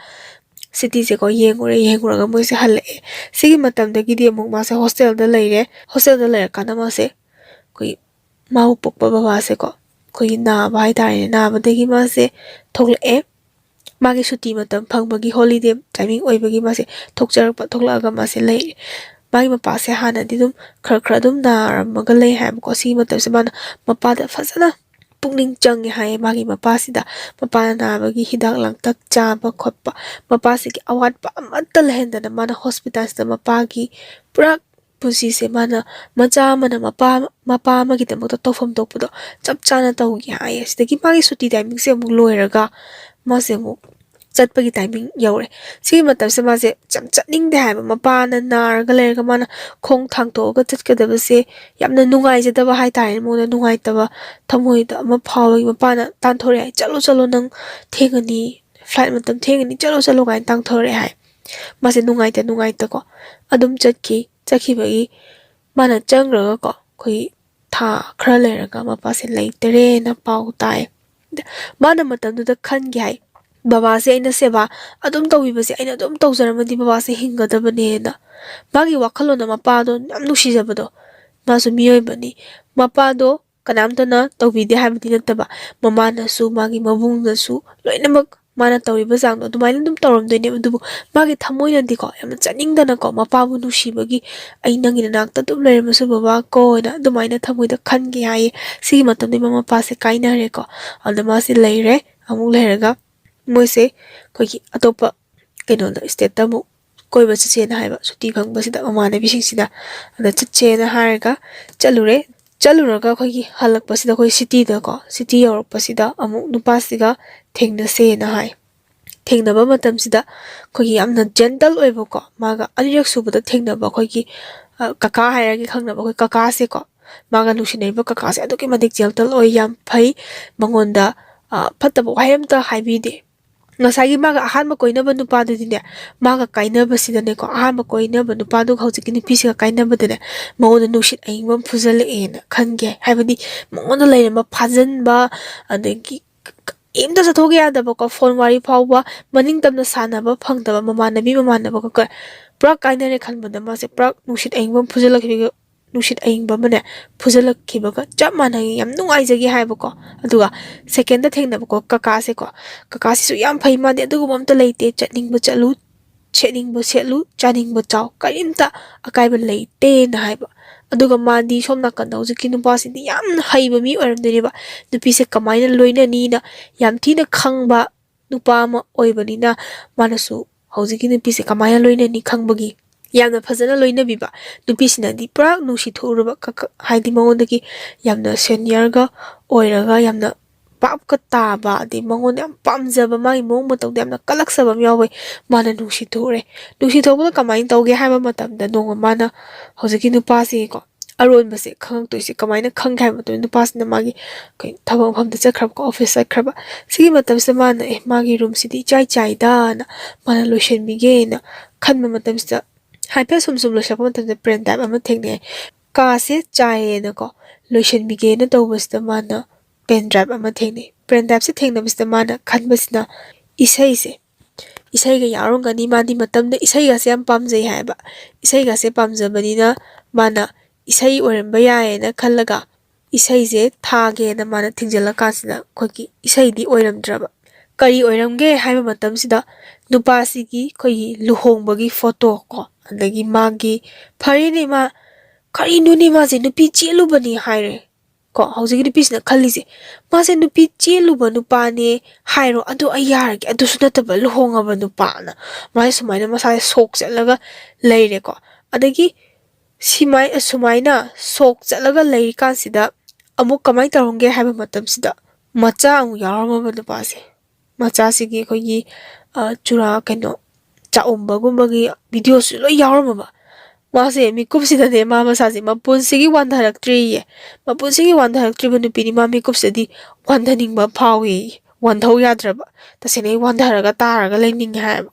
ꯁꯤꯇꯤꯁꯦꯀꯣ ꯌꯦꯡꯉꯨꯔꯦ, ꯌꯦꯡꯉꯨꯔꯒ ꯃꯣꯏꯁꯦ ꯍꯜꯂꯛꯑꯦ꯫ ꯁꯤꯒꯤ ꯃꯇꯝꯗꯒꯤꯗꯤ ꯑꯃꯨꯛ ꯃꯥꯁꯦ ꯍꯣꯁꯇꯦꯜꯗ ꯂꯩꯔꯦ꯫ ꯍꯣꯁꯇꯦꯜꯗ ꯂꯩꯔꯀꯥꯟꯗ ꯃꯥꯁꯦ ꯑꯩꯈꯣꯏꯒꯤ ꯃꯥꯕꯨ ꯄꯣꯛꯄ ꯕꯕꯥꯁꯦꯀꯣ ꯑꯩꯈꯣꯏꯒꯤ ꯅꯥꯕ ꯍꯥꯏꯇꯥꯔꯦꯅꯦ, ꯅꯥꯕꯗꯒꯤ ꯃꯥꯁꯦ ꯊꯣꯛꯂꯛꯑꯦ꯫ ꯃꯥꯒꯤ ꯁꯨꯇꯤ ꯃꯇꯝ ꯐꯪꯕꯒꯤ, ꯍꯣꯂꯤꯗꯦ ꯇꯥꯏꯃꯤꯡ ꯑꯣꯏꯕꯒꯤ ꯃꯥꯁꯦ ꯊꯣꯛꯆꯔꯛꯄ, ꯊꯣꯛꯂꯛꯑꯒ ꯃꯥꯁꯦ ꯂꯩꯔꯦ꯫ ꯃꯥꯒꯤ ꯃꯄꯥꯁꯦ ꯍꯥꯟꯅꯗꯤ ꯑꯗꯨꯝ ꯈꯔ ꯈꯔ ꯑꯗꯨꯝ ꯅꯥꯔꯝꯃꯒ ꯂꯩ ꯍꯥꯏꯕꯀꯣ꯫ ꯁꯤꯒꯤ ꯃꯇꯝꯁꯦ ꯃꯥꯅ ꯃꯄꯥꯗ ꯐꯖꯅ ꯄꯨꯛꯅꯤꯡ ꯆꯪꯉꯦ ꯍꯥꯏꯌꯦ ꯃꯥꯒꯤ ꯃꯄꯥꯁꯤꯗ꯫ ꯃꯄꯥꯅ ꯅꯥꯕꯒꯤ ꯍꯤꯗꯥꯛ ꯂꯥꯡꯊꯛ ꯆꯥꯕ ꯈꯣꯠꯄ, ꯃꯄꯥꯁꯤꯒꯤ ꯑꯋꯥꯠꯄ ꯑꯃꯠꯇ ꯂꯩꯍꯟꯗꯅ ꯃꯥꯅ ꯍꯣꯁꯄꯤꯇꯥꯜꯁꯤꯗ ꯃꯄꯥꯒꯤ ꯄꯨꯔꯥ ꯄꯨꯟꯁꯤꯁꯦ ꯃꯥꯅ, ꯃꯆꯥ ꯑꯃꯅ ꯃꯄꯥ, ꯃꯄꯥ ꯑꯃꯒꯤꯗꯃꯛꯇ ꯇꯧꯐꯝ ꯊꯣꯛꯄꯗꯣ ꯆꯞ ꯆꯥꯅ ꯇꯧꯒꯦ ꯍꯥꯏꯌꯦ꯫ ꯁꯤꯗꯒꯤ ꯃꯥꯒꯤ ꯁꯨꯇꯤ ꯇꯥꯏꯃꯤꯡꯁꯦ ꯑꯃꯨꯛ ꯂꯣꯏꯔꯒ ꯃꯥꯁꯦ ꯑꯃꯨꯛ ꯆꯠꯄꯒꯤ ꯇꯥꯏꯃꯤꯡ ꯌꯧꯔꯦ꯫ ꯁꯤꯒꯤ ꯃꯇꯝꯁꯦ ꯃꯥꯁꯦ ꯌꯥꯝ ꯆꯠꯅꯤꯡꯗꯦ ꯍꯥꯏꯕ꯫ ꯃꯄꯥꯅ ꯅꯥꯔꯒ ꯂꯩꯔꯒ ꯃꯥꯅ ꯈꯣꯡ ꯊꯥꯡꯗꯣꯛꯑꯒ ꯆꯠꯀꯗꯕꯁꯦ ꯌꯥꯝꯅ ꯅꯨꯡꯉꯥꯏꯖꯗꯕ ꯍꯥꯏꯇꯥꯔꯦ꯫ ꯃꯉꯣꯟꯗ ꯅꯨꯡꯉꯥꯏꯇꯕ ꯊꯃꯣꯏꯗ ꯑꯃ ꯐꯥꯎꯕꯒꯤ ꯃꯄꯥꯅ ꯇꯥꯟꯊꯣꯔꯛꯑꯦ ꯍꯥꯏ, "ꯆꯠꯂꯣ, ꯆꯠꯂꯣ, ꯅꯪ ꯊꯦꯡꯉꯅꯤ, "Flight ꯃꯇꯝ ꯊꯦꯡꯉꯅꯤ, ꯆꯠꯂꯣ, ꯆꯠꯂꯣ" ꯀꯥꯏꯅ ꯇꯥꯡꯊꯣꯔꯛꯑꯦ ꯍꯥꯏ꯫ ꯃꯥꯁꯦ ꯅꯨꯡꯉꯥꯏꯇ ꯅꯨꯡꯉꯥꯏꯇꯀꯣ ꯑꯗꯨꯝ ꯆꯠꯈꯤ꯫ ꯆꯠꯈꯤꯕꯒꯤ ꯃꯥꯅ ꯆꯪꯈ꯭ꯔꯒꯀꯣ ꯑꯩꯈꯣꯏꯒꯤ ꯊꯥ ꯈꯔ ꯂꯩꯔꯒ ꯃꯄꯥꯁꯦ ꯂꯩꯇꯔꯦꯅ ꯄꯥꯎ ꯇꯥꯏ꯫ ꯃꯥꯅ ꯃꯇꯝꯗꯨꯗ ꯈꯟꯒꯦ ꯍꯥꯏ, "ꯕꯕꯥꯁꯦ ꯑꯩꯅ ꯁꯦꯕꯥ ꯑꯗꯨꯝ ꯇꯧꯕꯤꯕꯁꯦ ꯑꯩꯅ ꯑꯗꯨꯝ ꯇꯧꯖꯔꯝꯃꯗꯤ ꯕꯕꯥꯁꯦ ꯍꯤꯡꯒꯗꯕꯅꯦꯅ"꯫ ꯃꯥꯒꯤ ꯋꯥꯈꯜꯂꯣꯟꯗ ꯃꯄꯥꯗꯣ ꯌꯥꯝ ꯅꯨꯡꯁꯤꯖꯕꯗꯣ, ꯃꯥꯁꯨ ꯃꯤꯑꯣꯏꯕꯅꯤ, ꯃꯄꯥꯗꯣ ꯀꯅꯥꯝꯇꯅ ꯇꯧꯕꯤꯗꯦ ꯍꯥꯏꯕꯗꯤ ꯅꯠꯇꯕ, ꯃꯃꯥꯅꯁꯨ ꯃꯥꯒꯤ ꯃꯕꯨꯡꯅꯁꯨ ꯂꯣꯏꯅꯃꯛ ꯃꯥꯅ ꯇꯧꯔꯤꯕ ꯆꯥꯡꯗꯣ ꯑꯗꯨꯃꯥꯏꯅ ꯑꯗꯨꯝ ꯇꯧꯔꯝꯗꯣꯏꯅꯦꯕ꯫ ꯑꯗꯨꯕꯨ ꯃꯥꯒꯤ ꯊꯃꯣꯏꯅꯗꯤꯀꯣ ꯌꯥꯝꯅ ꯆꯠꯅꯤꯡꯗꯅꯀꯣ ꯃꯄꯥꯕꯨ ꯅꯨꯡꯁꯤꯕꯒꯤ "ꯑꯩ ꯅꯪꯒꯤ ꯅꯅꯥꯛꯇ ꯑꯗꯨꯝ ꯂꯩꯔꯝꯃꯁꯨ ꯕꯕꯥ" ꯀꯣꯅ ꯑꯗꯨꯃꯥꯏꯅ ꯊꯃꯣꯏꯗ ꯈꯟꯒꯦ ꯍꯥꯏꯌꯦ꯫ ꯁꯤꯒꯤ ꯃꯇꯝꯗꯤ ꯃꯃꯥ ꯃꯄꯥꯁꯦ ꯀꯥꯏꯅꯔꯦꯀꯣ꯫ ꯑꯗꯨꯗ ꯃꯥꯁꯦ ꯂꯩꯔꯦ꯫ ꯑꯃꯨꯛ ꯂꯩꯔꯒ ꯃꯣꯏꯁꯦ ꯑꯩꯈꯣꯏꯒꯤ ꯑꯇꯣꯞꯄ ꯀꯩꯅꯣꯗ, stateꯇ ꯑꯃꯨꯛ ꯀꯣꯏꯕ ꯆꯠꯁꯦꯅ ꯍꯥꯏꯕ꯫ ꯁꯨꯇꯤ ꯐꯪꯕꯁꯤꯗ ꯃꯃꯥꯟꯅꯕꯤꯁꯤꯡꯁꯤꯅ꯫ ꯑꯗ ꯆꯠꯁꯦꯅ ꯍꯥꯏꯔꯒ ꯆꯠꯂꯨꯔꯦ꯫ ꯆꯠꯂꯨꯔꯒ ꯑꯩꯈꯣꯏꯒꯤ ꯍꯜꯂꯛꯄꯁꯤꯗ ꯑꯩꯈꯣꯏ cityꯗꯀꯣ, city ꯌꯧꯔꯛꯄꯁꯤꯗ ꯑꯃꯨꯛ ꯅꯨꯄꯥꯁꯤꯒ ꯊꯦꯡꯅꯁꯦꯅ ꯍꯥꯏ꯫ ꯊꯦꯡꯅꯕ ꯃꯇꯝꯁꯤꯗ ꯑꯩꯈꯣꯏꯒꯤ ꯌꯥꯝꯅ gentle ꯑꯣꯏꯕꯀꯣ, ꯃꯥꯒ ꯑꯅꯤꯔꯛ ꯁꯨꯕꯗ ꯊꯦꯡꯅꯕ ꯑꯩꯈꯣꯏꯒꯤ, ꯑ, ꯀꯀꯥ ꯍꯥꯏꯔꯒꯦ, ꯈꯪꯅꯕ ꯑꯩꯈꯣꯏ ꯀꯀꯥꯁꯦꯀꯣ, ꯃꯥꯒ ꯅꯨꯡꯁꯤꯅꯔꯤꯕ ꯀꯀꯥꯁꯦ ꯑꯗꯨꯛꯀꯤ ꯃꯇꯤꯛ gentle ꯑꯣꯏ, ꯌꯥꯝ ꯐꯩ꯫ ꯃꯉꯣꯟꯗ, ꯑ, ꯐꯠꯇꯕ ꯋꯥꯍꯩ ꯑꯝꯇ ꯍꯥꯏꯕꯤꯗꯦ꯫ ꯉꯁꯥꯏꯒꯤ ꯃꯥꯒ ꯑꯍꯥꯟꯕ ꯀꯣꯏꯅꯕ ꯅꯨꯄꯥꯗꯨꯗꯤꯅꯦ, ꯃꯥꯒ ꯀꯥꯏꯅꯕꯁꯤꯗꯅꯦꯀꯣ, ꯑꯍꯥꯟꯕ ꯀꯣꯏꯅꯕ ꯅꯨꯄꯥꯗꯨꯒ ꯍꯧꯖꯤꯛꯀꯤ ꯅꯨꯄꯤꯁꯤꯒ ꯀꯥꯏꯅꯕꯗꯅꯦ, ꯃꯉꯣꯟꯗ ꯅꯨꯡꯁꯤꯠ ꯑꯏꯪꯕ ꯑꯃ ꯐꯨꯖꯜꯂꯛꯑꯦꯅ ꯈꯟꯒꯦ꯫ ꯍꯥꯏꯕꯗꯤ ꯃꯉꯣꯟꯗ ꯂꯩꯔꯝꯕ ꯐꯥꯖꯟꯕ, ꯑꯗꯒꯤ ꯀ-, ꯀ-, ꯀꯔꯤꯝꯇ ꯆꯠꯊꯣꯛ ꯌꯥꯗꯕꯀꯣ, phone ꯋꯥꯔꯤ ꯐꯥꯎꯕ ꯃꯅꯤꯡ ꯇꯝꯅ ꯁꯥꯟꯅꯕ ꯐꯪꯗꯕ ꯃꯃꯥꯟꯅꯕꯤ ꯃꯃꯥꯟꯅꯕꯒ ꯀ-, ꯄꯨꯔꯥ ꯀꯥꯏꯅꯔꯦ ꯈꯟꯕꯗ ꯃꯥꯁꯦ ꯄꯨꯔꯥ ꯅꯨꯡꯁꯤꯠ ꯑꯏꯪꯕ ꯑꯃ ꯐꯨꯖꯜꯂꯛꯈꯤꯕꯒꯤ, ꯅꯨꯡꯁꯤꯠ ꯑꯏꯪꯕ ꯑꯃꯅꯦ ꯐꯨꯖꯜꯂꯛꯈꯤꯕꯒ ꯆꯞ ꯃꯥꯟꯅꯩ, ꯌꯥꯝ ꯅꯨꯡꯉꯥꯏꯖꯒꯦ ꯍꯥꯏꯕꯀꯣ꯫ ꯑꯗꯨꯒ secondꯗ ꯊꯦꯡꯅꯕꯀꯣ ꯀꯀꯥꯁꯦꯀꯣ, ꯀꯀꯥꯁꯤꯁꯨ ꯌꯥꯝ ꯐꯩ, ꯃꯥꯗꯤ ꯑꯗꯨꯒꯨꯝꯕ ꯑꯝꯇ ꯂꯩꯇꯦ, ꯆꯠꯅꯤꯡꯕ ꯆꯠꯂꯨ, ꯁꯦꯠꯅꯤꯡꯕ ꯁꯦꯠꯂꯨ, ꯆꯥꯅꯤꯡꯕ ꯆꯥꯎ, ꯀꯔꯤꯝꯇ ꯑꯀꯥꯏꯕ ꯂꯩꯇꯦꯅ ꯍꯥꯏꯕ꯫ ꯑꯗꯨꯒ ꯃꯥꯗꯤ ꯁꯣꯝ ꯅꯥꯀꯟꯗ ꯍꯧꯖꯤꯛꯀꯤ ꯅꯨꯄꯥꯁꯤꯗꯤ ꯌꯥꯝꯅ ꯍꯩꯕ ꯃꯤ ꯑꯣꯏꯔꯝꯗꯣꯏꯅꯦꯕ, ꯅꯨꯄꯤꯁꯦ ꯀꯃꯥꯏꯅ ꯂꯣꯏꯅꯅꯤꯅ ꯌꯥꯝ ꯊꯤꯅ ꯈꯪꯕ ꯅꯨꯄꯥ ꯑꯃ ꯑꯣꯏꯕꯅꯤꯅ, ꯃꯥꯅꯁꯨ ꯍꯧꯖꯤꯛꯀꯤ ꯅꯨꯄꯤꯁꯦ ꯀꯃꯥꯏꯅ ꯂꯣꯏꯅꯅꯤ ꯈꯪꯕꯒꯤ ꯌꯥꯝꯅ ꯐꯖꯅ ꯂꯣꯏꯅꯕꯤꯕ꯫ ꯅꯨꯄꯤꯁꯤꯅꯗꯤ ꯄꯨꯔꯥ ꯅꯨꯡꯁꯤ ꯊꯣꯛꯎꯔꯕ ꯀ-, ꯀ-, ꯍꯥꯏꯗꯤ ꯃꯉꯣꯟꯗꯒꯤ ꯌꯥꯝꯅ seniorꯒ ꯑꯣꯏꯔꯒ ꯌꯥꯝꯅ ꯚꯥꯞꯀ ꯇꯥꯕ, ꯑꯗꯩ ꯃꯉꯣꯟꯗ ꯌꯥꯝ ꯄꯥꯝꯖꯕ, ꯃꯥꯒꯤ ꯃꯑꯣꯡ ꯃꯇꯧꯗ ꯌꯥꯝꯅ ꯀꯜꯂꯛꯆꯕ ꯑꯃ ꯌꯥꯎꯋꯦ꯫ ꯃꯥꯅ ꯅꯨꯡꯁꯤ ꯊꯣꯛꯎꯔꯦ꯫ ꯅꯨꯡꯁꯤ ꯊꯣꯛꯄꯗ ꯀꯃꯥꯏꯅ ꯇꯧꯒꯦ ꯍꯥꯏꯕ ꯃꯇꯝꯗ, ꯅꯣꯡꯃ ꯃꯥꯅ ꯍꯧꯖꯤꯛꯀꯤ ꯅꯨꯄꯥꯁꯤꯒꯤꯀꯣ ꯑꯔꯣꯟꯕꯁꯦ ꯈꯪꯉꯛꯇꯣꯏꯁꯦ ꯀꯃꯥꯏꯅ ꯈꯪꯒꯦ ꯍꯥꯏꯕ ꯃꯇꯝꯗ, ꯅꯨꯄꯥꯁꯤꯅ ꯃꯥꯒꯤ ꯀꯩ ꯊꯕꯛ ꯃꯐꯝꯗ ꯆꯠꯈ꯭ꯔꯕꯀꯣ, ꯑꯣꯐꯤꯁ ꯆꯠꯈ꯭ꯔꯕ꯫ ꯁꯤꯒꯤ ꯃꯇꯝꯁꯤꯗ ꯃꯥꯅ, "ꯑꯦ, ꯃꯥꯒꯤ ꯔꯨꯝꯁꯤꯗꯤ ꯏꯆꯥꯏ ꯆꯥꯏꯗꯅ" ꯃꯥꯅ ꯂꯣꯏꯁꯤꯟꯕꯤꯒꯦꯅ ꯈꯟꯕ ꯃꯇꯝꯁꯤꯗ, ꯍꯥꯏꯐꯦꯠ ꯁꯨꯝ ꯁꯨꯝ ꯂꯣꯏꯁꯤꯜꯂꯛꯄ ꯃꯇꯝꯗ ꯄꯦꯟ ꯗ꯭ꯔꯥꯏꯚ ꯑꯃ ꯊꯦꯡꯅꯩ꯫ ꯀꯥꯁꯦ ꯆꯥꯏꯌꯦꯅꯀꯣ, ꯂꯣꯏꯁꯤꯟꯕꯤꯒꯦꯅ ꯇꯧꯕꯁꯤꯗ ꯃꯥꯅ ꯄꯦꯟ ꯗ꯭ꯔꯥꯏꯚ ꯑꯃ ꯊꯦꯡꯅꯩ꯫ ꯄꯦꯟ ꯗ꯭ꯔꯥꯏꯚꯁꯦ ꯊꯦꯡꯅꯕꯁꯤꯗ ꯃꯥꯅ ꯈꯟꯕꯁꯤꯅ, ꯏꯁꯩꯁꯦ, ꯏꯁꯩꯒ ꯌꯥꯎꯔꯝꯒꯅꯤ, ꯃꯥꯗꯤ ꯃꯇꯝꯗ ꯏꯁꯩꯒꯁꯦ ꯌꯥꯝ ꯄꯥꯝꯖꯩ ꯍꯥꯏꯕ꯫ ꯏꯁꯩꯒꯁꯦ ꯄꯥꯝꯖꯕꯅꯤꯅ ꯃꯥꯅ ꯏꯁꯩ ꯑꯣꯏꯔꯝꯕ ꯌꯥꯏꯌꯦꯅ ꯈꯜꯂꯒ ꯏꯁꯩꯁꯦ ꯊꯥꯒꯦꯅ ꯃꯥꯅ ꯊꯤꯡꯖꯤꯜꯂꯀꯥꯟꯁꯤꯗ, ꯑꯩꯈꯣꯏꯒꯤ ꯏꯁꯩꯗꯤ ꯑꯣꯏꯔꯝꯗ꯭ꯔꯕ꯫ ꯀꯔꯤ ꯑꯣꯏꯔꯝꯒꯦ ꯍꯥꯏꯕ ꯃꯇꯝꯁꯤꯗ, ꯅꯨꯄꯥꯁꯤꯒꯤ ꯑꯩꯈꯣꯏꯒꯤ ꯂꯨꯍꯣꯡꯕꯒꯤ ꯐꯣꯇꯣ ꯀꯣ, ꯑꯗꯒꯤ ꯃꯥꯒꯤ, ꯐꯔꯦꯅꯦ, ꯃꯥ, "ꯀꯔꯤꯅꯣꯅꯦ, ꯃꯥꯁꯦ ꯅꯨꯄꯤ ꯆꯦꯜꯂꯨꯕꯅꯤ" ꯍꯥꯏꯔꯦ ꯀꯣ꯫ ꯍꯧꯖꯤꯛꯀꯤ ꯅꯨꯄꯤꯁꯤꯅ ꯈꯜꯂꯤꯁꯦ, "ꯃꯥꯁꯦ ꯅꯨꯄꯤ ꯆꯦꯜꯂꯨꯕ ꯅꯨꯄꯥꯅꯦ ꯍꯥꯏꯔꯣ, ꯑꯗꯨ ꯑꯩ ꯌꯥꯔꯒꯦ, ꯑꯗꯨꯁꯨ ꯅꯠꯇꯕ ꯂꯨꯍꯣꯡꯉꯕ ꯅꯨꯄꯥꯅ", ꯃꯥꯁꯦ ꯁꯨꯃꯥꯏꯅ ꯃꯁꯥꯁꯦ ꯁꯣꯛ ꯆꯠꯂꯒ ꯂꯩꯔꯦꯀꯣ꯫ ꯑꯗꯒꯤ ꯁꯤꯃꯥꯏ-, ꯁꯨꯃꯥꯏꯅ ꯁꯣꯛ ꯆꯠꯂꯒ ꯂꯩꯔꯤꯀꯥꯟꯁꯤꯗ ꯑꯃꯨꯛ ꯀꯃꯥꯏꯅ ꯇꯧꯔꯝꯒꯦ ꯍꯥꯏꯕ ꯃꯇꯝꯁꯤꯗ, ꯃꯆꯥ ꯑꯃꯨꯛ ꯌꯥꯎꯔꯝꯃꯕ ꯅꯨꯄꯥꯁꯦ꯫ ꯃꯆꯥꯁꯤꯒꯤ ꯑꯩꯈꯣꯏꯒꯤ, ꯑ, ꯆꯨꯔꯥ, ꯀꯩꯅꯣ, ꯆꯥꯛꯎꯝꯕꯒꯨꯝꯕꯒꯤ ꯚꯤꯗꯤꯑꯣꯁꯨ ꯂꯣꯏ ꯌꯥꯎꯔꯝꯃꯕ꯫ ꯃꯥꯁꯦ ꯃꯤꯀꯨꯞꯁꯤꯗꯅꯦ, ꯃꯥ ꯃꯁꯥꯁꯦ ꯃꯄꯨꯟꯁꯤꯒꯤ ꯋꯥꯟꯊꯔꯛꯇ꯭ꯔꯤꯌꯦ꯫ ꯃꯄꯨꯟꯁꯤꯒꯤ ꯋꯥꯟꯊꯔꯛꯇ꯭ꯔꯤꯕ ꯅꯨꯄꯤꯅꯤ꯫ ꯃꯥ ꯃꯤꯀꯨꯞꯁꯤꯗꯗꯤ ꯋꯥꯟꯊꯅꯤꯡꯕ ꯐꯥꯎꯏ꯫ ꯋꯥꯟꯊꯧ ꯌꯥꯗ꯭ꯔꯕ꯫ ꯇꯁꯦꯡꯅ ꯑꯩ ꯋꯥꯟꯊꯔꯒ ꯇꯥꯔꯒ ꯂꯩꯅꯤꯡꯉꯦ ꯍꯥꯏꯕ꯫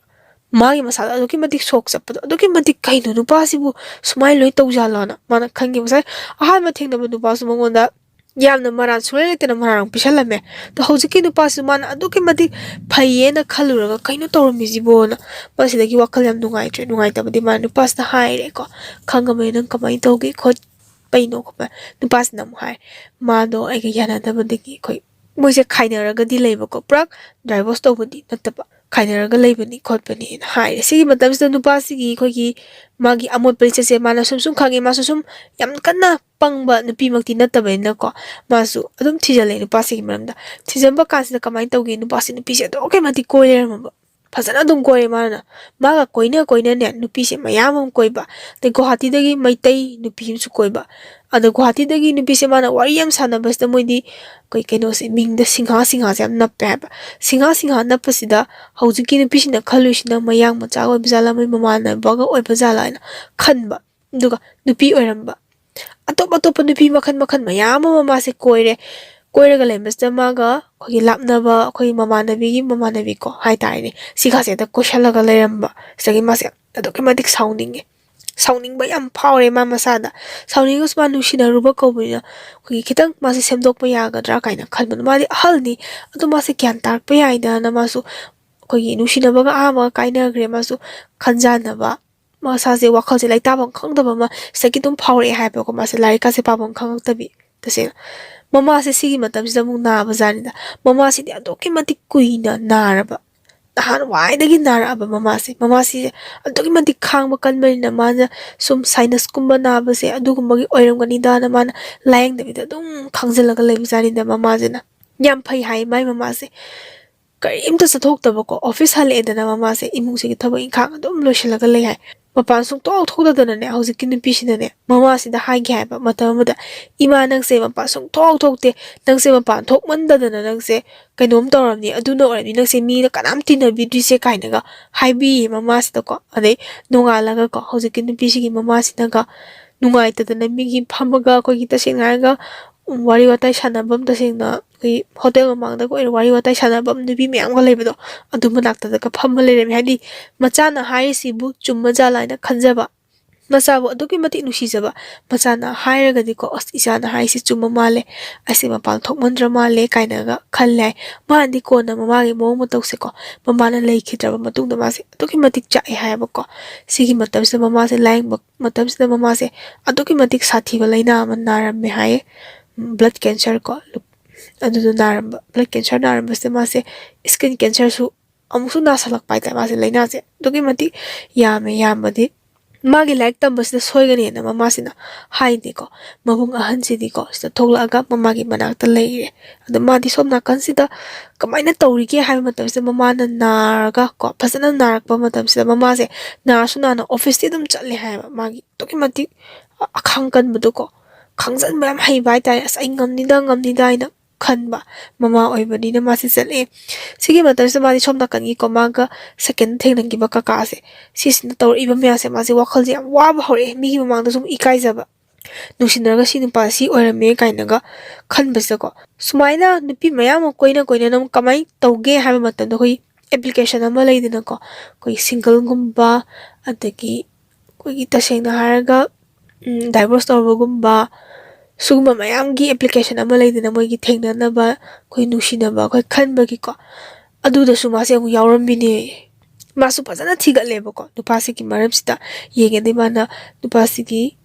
ꯃꯥꯒꯤ ꯃꯁꯥꯗ ꯑꯗꯨꯛꯀꯤ ꯃꯇꯤꯛ ꯁꯣꯛ ꯆꯠꯄꯗꯣ, ꯑꯗꯨꯛꯀꯤ ꯃꯇꯤꯛ, "ꯀꯩꯅꯣ, ꯅꯨꯄꯥꯁꯤꯕꯨ ꯁꯨꯃꯥꯏꯅ ꯂꯣꯏ ꯇꯧꯖꯥꯠꯂꯣꯅ?" ꯃꯥꯅ ꯈꯟꯈꯤꯕ꯫ ꯉꯁꯥꯏ ꯑꯍꯥꯟꯕ ꯊꯦꯡꯅꯕ ꯅꯨꯄꯥꯁꯨ ꯃꯉꯣꯟꯗ ꯌꯥꯝꯅ ꯃꯔꯥꯜ ꯁꯨꯡꯂꯩ ꯂꯩꯇꯅ ꯃꯔꯥꯜ ꯄꯤꯁꯜꯂꯝꯃꯦ꯫ ꯑꯗꯣ ꯍꯧꯖꯤꯛꯀꯤ ꯅꯨꯄꯥꯁꯤ ꯃꯥꯅ ꯑꯗꯨꯛꯀꯤ ꯃꯇꯤꯛ ꯐꯩꯌꯦꯅ ꯈꯜꯂꯨꯔꯒ, "ꯀꯩꯅꯣ ꯇꯧꯔꯝꯃꯤꯁꯤꯕꯣꯅ?" ꯃꯁꯤꯗꯒꯤ ꯋꯥꯈꯜ ꯌꯥꯝ ꯅꯨꯡꯉꯥꯏꯇ꯭ꯔꯦ꯫ ꯅꯨꯡꯉꯥꯏꯇꯕꯗꯤ ꯃꯥ ꯅꯨꯄꯥꯁꯤꯗ ꯍꯥꯏꯔꯦꯀꯣ, "ꯈꯪꯉꯕꯅꯤ ꯅꯪ ꯀꯃꯥꯏꯅ ꯇꯧꯒꯦ ꯈꯣꯠꯄꯩꯅꯣ ꯈꯣꯠꯄ?" ꯅꯨꯄꯥꯁꯤꯅ ꯑꯃꯨꯛ ꯍꯥꯏ, "ꯃꯥꯗꯣ ꯑꯩꯒ ꯌꯥꯅꯗꯕꯗꯒꯤ ꯑꯩꯈꯣꯏ ꯃꯣꯏꯁꯦ ꯈꯥꯏꯅꯔꯒꯗꯤ ꯂꯩꯕꯀꯣ, ꯄꯨꯔꯥ ꯗꯥꯏꯚꯣꯔꯁ ꯇꯧꯕꯗꯤ ꯅꯠꯇꯕ, ꯈꯥꯏꯅꯔꯒ ꯂꯩꯕꯅꯤ ꯈꯣꯠꯄꯅꯤꯅ" ꯍꯥꯏꯔꯦ꯫ ꯁꯤꯒꯤ ꯃꯇꯝꯁꯤꯗ ꯅꯨꯄꯥꯁꯤꯒꯤ ꯑꯩꯈꯣꯏꯒꯤ ꯃꯥꯒꯤ ꯑꯃꯣꯠꯄ ꯂꯤꯆꯠꯁꯦ ꯃꯥꯅ ꯁꯨꯝ ꯁꯨꯝ ꯈꯪꯉꯦ꯫ ꯃꯥꯁꯨ ꯁꯨꯝ ꯌꯥꯝ ꯀꯟꯅ ꯄꯪꯕ ꯅꯨꯄꯤꯃꯛꯇꯤ ꯅꯠꯇꯕꯅꯤꯅꯀꯣ, ꯃꯥꯁꯨ ꯑꯗꯨꯝ ꯊꯤꯖꯤꯜꯂꯦ ꯅꯨꯄꯥꯁꯤꯒꯤ ꯃꯔꯝꯗ꯫ ꯊꯤꯖꯤꯟꯕ ꯀꯥꯟꯁꯤꯗ ꯀꯃꯥꯏꯅ ꯇꯧꯒꯦ, ꯅꯨꯄꯥꯁꯤ ꯅꯨꯄꯤꯁꯦ ꯑꯗꯨꯛꯀꯤ ꯃꯇꯤꯛ ꯀꯣꯏ ꯂꯩꯔꯝꯃꯕ, ꯐꯖꯅ ꯑꯗꯨꯝ ꯀꯣꯏꯔꯦ꯫ ꯃꯥꯅ, ꯃꯥꯒ ꯀꯣꯏꯅ ꯀꯣꯏꯅꯅꯦ, ꯅꯨꯄꯤꯁꯦ ꯃꯌꯥꯝ ꯑꯃ ꯀꯣꯏꯕ, ꯑꯗꯩ ꯒꯨꯍꯥꯇꯤꯗꯒꯤ ꯃꯩꯇꯩ ꯅꯨꯄꯤ ꯑꯃꯁꯨ ꯀꯣꯏꯕ꯫ ꯑꯗ ꯒꯨꯍꯥꯇꯤꯗꯒꯤ ꯅꯨꯄꯤꯁꯦ ꯃꯥꯅ ꯋꯥꯔꯤ ꯌꯥꯝ ꯁꯥꯟꯅꯕꯁꯤꯗ, ꯃꯣꯏꯗꯤ ꯑꯩꯈꯣꯏ ꯀꯩꯅꯣꯁꯦ, ꯃꯤꯡꯗ ꯁꯤꯡꯍꯥ ꯁꯤꯡꯍꯥꯁꯦ ꯌꯥꯝ ꯅꯞꯄꯦ ꯍꯥꯏꯕ꯫ ꯁꯤꯡꯍꯥ ꯁꯤꯡꯍꯥ ꯅꯞꯄꯁꯤꯗ ꯍꯧꯖꯤꯛꯀꯤ ꯅꯨꯄꯤꯁꯤꯅ ꯈꯜꯂꯨꯏꯁꯤꯅ ꯃꯌꯥꯡ ꯃꯆꯥ ꯑꯣꯏꯕ ꯖꯥꯠꯂꯥ, ꯃꯣꯏ ꯃꯃꯥꯟꯅꯕꯒ ꯑꯣꯏꯕ ꯖꯥꯠꯂꯥ ꯍꯥꯏꯅ ꯈꯟꯕ꯫ ꯑꯗꯨꯒ ꯅꯨꯄꯤ ꯑꯣꯏꯔꯝꯕ꯫ ꯑꯇꯣꯞ ꯑꯇꯣꯞꯄ ꯅꯨꯄꯤ ꯃꯈꯜ ꯃꯈꯜ ꯃꯌꯥꯝ ꯑꯃ ꯃꯥꯁꯦ ꯀꯣꯏꯔꯦ꯫ ꯀꯣꯏꯔꯒ ꯂꯩꯔꯝꯕꯁꯤꯗ ꯃꯥꯒ ꯑꯩꯈꯣꯏꯒꯤ ꯂꯥꯞꯅꯕ ꯑꯩꯈꯣꯏꯒꯤ ꯃꯃꯥꯟꯅꯕꯤꯒꯤ ꯃꯃꯥꯟꯅꯕꯤꯀꯣ ꯍꯥꯏ ꯇꯥꯔꯦꯅꯦ, ꯁꯤꯒꯁꯦ ꯍꯦꯛꯇ ꯀꯣꯏꯁꯜꯂꯒ ꯂꯩꯔꯝꯕ꯫ ꯁꯤꯗꯒꯤ ꯃꯥꯁꯦ ꯑꯗꯨꯛꯀꯤ ꯃꯇꯤꯛ ꯁꯥꯎꯅꯤꯡꯉꯦ꯫ ꯁꯥꯎꯅꯤꯡꯕ ꯌꯥꯝ ꯐꯥꯎꯔꯦ ꯃꯥ ꯃꯁꯥꯗ꯫ ꯁꯥꯎꯅꯤꯡꯉꯁꯨ ꯃꯥ ꯅꯨꯡꯁꯤꯅꯔꯨꯕ ꯀꯧꯕꯅꯤꯅ ꯑꯩꯈꯣꯏꯒꯤ ꯈꯤꯇꯪ ꯃꯥꯁꯦ ꯁꯦꯝꯗꯣꯛꯄ ꯌꯥꯒꯗ꯭ꯔꯥ ꯀꯥꯏꯅ ꯈꯟꯕꯗꯣ꯫ ꯃꯥꯗꯤ ꯑꯍꯜꯅꯤ, ꯑꯗꯣ ꯃꯥꯁꯦ ꯒ꯭ꯌꯥꯟ ꯇꯥꯔꯛꯄ ꯌꯥꯏꯗꯅ ꯃꯥꯁꯨ ꯑꯩꯈꯣꯏꯒꯤ ꯅꯨꯡꯁꯤꯅꯕꯒ ꯑꯍꯥꯟꯕꯒ ꯀꯥꯏꯅꯈ꯭ꯔꯦ꯫ ꯃꯥꯁꯨ ꯈꯟꯖꯥꯟꯅꯕ, ꯃꯁꯥꯁꯦ ꯋꯥꯈꯜꯁꯦ ꯂꯩꯇꯥꯐꯝ ꯈꯪꯗꯕ ꯑꯃ ꯁꯤꯗꯒꯤ ꯑꯗꯨꯝ ꯐꯥꯎꯔꯛꯑꯦ ꯍꯥꯏꯕꯀꯣ꯫ ꯃꯥꯁꯦ ꯂꯥꯏꯔꯤꯛꯀꯥꯁꯦ ꯄꯥꯐꯝ ꯈꯪꯉꯛꯇꯕꯤ ꯇꯁꯦꯡꯅ꯫ ꯃꯃꯥꯁꯦ ꯁꯤꯒꯤ ꯃꯇꯝꯁꯤꯗ ꯑꯃꯨꯛ ꯅꯥꯕ ꯖꯥꯠꯅꯤꯗ꯫ ꯃꯃꯥꯁꯤꯗꯤ ꯑꯗꯨꯛꯀꯤ ꯃꯇꯤꯛ ꯀꯨꯏꯅ ꯅꯥꯔꯕ, ꯅꯍꯥꯟꯋꯥꯏꯗꯒꯤ ꯅꯥꯔꯛꯑꯕ ꯃꯃꯥꯁꯦ꯫ ꯃꯃꯥꯁꯤꯁꯦ ꯑꯗꯨꯛꯀꯤ ꯃꯇꯤꯛ ꯈꯥꯡꯕ ꯀꯟꯕꯅꯤꯅ ꯃꯥꯅ ꯁꯨꯝ sinusꯀꯨꯝꯕ ꯅꯥꯕꯁꯦ ꯑꯗꯨꯒꯨꯝꯕꯒꯤ ꯑꯣꯏꯔꯝꯒꯅꯤꯗꯅ ꯃꯥꯅ ꯂꯥꯏꯌꯦꯡꯗꯕꯤꯗ ꯑꯗꯨꯝ ꯈꯪꯖꯤꯜꯂꯒ ꯂꯩꯕ ꯖꯥꯠꯅꯤꯗ ꯃꯃꯥꯁꯤꯅ꯫ ꯌꯥꯝ ꯐꯩ ꯍꯥꯏ ꯃꯥꯏ ꯃꯃꯥꯁꯦ꯫ ꯀꯔꯤꯝꯇ ꯆꯠꯊꯣꯛꯇꯕꯀꯣ꯫ Office ꯍꯜꯂꯛꯑꯦꯗꯅ ꯃꯃꯥꯁꯦ ꯏꯃꯨꯡꯁꯤꯒꯤ ꯊꯕꯛ ꯏꯪꯈꯥꯡ ꯑꯗꯨꯝ ꯂꯣꯏꯁꯤꯜꯂꯒ ꯂꯩ ꯍꯥꯏ꯫ ꯃꯄꯥꯟ ꯁꯨꯡꯊꯣꯛ ꯊꯣꯛꯇꯗꯅꯅꯦ ꯍꯧꯖꯤꯛꯀꯤ ꯅꯨꯄꯤꯁꯤꯅꯅꯦ ꯃꯃꯥꯁꯤꯗ ꯍꯥꯏꯒꯦ ꯍꯥꯏꯕ ꯃꯇꯝ ꯑꯃꯗ, "ꯏꯃꯥ, ꯅꯪꯁꯦ ꯃꯄꯥꯟ ꯁꯨꯡꯊꯣꯛ ꯊꯣꯛꯇꯦ, ꯅꯪꯁꯦ ꯃꯄꯥꯟ ꯊꯣꯛꯃꯟꯗꯗꯅ ꯅꯪꯁꯦ ꯀꯩꯅꯣꯝ ꯇꯧꯔꯝꯅꯤ, ꯑꯗꯨꯅ ꯑꯣꯏꯔꯝꯅꯤ ꯅꯪꯁꯦ ꯃꯤꯅ ꯀꯅꯥꯝ ꯇꯤꯟꯅꯕꯤꯗ꯭ꯔꯤꯁꯦ" ꯀꯥꯏꯅꯒ ꯍꯥꯏꯕꯤꯌꯦ ꯃꯃꯥꯁꯤꯗꯀꯣ꯫ ꯑꯗꯩ ꯅꯣꯡꯉꯥꯜꯂꯒꯀꯣ ꯍꯧꯖꯤꯛꯀꯤ ꯅꯨꯄꯤꯁꯤꯒꯤ ꯃꯃꯥꯁꯤꯅꯒ ꯅꯨꯡꯉꯥꯏꯇꯗꯅ ꯃꯤꯒꯤ ꯐꯝꯃꯒ ꯑꯩꯈꯣꯏꯒꯤ ꯇꯁꯦꯡꯅ ꯍꯥꯏꯔꯒ ꯎꯝ, ꯋꯥꯔꯤ ꯋꯥꯇꯥꯏ ꯁꯥꯟꯅꯐꯝ, ꯇꯁꯦꯡꯅ ꯑꯩꯈꯣꯏ ꯍꯣꯇꯦꯜ ꯃꯃꯥꯡꯗꯒ ꯑꯣꯏꯔꯣ ꯋꯥꯔꯤ ꯋꯥꯇꯥꯏ ꯁꯥꯟꯅꯐꯝ ꯅꯨꯄꯤ ꯃꯌꯥꯝꯒ ꯂꯩꯕꯗꯣ, ꯑꯗꯨ ꯃꯅꯥꯛꯇꯗꯒ ꯐꯝꯃ ꯂꯩꯔꯝꯃꯦ꯫ ꯍꯥꯏꯗꯤ ꯃꯆꯥꯅ ꯍꯥꯏꯔꯤꯁꯤꯕꯨ ꯆꯨꯝꯕ ꯖꯥꯠꯂꯥ ꯍꯥꯏꯅ ꯈꯟꯖꯕ, ꯃꯆꯥꯕꯨ ꯑꯗꯨꯛꯀꯤ ꯃꯇꯤꯛ ꯅꯨꯡꯁꯤꯖꯕ꯫ ꯃꯆꯥꯅ ꯍꯥꯏꯔꯒꯗꯤꯀꯣ, "ꯑꯁ, ꯏꯆꯥꯅ ꯍꯥꯏꯔꯤꯁꯤ ꯆꯨꯝꯕ ꯃꯥꯜꯂꯦ, ꯑꯩꯁꯦ ꯃꯄꯥꯟ ꯊꯣꯛꯃꯟꯗ꯭ꯔ ꯃꯥꯜꯂꯦ" ꯀꯥꯏꯅꯒ ꯈꯜꯂꯦ ꯍꯥꯏ꯫ ꯃꯥꯅꯗꯤ ꯀꯣꯟꯅ ꯃꯃꯥꯒꯤ ꯃꯑꯣꯡ ꯃꯇꯧꯁꯦꯀꯣ, ꯃꯃꯥꯅ ꯂꯩꯈꯤꯗ꯭ꯔꯕ ꯃꯇꯨꯡꯗ ꯃꯥꯁꯦ ꯑꯗꯨꯛꯀꯤ ꯃꯇꯤꯛ ꯆꯥꯛꯑꯦ ꯍꯥꯏꯌꯦꯕꯀꯣ꯫ ꯁꯤꯒꯤ ꯃꯇꯝꯁꯤꯗ ꯃꯃꯥꯁꯦ ꯂꯥꯏꯌꯦꯡꯕ ꯃꯇꯝꯁꯤꯗ ꯃꯃꯥꯁꯦ ꯑꯗꯨꯛꯀꯤ ꯃꯇꯤꯛ ꯁꯥꯊꯤꯕ ꯂꯥꯏꯅꯥ ꯑꯃ ꯅꯥꯔꯝꯃꯦ ꯍꯥꯏꯌꯦ꯫ ꯎꯝ, blood cancer ꯀꯣ꯫ ꯂꯨꯞ-, ꯑꯗꯨꯗꯣ ꯅꯥꯔꯝꯕ, blood cancer ꯅꯥꯔꯝꯕꯁꯤꯗ ꯃꯥꯁꯦ skin cancerꯁꯨ ꯑꯃꯨꯛꯁꯨ ꯅꯥꯁꯜꯂꯛꯄ ꯍꯥꯏꯇꯥꯔꯦ꯫ ꯃꯥꯁꯦ ꯂꯥꯏꯅꯥꯁꯦ ꯑꯗꯨꯛꯀꯤ ꯃꯇꯤꯛ ꯌꯥꯝꯃꯦ, ꯌꯥꯝꯕꯗꯤ ꯃꯥꯒꯤ ꯂꯥꯏꯔꯤꯛ ꯇꯝꯕꯁꯤꯗ ꯁꯣꯏꯒꯅꯦꯅ ꯃꯃꯥꯁꯤꯅ ꯍꯥꯏꯅꯦꯀꯣ꯫ ꯃꯕꯨꯡ ꯑꯍꯟꯁꯤꯗꯤꯀꯣ ꯁꯤꯗ ꯊꯣꯛꯂꯛꯑꯒ ꯃꯃꯥꯒꯤ ꯃꯅꯥꯛꯇ ꯂꯩꯔꯦ꯫ ꯑꯗꯣ ꯃꯥꯗꯤ ꯁꯣꯝ ꯅꯥꯀꯟꯁꯤꯗ ꯀꯃꯥꯏꯅ ꯇꯧꯔꯤꯒꯦ ꯍꯥꯏꯕ ꯃꯇꯝꯁꯤꯗ ꯃꯃꯥꯅ ꯅꯥꯔꯒ ꯀꯣ, ꯐꯖꯅ ꯅꯥꯔꯛꯄ ꯃꯇꯝꯁꯤꯗ ꯃꯃꯥꯁꯦ ꯅꯥꯔꯁꯨ ꯅꯥꯅ officeꯇꯤ ꯑꯗꯨꯝ ꯆꯠꯂꯦ ꯍꯥꯏꯌꯦꯕ꯫ ꯃꯥꯒꯤ ꯑꯗꯨꯛꯀꯤ ꯃꯇꯤꯛ ꯑ-, ꯑꯈꯥꯡ ꯀꯟꯕꯗꯣꯀꯣ, ꯈꯥꯡꯖꯟꯕ ꯌꯥꯝ ꯍꯩꯕ ꯍꯥꯏꯇꯥꯔꯦ꯫ "ꯑꯁ, ꯑꯩ ꯉꯝꯅꯤꯗ, ꯉꯝꯅꯤꯗ" ꯍꯥꯏꯅ ꯈꯟꯕ꯫ ꯃꯃꯥ ꯑꯣꯏꯕꯅꯤꯅ ꯃꯥꯁꯦ ꯆꯠꯂꯛꯑꯦ꯫ ꯁꯤꯒꯤ ꯃꯇꯝꯁꯤꯗ ꯃꯥꯗꯤ ꯁꯣꯝ ꯅꯥꯀꯟꯒꯤꯀꯣ, ꯃꯥꯒ second ꯊꯦꯡꯅꯈꯤꯕ ꯀꯀꯥꯁꯦ, ꯁꯤꯁꯤꯅ ꯇꯧꯔꯛꯏꯕ ꯃꯌꯥꯝꯁꯦ, ꯃꯥꯁꯦ ꯋꯥꯈꯜꯁꯦ ꯌꯥꯝ ꯋꯥꯕ ꯍꯧꯔꯛꯑꯦ꯫ ꯃꯤꯒꯤ ꯃꯃꯥꯡꯗ ꯁꯨꯝ ꯏꯀꯥꯏꯖꯕ, ꯅꯨꯡꯁꯤꯅꯔꯒ ꯁꯤ ꯅꯨꯄꯥ ꯁꯤ ꯑꯣꯏꯔꯝꯃꯦ ꯀꯥꯏꯅꯒ ꯈꯟꯕꯁꯤꯗꯀꯣ, ꯁꯨꯃꯥꯏꯅ ꯅꯨꯄꯤ ꯃꯌꯥꯝ ꯑꯃ ꯀꯣꯏꯅ ꯀꯣꯏꯅꯅ ꯑꯃꯨꯛ ꯀꯃꯥꯏꯅ ꯇꯧꯒꯦ ꯍꯥꯏꯕ ꯃꯇꯝꯗ, ꯑꯩꯈꯣꯏ ꯑꯦꯄ꯭ꯂꯤꯀꯦꯁꯟ ꯑꯃ ꯂꯩꯗꯅꯀꯣ, ꯑꯩꯈꯣꯏ ꯁꯤꯡꯒꯜꯒꯨꯝꯕ, ꯑꯗꯒꯤ ꯑꯩꯈꯣꯏꯒꯤ ꯇꯁꯦꯡꯅ ꯍꯥꯏꯔꯒ ꯗꯥꯏꯚꯣꯔꯁ ꯇꯧꯔꯕꯒꯨꯝꯕ, ꯁꯤꯒꯨꯝꯕ ꯃꯌꯥꯝꯒꯤ ꯑꯦꯄ꯭ꯂꯤꯀꯦꯁꯟ ꯑꯃ ꯂꯩꯗꯅ, ꯃꯣꯏꯒꯤ ꯊꯦꯡꯅꯅꯕ, ꯑꯩꯈꯣꯏ ꯅꯨꯡꯁꯤꯅꯕ, ꯑꯩꯈꯣꯏ ꯈꯟꯕꯒꯤꯀꯣ꯫ ꯑꯗꯨꯗꯁꯨ ꯃꯥꯁꯦ ꯑꯃꯨꯛ ꯌꯥꯎꯔꯝꯃꯤꯅꯦ꯫ ꯃꯥꯁꯨ ꯐꯖꯅ ꯊꯤꯒꯠꯂꯦꯕꯀꯣ ꯅꯨꯄꯥꯁꯤꯒꯤ ꯃꯔꯝꯁꯤꯗ꯫ ꯌꯦꯡꯉꯦꯗꯤ ꯃꯥꯅ ꯅꯨꯄꯥꯁꯤꯒꯤ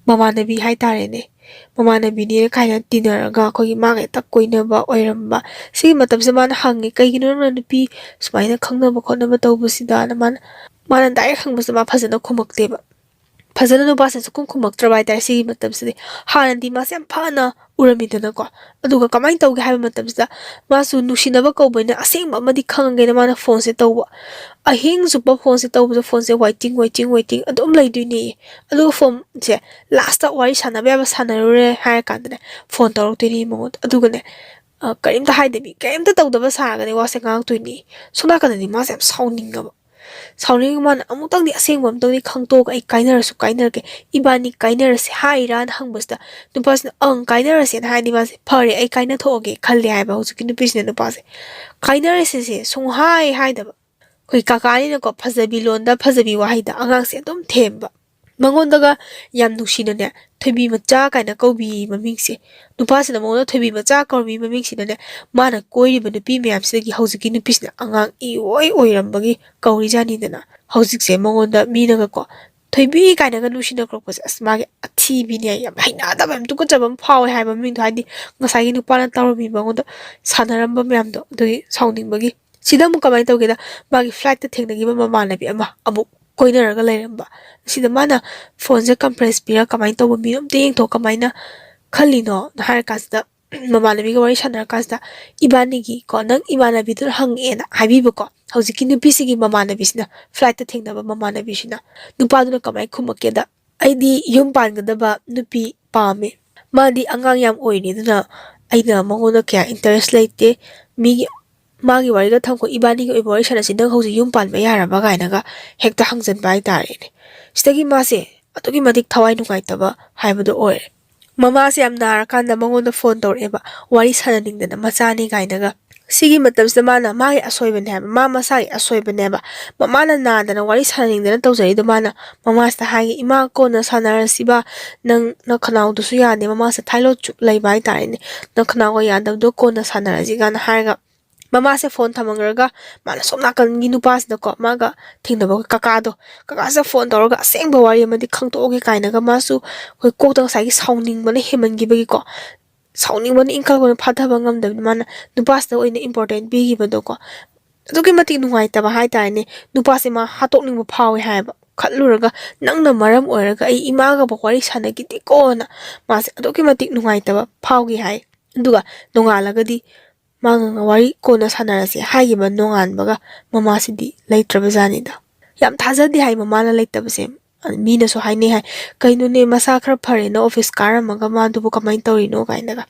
ꯃꯃꯥꯟꯅꯕꯤ ꯍꯥꯏꯇꯥꯔꯦꯅꯦ, ꯃꯃꯥꯟꯅꯕꯤꯅꯦ ꯀꯥꯏꯅ ꯇꯤꯟꯅꯔꯒ ꯑꯩꯈꯣꯏꯒꯤ ꯃꯥꯒ ꯍꯦꯛꯇ ꯀꯣꯏꯅꯕ ꯑꯣꯏꯔꯝꯕ꯫ ꯁꯤꯒꯤ ꯃꯇꯝꯁꯤꯗ ꯃꯥꯅ ꯍꯪꯉꯦ, "ꯀꯩꯒꯤꯅꯣ ꯅꯪꯅ ꯅꯨꯄꯤ ꯁꯨꯃꯥꯏꯅ ꯈꯪꯅꯕ ꯈꯣꯠꯅꯕ ꯇꯧꯕꯁꯤꯗꯅ?" ꯃꯥꯅ ꯃꯥꯅ ꯗꯥꯏꯔꯦꯛ ꯍꯪꯕꯁꯤꯗ ꯃꯥ ꯐꯖꯅ ꯈꯨꯝꯃꯛꯇꯦꯕ꯫ ꯐꯖꯅ ꯅꯨꯄꯥꯁꯦ ꯁꯨꯛꯈꯨꯝ ꯈꯨꯝꯃꯛꯇ꯭ꯔꯕ ꯍꯥꯏꯇꯥꯔꯦ ꯁꯤꯒꯤ ꯃꯇꯝꯁꯤꯗꯤ꯫ ꯍꯥꯟꯅꯗꯤ ꯃꯥꯁꯦ ꯌꯥꯝ ꯐꯅ ꯎꯔꯝꯃꯤꯗꯅꯀꯣ꯫ ꯑꯗꯨꯒ ꯀꯃꯥꯏꯅ ꯇꯧꯒꯦ ꯍꯥꯏꯕ ꯃꯇꯝꯁꯤꯗ, ꯃꯥꯁꯨ ꯅꯨꯡꯁꯤꯅꯕ ꯀꯧꯕꯅꯤꯅ ꯑꯁꯦꯡꯕ ꯑꯃꯗꯤ ꯈꯪꯉꯒꯦꯅ ꯃꯥꯅ ꯐꯣꯟꯁꯦ ꯇꯧꯕ꯫ ꯑꯍꯤꯡ ꯆꯨꯞꯄ ꯐꯣꯟꯁꯦ ꯇꯧꯕꯗ, ꯐꯣꯟꯁꯦ waiting, waiting, waiting ꯑꯗꯨꯝ ꯂꯩꯗꯣꯏꯅꯦ꯫ ꯑꯗꯨꯒ ꯐꯣꯟꯁꯦ ꯂꯥꯁꯇ ꯋꯥꯔꯤ ꯁꯥꯟꯅꯕ ꯌꯥꯕ ꯁꯥꯟꯅꯔꯨꯔꯦ ꯍꯥꯏꯔ ꯀꯥꯟꯗꯅꯦ, ꯐꯣꯟ ꯇꯧꯔꯛꯇꯣꯏꯅꯦ ꯃꯉꯣꯟꯗ꯫ ꯑꯗꯨꯒꯅꯦ, ꯑ, ꯀꯔꯤꯝꯇ ꯍꯥꯏꯗꯕꯤ, ꯀꯔꯤꯝꯇ ꯇꯧꯗꯕ ꯁꯥꯔꯒꯅꯦ ꯋꯥꯁꯦ ꯉꯥꯡꯉꯛꯇꯣꯏꯅꯦ꯫ ꯁꯣꯝ ꯅꯥꯀꯟꯗꯗꯤ ꯃꯥꯁꯦ ꯌꯥꯝ ꯁꯥꯎꯅꯤꯡꯉꯕ꯫ ꯁꯥꯎꯅꯤꯡꯉꯒ ꯃꯥꯅ ꯑꯃꯨꯛꯇꯪꯗꯤ ꯑꯁꯦꯡꯕ ꯑꯃꯨꯛꯇꯪꯗꯤ ꯈꯪꯗꯣꯛꯑꯒ, "ꯑꯩ ꯀꯥꯏꯅꯔꯁꯨ ꯀꯥꯏꯅꯔꯒꯦ, ꯏꯕꯥꯅꯤ ꯀꯥꯏꯅꯔꯁꯦ ꯍꯥꯏꯔꯥꯅ?" ꯍꯪꯕꯁꯤꯗ, ꯅꯨꯄꯥꯁꯤꯅ, "ꯑꯪ, ꯀꯥꯏꯅꯔꯁꯦꯅ ꯍꯥꯏꯔꯗꯤ ꯃꯥꯁꯦ ꯐꯔꯦ, ꯑꯩ ꯀꯥꯏꯅꯊꯣꯛꯑꯒꯦ ꯈꯜꯂꯦ" ꯍꯥꯏꯕ ꯍꯧꯖꯤꯛꯀꯤ ꯅꯨꯄꯤꯁꯤꯅ ꯅꯨꯄꯥꯁꯦ꯫ ꯀꯥꯏꯅꯔꯁꯦꯁꯦ ꯁꯨꯡꯍꯥꯏ ꯍꯥꯏꯗꯕ꯫ ꯑꯩꯈꯣꯏ ꯀꯀꯥꯅꯤꯅꯀꯣ ꯐꯖꯕꯤ ꯂꯣꯟꯗ, ꯐꯖꯕꯤ ꯋꯥꯍꯩꯗ ꯑꯉꯥꯡꯁꯦ ꯑꯗꯨꯝ ꯊꯦꯝꯕ꯫ ꯃꯉꯣꯟꯗꯒ ꯌꯥꯝ ꯅꯨꯡꯁꯤꯅꯅꯦ, "ꯊꯣꯏꯕꯤ ꯃꯆꯥ" ꯀꯥꯏꯅ ꯀꯧꯕꯤ ꯃꯃꯤꯡꯁꯦ꯫ ꯅꯨꯄꯥꯁꯤꯅ ꯃꯉꯣꯟꯗ "ꯊꯣꯏꯕꯤ ꯃꯆꯥ" ꯀꯧꯔꯝꯃꯤ ꯃꯃꯤꯡꯁꯤꯅꯅꯦ, ꯃꯥꯅ ꯀꯣꯏꯔꯤꯕ ꯅꯨꯄꯤ ꯃꯌꯥꯝꯁꯤꯗꯒꯤ ꯍꯧꯖꯤꯛꯀꯤ ꯅꯨꯄꯤꯁꯤꯅ ꯑꯉꯥꯡ ꯏꯑꯣꯏ ꯑꯣꯏꯔꯝꯕꯒꯤ ꯀꯧꯔꯤꯖꯥꯠꯅꯤꯗꯅ꯫ ꯍꯧꯖꯤꯛꯁꯦ ꯃꯉꯣꯟꯗ ꯃꯤꯅꯒꯀꯣ "ꯊꯣꯏꯕꯤ" ꯀꯥꯏꯅꯒ ꯅꯨꯡꯁꯤꯅ ꯀꯧꯔꯛꯄꯁꯦ, ꯑꯁ, ꯃꯥꯒꯤ ꯑꯊꯤꯕꯤꯅꯦ, ꯌꯥꯝ ꯍꯩꯅꯗꯕ, ꯌꯥꯝ ꯇꯨꯀꯠꯆꯕ ꯑꯃ ꯐꯥꯎꯋꯦ ꯍꯥꯏꯕ ꯃꯃꯤꯡꯗꯣ꯫ ꯍꯥꯏꯗꯤ ꯉꯁꯥꯏꯒꯤ ꯅꯨꯄꯥꯅ ꯇꯧꯔꯝꯃꯤ, ꯃꯉꯣꯟꯗ ꯁꯥꯟꯅꯔꯝꯕ ꯃꯌꯥꯝꯗꯣ, ꯑꯗꯨꯒꯤ ꯁꯥꯎꯅꯤꯡꯕꯒꯤ꯫ ꯁꯤꯗ ꯑꯃꯨꯛ ꯀꯃꯥꯏꯅ ꯇꯧꯒꯦꯗ, ꯃꯥꯒꯤ flight ꯇ ꯊꯦꯡꯅꯈꯤꯕ ꯃꯃꯥꯟꯅꯕꯤ ꯑꯃ ꯑꯃꯨꯛ ꯀꯣꯏꯅꯔꯒ ꯂꯩꯔꯝꯕ꯫ ꯁꯤꯗ ꯃꯥꯅ ꯐꯣꯟꯁꯦ conference ꯄꯤꯔꯒ, "ꯀꯃꯥꯏꯅ ꯇꯧꯕ ꯃꯤꯅꯣ ꯑꯝꯇ ꯌꯦꯡꯊꯣꯛ, ꯀꯃꯥꯏꯅ ꯈꯜꯂꯤꯅꯣꯅ?" ꯍꯥꯏꯔ ꯀꯥꯟꯁꯤꯗ, ꯃꯃꯥꯟꯅꯕꯤꯒ ꯋꯥꯔꯤ ꯁꯥꯟꯅꯔ ꯀꯥꯟꯁꯤꯗ, "ꯏꯕꯥꯅꯤꯒꯤ ꯀꯣ, ꯅꯪ ꯏꯃꯥꯟꯅꯕꯤꯗꯨꯅ ꯍꯪꯉꯛꯑꯦꯅ" ꯍꯥꯏꯕꯤꯕꯀꯣ꯫ ꯍꯧꯖꯤꯛꯀꯤ ꯅꯨꯄꯤꯁꯤꯒꯤ ꯃꯃꯥꯟꯅꯕꯤꯁꯤꯅ flight ꯇ ꯊꯦꯡꯅꯕ ꯃꯃꯥꯟꯅꯕꯤꯁꯤꯅ꯫ ꯅꯨꯄꯥꯗꯨꯅ ꯀꯃꯥꯏꯅ ꯈꯨꯝꯃꯛꯀꯦꯗ, "ꯑꯩꯗꯤ ꯌꯨꯝ ꯄꯥꯟꯒꯗꯕ ꯅꯨꯄꯤ ꯄꯥꯝꯃꯦ꯫ ꯃꯥꯗꯤ ꯑꯉꯥꯡ ꯌꯥꯝ ꯑꯣꯏꯔꯤ, ꯑꯗꯨꯅ ꯑꯩꯅ ꯃꯉꯣꯟꯗ ꯀꯌꯥ interest ꯂꯩꯇꯦ꯫ ꯃꯤꯒꯤ, ꯃꯥꯒꯤ ꯋꯥꯔꯤꯒ ꯊꯝꯈꯣ, ꯏꯕꯥꯅꯤꯒꯤ ꯑꯣꯏꯕ ꯋꯥꯔꯤ ꯁꯥꯟꯅꯁꯤ꯫ ꯅꯪ ꯍꯧꯖꯤꯛ ꯌꯨꯝ ꯄꯥꯟꯕ ꯌꯥꯔꯕ?" ꯀꯥꯏꯅꯒ ꯍꯦꯛꯇ ꯍꯪꯖꯟꯕ ꯍꯥꯏꯇꯥꯔꯦꯅꯦ꯫ ꯁꯤꯗꯒꯤ ꯃꯥꯁꯦ ꯑꯗꯨꯛꯀꯤ ꯃꯇꯤꯛ ꯊꯋꯥꯏ ꯅꯨꯡꯉꯥꯏꯇꯕ ꯍꯥꯏꯕꯗꯣ ꯑꯣꯏꯔꯦ꯫ ꯃꯃꯥꯁꯦ ꯌꯥꯝ ꯅꯥꯔꯀꯥꯟꯗ ꯃꯉꯣꯟꯗ ꯐꯣꯟ ꯇꯧꯔꯛꯑꯦꯕ, ꯋꯥꯔꯤ ꯁꯥꯟꯅꯅꯤꯡꯗꯅ, ꯃꯆꯥꯅꯤ ꯀꯥꯏꯅꯒ꯫ ꯁꯤꯒꯤ ꯃꯇꯝꯁꯤꯗ ꯃꯥꯅ ꯃꯥꯒꯤ ꯑꯁꯣꯏꯕꯅꯦ ꯍꯥꯏꯕ, ꯃꯥ ꯃꯁꯥꯒꯤ ꯑꯁꯣꯏꯕꯅꯦꯕ꯫ ꯃꯃꯥꯅ ꯅꯥꯗꯅ ꯋꯥꯔꯤ ꯁꯥꯟꯅꯅꯤꯡꯗꯅ ꯇꯧꯖꯔꯤꯗꯣ ꯃꯥꯅ ꯃꯃꯥꯁꯤꯗ ꯍꯥꯏꯒꯦ, "ꯏꯃꯥ, ꯀꯣꯟꯅ ꯁꯥꯟꯅꯔꯁꯤꯕ, ꯅꯪ ꯅꯈꯅꯥꯎꯗꯨꯁꯨ ꯌꯥꯗꯦ", ꯃꯃꯥꯁꯦ ꯊꯥꯏꯂꯣꯠ ꯆꯨꯞ ꯂꯩꯕ ꯍꯥꯏꯇꯥꯔꯦꯅꯦ, "ꯅꯈꯅꯥꯎꯒ ꯌꯥꯗꯕꯗꯣ ꯀꯣꯟꯅ ꯁꯥꯟꯅꯔꯁꯤ" ꯀꯥꯏꯅ ꯍꯥꯏꯔꯒ ꯃꯃꯥꯁꯦ ꯐꯣꯟ ꯊꯝꯃꯝꯈ꯭ꯔꯒ ꯃꯥꯅ ꯁꯣꯝ ꯅꯥꯀꯟꯒꯤ ꯅꯨꯄꯥꯁꯤꯗꯀꯣ, ꯃꯥꯒ ꯊꯦꯡꯅꯕ ꯀꯀꯥꯗꯣ, ꯀꯀꯥꯁꯤꯗ ꯐꯣꯟ ꯇꯧꯔꯒ ꯑꯁꯦꯡꯕ ꯋꯥꯔꯤ ꯑꯃꯗꯤ ꯈꯪꯗꯣꯛꯑꯒꯦ ꯀꯥꯏꯅꯒ ꯃꯥꯁꯨ ꯑꯩꯈꯣꯏ ꯀꯣꯛꯇ ꯉꯁꯥꯏꯒꯤ ꯁꯥꯎꯅꯤꯡꯕꯅ ꯍꯦꯟꯃꯟꯈꯤꯕꯒꯤꯀꯣ, ꯁꯥꯎꯅꯤꯡꯕꯅ ꯏꯪꯈꯠꯂꯛꯄꯅ ꯐꯥꯊꯕ ꯉꯝꯗꯕꯅꯤ, ꯃꯥꯅ ꯅꯨꯄꯥꯁꯤꯗ ꯑꯣꯏꯅ ꯏꯝꯄꯣꯔꯇꯦꯟ ꯄꯤꯈꯤꯕꯗꯣꯀꯣ꯫ ꯑꯗꯨꯛꯀꯤ ꯃꯇꯤꯛ ꯅꯨꯡꯉꯥꯏꯇꯕ ꯍꯥꯏꯇꯥꯔꯦꯅꯦ, ꯅꯨꯄꯥꯁꯦ ꯃꯥ ꯍꯥꯠꯇꯣꯛꯅꯤꯡꯕ ꯐꯥꯎꯋꯦ ꯍꯥꯏꯌꯦꯕ꯫ ꯈꯜꯂꯨꯔꯒ, "ꯅꯪꯅ ꯃꯔꯝ ꯑꯣꯏꯔꯒ ꯑꯩ ꯏꯃꯥꯒꯕꯨ ꯋꯥꯔꯤ ꯁꯥꯟꯅꯈꯤꯗꯦꯀꯣꯅ" ꯃꯥꯁꯦ ꯑꯗꯨꯛꯀꯤ ꯃꯇꯤꯛ ꯅꯨꯡꯉꯥꯏꯇꯕ ꯐꯥꯎꯈꯤ ꯍꯥꯏ꯫ ꯑꯗꯨꯒ ꯅꯣꯡꯉꯥꯜꯂꯒꯗꯤ ꯃꯥꯒ ꯋꯥꯔꯤ ꯀꯣꯟꯅ ꯁꯥꯟꯅꯔꯁꯦ ꯍꯥꯏꯈꯤꯕ ꯅꯣꯡꯉꯥꯟꯕꯒ ꯃꯃꯥꯁꯤꯗꯤ ꯂꯩꯇ꯭ꯔꯕ ꯖꯥꯠꯅꯤꯗ꯫ ꯌꯥꯝ ꯊꯥꯖꯗꯦ ꯍꯥꯏ ꯃꯃꯥꯅ ꯂꯩꯇꯕꯁꯦ꯫ ꯃꯤꯅꯁꯨ ꯍꯥꯏꯅꯩ ꯍꯥꯏ, "ꯀꯩꯅꯣꯅꯦ, ꯃꯁꯥ ꯈꯔ ꯐꯔꯦꯅ ꯑꯣꯐꯤꯁ ꯀꯥꯔꯝꯃꯒ ꯃꯥꯗꯨꯕꯨ ꯀꯃꯥꯏꯅ ꯇꯧꯔꯤꯅꯣ?" ꯀꯥꯏꯅꯒ꯫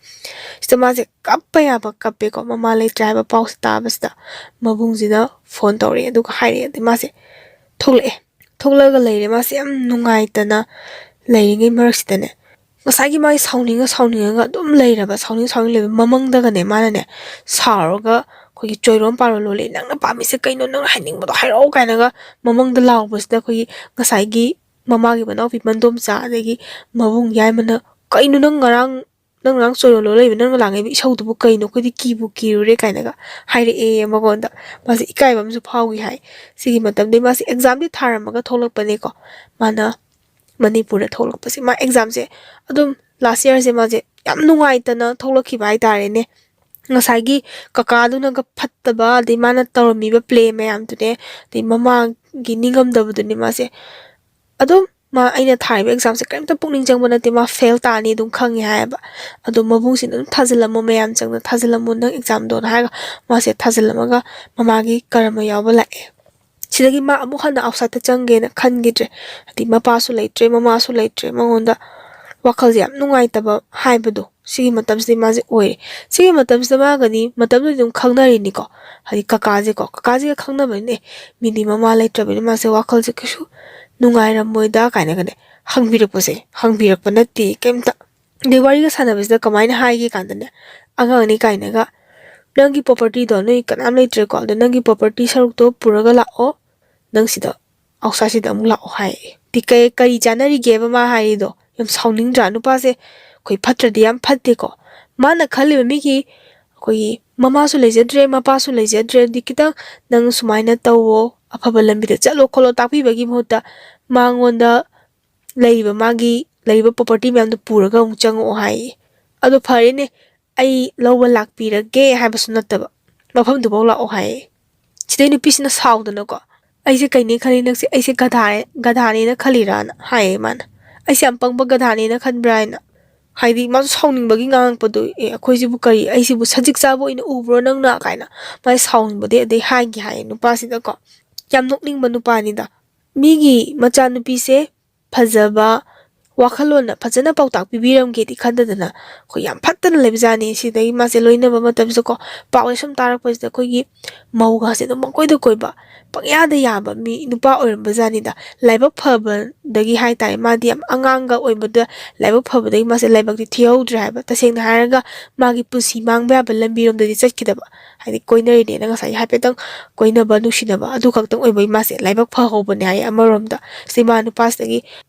ꯁꯤꯗ ꯃꯥꯁꯦ ꯀꯞꯄ ꯌꯥꯕ ꯀꯞꯄꯦꯀꯣ, ꯃꯃꯥ ꯂꯩꯇ꯭ꯔꯦ ꯍꯥꯏꯕ ꯄꯥꯎꯁꯦ ꯇꯥꯕꯁꯤꯗ꯫ ꯃꯕꯨꯡꯁꯤꯅ ꯐꯣꯟ ꯇꯧꯔꯛꯑꯦ, ꯑꯗꯨꯒ ꯍꯥꯏꯔꯛꯑꯦ꯫ ꯑꯗꯩ ꯃꯥꯁꯦ ꯊꯣꯛꯂꯛꯑꯦ꯫ ꯊꯣꯛꯂꯛꯑꯒ ꯂꯩꯔꯦ꯫ ꯃꯥꯁꯦ ꯌꯥꯝ ꯅꯨꯡꯉꯥꯏꯇꯅ ꯂꯩꯔꯤꯉꯩ ꯃꯔꯛꯁꯤꯗꯅꯦ, ꯉꯁꯥꯏꯒꯤ ꯃꯥꯒꯤ ꯁꯥꯎꯅꯤꯡꯉ ꯁꯥꯎꯅꯤꯡꯉꯒ ꯑꯗꯨꯝ ꯂꯩꯔꯕ, ꯁꯥꯎꯅꯤꯡ ꯁꯥꯎꯅꯤꯡ ꯂꯩꯕ ꯃꯃꯪꯗꯒꯅꯦ, ꯃꯥꯅꯅꯦ ꯁꯥꯎꯔꯒ ꯑꯩꯈꯣꯏꯒꯤ ꯆꯣꯏꯔꯣꯟ ꯄꯥꯔꯣꯟ ꯂꯣꯜꯂꯦ, "ꯅꯪꯅ ꯄꯥꯝꯃꯤꯁꯦ ꯀꯩꯅꯣ? ꯅꯪꯅ ꯍꯥꯏꯅꯤꯡꯕꯗꯣ ꯍꯥꯏꯔꯛꯑꯣ" ꯀꯥꯏꯅꯒ ꯃꯃꯪꯗ ꯂꯥꯎꯕꯁꯤꯗ ꯑꯩꯈꯣꯏꯒꯤ ꯉꯁꯥꯏꯒꯤ ꯃꯃꯥꯒꯤ ꯃꯅꯥꯎꯄꯤ ꯃꯟꯗꯣꯝꯆꯥ ꯑꯗꯒꯤ ꯃꯕꯨꯡ ꯌꯥꯏꯃꯅ, "ꯀꯩꯅꯣ ꯅꯪ ꯉꯔꯥꯡ, ꯅꯪ ꯉꯔꯥꯡ ꯆꯣꯏꯔꯣꯟ ꯂꯣꯜꯂꯛꯏꯕ, ꯅꯪꯅ ꯂꯥꯡꯉꯛꯏꯕ ꯏꯁꯧꯗꯨꯕꯨ ꯀꯩꯅꯣ? ꯑꯩꯈꯣꯏꯗꯤ ꯀꯤꯕꯨ ꯀꯤꯔꯨꯔꯦ" ꯀꯥꯏꯅꯒ ꯍꯥꯏꯔꯛꯑꯦ ꯃꯉꯣꯟꯗ꯫ ꯃꯥꯁꯦ ꯏꯀꯥꯏꯕ ꯑꯃꯁꯨ ꯐꯥꯎꯈꯤ ꯍꯥꯏ꯫ ꯁꯤꯒꯤ ꯃꯇꯝꯗꯩ ꯃꯥꯁꯦ ꯑꯦꯛꯖꯥꯝꯗꯤ ꯊꯥꯔꯝꯃꯒ ꯊꯣꯛꯂꯛꯄꯅꯦꯀꯣ꯫ ꯃꯥꯅ ꯃꯅꯤꯄꯨꯔꯗ ꯊꯣꯛꯂꯛꯄꯁꯦ꯫ ꯃꯥ ꯑꯦꯛꯖꯥꯝꯁꯦ ꯑꯗꯨꯝ ꯂꯥꯁ ꯌꯔꯁꯦ ꯃꯥꯁꯦ ꯌꯥꯝ ꯅꯨꯡꯉꯥꯏꯇꯅ ꯊꯣꯛꯂꯛꯈꯤꯕ ꯍꯥꯏꯇꯥꯔꯦꯅꯦ꯫ ꯉꯁꯥꯏꯒꯤ ꯀꯀꯥꯗꯨꯅꯒ ꯐꯠꯇꯕ, ꯑꯗꯩ ꯃꯥꯅ ꯇꯧꯔꯝꯃꯤꯕ ꯄ꯭ꯂꯦ ꯃꯌꯥꯝꯗꯨꯅꯦ, ꯑꯗꯩ ꯃꯃꯥꯒꯤ ꯅꯤꯡꯉꯝꯗꯕꯗꯨꯅꯦ ꯃꯥꯁꯦ ꯑꯗꯨꯝ ꯃꯥ, "ꯑꯩꯅ ꯊꯥꯔꯤꯕ ꯑꯦꯛꯖꯥꯝꯁꯦ ꯀꯔꯤꯝꯇ ꯄꯨꯛꯅꯤꯡ ꯆꯪꯕ ꯅꯠꯇꯦ, ꯃꯥ ꯐꯦꯜ ꯇꯥꯅꯤ ꯑꯗꯨꯝ ꯈꯪꯉꯦ" ꯍꯥꯏꯌꯦꯕ꯫ ꯑꯗꯣ ꯃꯕꯨꯡꯁꯤꯅ ꯑꯗꯨꯝ, "ꯊꯥꯖꯤꯜꯂꯝꯃꯣ, ꯃꯌꯥꯝ ꯆꯪꯅ ꯊꯥꯖꯤꯜꯂꯝꯃꯣ ꯅꯪ ꯑꯦꯛꯖꯥꯝꯗꯣꯅ" ꯍꯥꯏꯔꯒ ꯃꯥꯁꯦ ꯊꯥꯖꯤꯜꯂꯝꯃꯒ ꯃꯃꯥꯒꯤ ꯀꯔꯃ ꯌꯥꯎꯕ ꯂꯥꯛꯑꯦ꯫ ꯁꯤꯗꯒꯤ ꯃꯥ ꯑꯃꯨꯛ ꯍꯟꯅ ꯑꯥꯎꯠꯁꯥꯏꯗꯠꯇ ꯆꯪꯒꯦꯅ ꯈꯟꯈꯤꯗ꯭ꯔꯦ꯫ ꯍꯥꯏꯗꯤ ꯃꯄꯥꯁꯨ ꯂꯩꯇ꯭ꯔꯦ, ꯃꯃꯥꯁꯨ ꯂꯩꯇ꯭ꯔꯦ, ꯃꯉꯣꯟꯗ ꯋꯥꯈꯜꯁꯦ ꯌꯥꯝ ꯅꯨꯡꯉꯥꯏꯇꯕ ꯍꯥꯏꯕꯗꯣ ꯁꯤꯒꯤ ꯃꯇꯝꯁꯤꯗ ꯃꯥꯁꯦ ꯑꯣꯏꯔꯦ꯫ ꯁꯤꯒꯤ ꯃꯇꯝꯁꯤꯗ ꯃꯥꯒꯗꯤ ꯃꯇꯝꯗꯨꯗꯤ ꯑꯗꯨꯝ ꯈꯪꯅꯔꯤꯅꯤꯀꯣ, ꯍꯥꯏꯗꯤ ꯀꯀꯥꯁꯦꯀꯣ, ꯀꯀꯥꯁꯤꯒ ꯈꯪꯅꯕꯅꯤꯅꯦ꯫ ꯃꯤꯗꯤ ꯃꯃꯥ ꯂꯩꯇ꯭ꯔꯕꯅꯤꯅ ꯃꯥꯁꯦ ꯋꯥꯈꯜꯁꯦ ꯀꯩꯁꯨ ꯅꯨꯡꯉꯥꯏꯔꯝꯃꯣꯏꯗ ꯀꯥꯏꯅꯒꯅꯦ ꯍꯪꯕꯤꯔꯛꯄꯁꯦ, ꯍꯪꯕꯤꯔꯛꯄ ꯅꯠꯇꯦ ꯀꯩꯝꯇ꯫ ꯑꯗꯩ ꯋꯥꯔꯤꯒ ꯁꯥꯟꯅꯕꯁꯤꯗ ꯀꯃꯥꯏꯅ ꯍꯥꯏꯒꯦ ꯀꯥꯟꯗꯅꯦ, "ꯑꯉꯥꯡꯅꯤ ꯀꯥꯏꯅꯒ, ꯅꯪꯒꯤ ꯄ꯭ꯔꯣꯄꯔꯇꯤꯗꯣ ꯅꯣꯏ ꯀꯅꯥꯝ ꯂꯩꯇ꯭ꯔꯦꯀꯣ, ꯑꯗꯣ ꯅꯪꯒꯤ ꯄ꯭ꯔꯣꯄꯔꯇꯤ ꯁꯔꯨꯛꯇꯣ ꯄꯨꯔꯒ ꯂꯥꯛꯑꯣ, ꯅꯪ ꯁꯤꯗ, ꯑꯥꯎꯠꯁꯥꯏꯠꯁꯤꯗ ꯑꯃꯨꯛ ꯂꯥꯛꯑꯣ" ꯍꯥꯏ꯫ ꯗꯤ ꯀꯩ-, ꯀꯔꯤ ꯆꯥꯟꯅꯔꯤꯒꯦꯕ ꯃꯥ ꯍꯥꯏꯔꯤꯗꯣ? ꯌꯥꯝ ꯁꯥꯎꯅꯤꯡꯗ꯭ꯔꯥ? ꯅꯨꯄꯥꯁꯦ ꯑꯩꯈꯣꯏ ꯐꯠꯇ꯭ꯔꯗꯤ ꯌꯥꯝ ꯐꯠꯇꯦꯀꯣ꯫ ꯃꯥꯅ ꯈꯜꯂꯤꯕ ꯃꯤꯒꯤ, ꯑꯩꯈꯣꯏꯒꯤ ꯃꯃꯥꯁꯨ ꯂꯩꯖꯗ꯭ꯔꯦ, ꯃꯄꯥꯁꯨ ꯂꯩꯖꯗ꯭ꯔꯦ, ꯑꯗꯨꯗꯤ ꯈꯤꯇꯪ ꯅꯪ ꯁꯨꯃꯥꯏꯅ ꯇꯧꯋꯣ, ꯑꯐꯕ ꯂꯝꯕꯤꯗ ꯆꯠꯂꯣ ꯈꯣꯠꯂꯣ ꯇꯥꯛꯄꯤꯕꯒꯤ ꯃꯍꯨꯠꯇ ꯃꯉꯣꯟꯗ ꯂꯩꯔꯤꯕ, ꯃꯥꯒꯤ ꯂꯩꯔꯤꯕ ꯄ꯭ꯔꯣꯄꯔꯇꯤ ꯃꯌꯥꯝꯗꯣ ꯄꯨꯔꯒ ꯑꯃꯨꯛ ꯆꯪꯉꯛꯑꯣ ꯍꯥꯏꯌꯦ꯫ ꯑꯗꯣ ꯐꯔꯦꯅꯦ, ꯑꯩ ꯂꯧꯕ ꯂꯥꯛꯄꯤꯔꯒꯦ ꯍꯥꯏꯕꯁꯨ ꯅꯠꯇꯕ, ꯃꯐꯝꯗꯨꯐꯥꯎ ꯂꯥꯛꯑꯣ ꯍꯥꯏꯌꯦ꯫ ꯁꯤꯗꯩ ꯅꯨꯄꯤꯁꯤꯅ ꯁꯥꯎꯗꯅꯀꯣ, "ꯑꯩꯁꯦ ꯀꯩꯅꯦ ꯈꯜꯂꯤ, ꯅꯪꯁꯦ ꯑꯩꯁꯦ ꯒꯙꯥ-, ꯒꯙꯥꯅꯦꯅ ꯈꯜꯂꯤꯔꯥꯅ?" ꯍꯥꯏꯌꯦ ꯃꯥꯅ꯫ "ꯑꯩꯁꯦ ꯌꯥꯝ ꯄꯪꯕ ꯒꯙꯥꯅꯦꯅ ꯈꯟꯕ꯭ꯔꯥ?" ꯍꯥꯏꯅ꯫ ꯍꯥꯏꯗꯤ ꯃꯥꯁꯨ ꯁꯥꯎꯅꯤꯡꯕꯒꯤ ꯉꯥꯡꯉꯛꯄꯗꯣ, "ꯑꯦ, ꯑꯩꯈꯣꯏꯁꯤꯕꯨ ꯀꯔꯤ, ꯑꯩꯁꯤꯕꯨ ꯁꯖꯤꯛ ꯆꯥꯕ ꯑꯣꯏꯅ ꯎꯕ꯭ꯔꯣ ꯅꯪꯅ?" ꯀꯥꯏꯅ ꯃꯥꯁꯦ ꯁꯥꯎꯅꯤꯡꯕꯗꯩ ꯑꯗꯩ ꯍꯥꯏꯒꯦ ꯍꯥꯏꯌꯦ ꯅꯨꯄꯥꯁꯤꯗꯀꯣ꯫ ꯌꯥꯝ ꯅꯣꯛꯅꯤꯡꯕ ꯅꯨꯄꯥꯅꯤꯗ꯫ ꯃꯤꯒꯤ ꯃꯆꯥꯅꯨꯄꯤꯁꯦ ꯐꯖꯕ ꯋꯥꯈꯜꯂꯣꯟꯅ ꯐꯖꯅ ꯄꯥꯎꯇꯥꯛ ꯄꯤꯕꯤꯔꯝꯒꯦꯗꯤ ꯈꯟꯗꯗꯅ ꯑꯩꯈꯣꯏ ꯌꯥꯝ ꯐꯠꯇꯅ ꯂꯩꯕꯖꯥꯠꯅꯤ꯫ ꯁꯤꯗꯒꯤ ꯃꯥꯁꯦ ꯂꯣꯏꯅꯕ ꯃꯇꯝꯁꯤꯗꯀꯣ, ꯄꯥꯎꯁꯦ ꯁꯨꯝ ꯇꯥꯔꯛꯄꯁꯤꯗ ꯑꯩꯈꯣꯏꯒꯤ ꯃꯧꯒꯁꯦ ꯑꯗꯨꯝ ꯄꯪꯀꯣꯏꯗ ꯀꯣꯏꯕ, ꯄꯪꯌꯥꯗ ꯌꯥꯕ ꯃꯤ ꯅꯨꯄꯥ ꯑꯣꯏꯔꯝꯕ ꯖꯥꯠꯅꯤꯗ꯫ ꯂꯥꯏꯕꯛ ꯐꯕꯗꯒꯤ ꯍꯥꯏ ꯇꯥꯔꯦ, ꯃꯥꯗꯤ ꯌꯥꯝ ꯑꯉꯥꯡꯒ ꯑꯣꯏꯕꯗ ꯂꯥꯏꯕꯛ ꯐꯕꯗꯒꯤ ꯃꯥꯁꯦ ꯂꯥꯏꯕꯛꯇꯤ ꯊꯤꯍꯧꯗ꯭ꯔꯦ ꯍꯥꯏꯕ꯫ ꯇꯁꯦꯡꯅ ꯍꯥꯏꯔꯒ ꯃꯥꯒꯤ ꯄꯨꯟꯁꯤ ꯃꯥꯡꯕ ꯌꯥꯕ ꯂꯝꯕꯤꯔꯣꯝꯗꯗꯤ ꯆꯠꯈꯤꯗꯕ꯫ ꯍꯥꯏꯗꯤ ꯀꯣꯏꯅꯔꯤꯅꯦꯅ ꯉꯁꯥꯏꯒꯤ ꯍꯥꯏꯐꯦꯠꯇꯪ ꯀꯣꯏꯅꯕ, ꯅꯨꯡꯁꯤꯅꯕ ꯑꯗꯨ ꯈꯛꯇꯪ ꯑꯣꯏꯕꯒꯤ ꯃꯥꯁꯦ ꯂꯥꯏꯕꯛ ꯐꯍꯧꯕꯅꯦ ꯍꯥꯏꯌꯦ ꯑꯃꯔꯣꯝꯗ꯫ ꯁꯤ ꯃꯥ ꯅꯨꯄꯥꯁꯤꯗꯒꯤ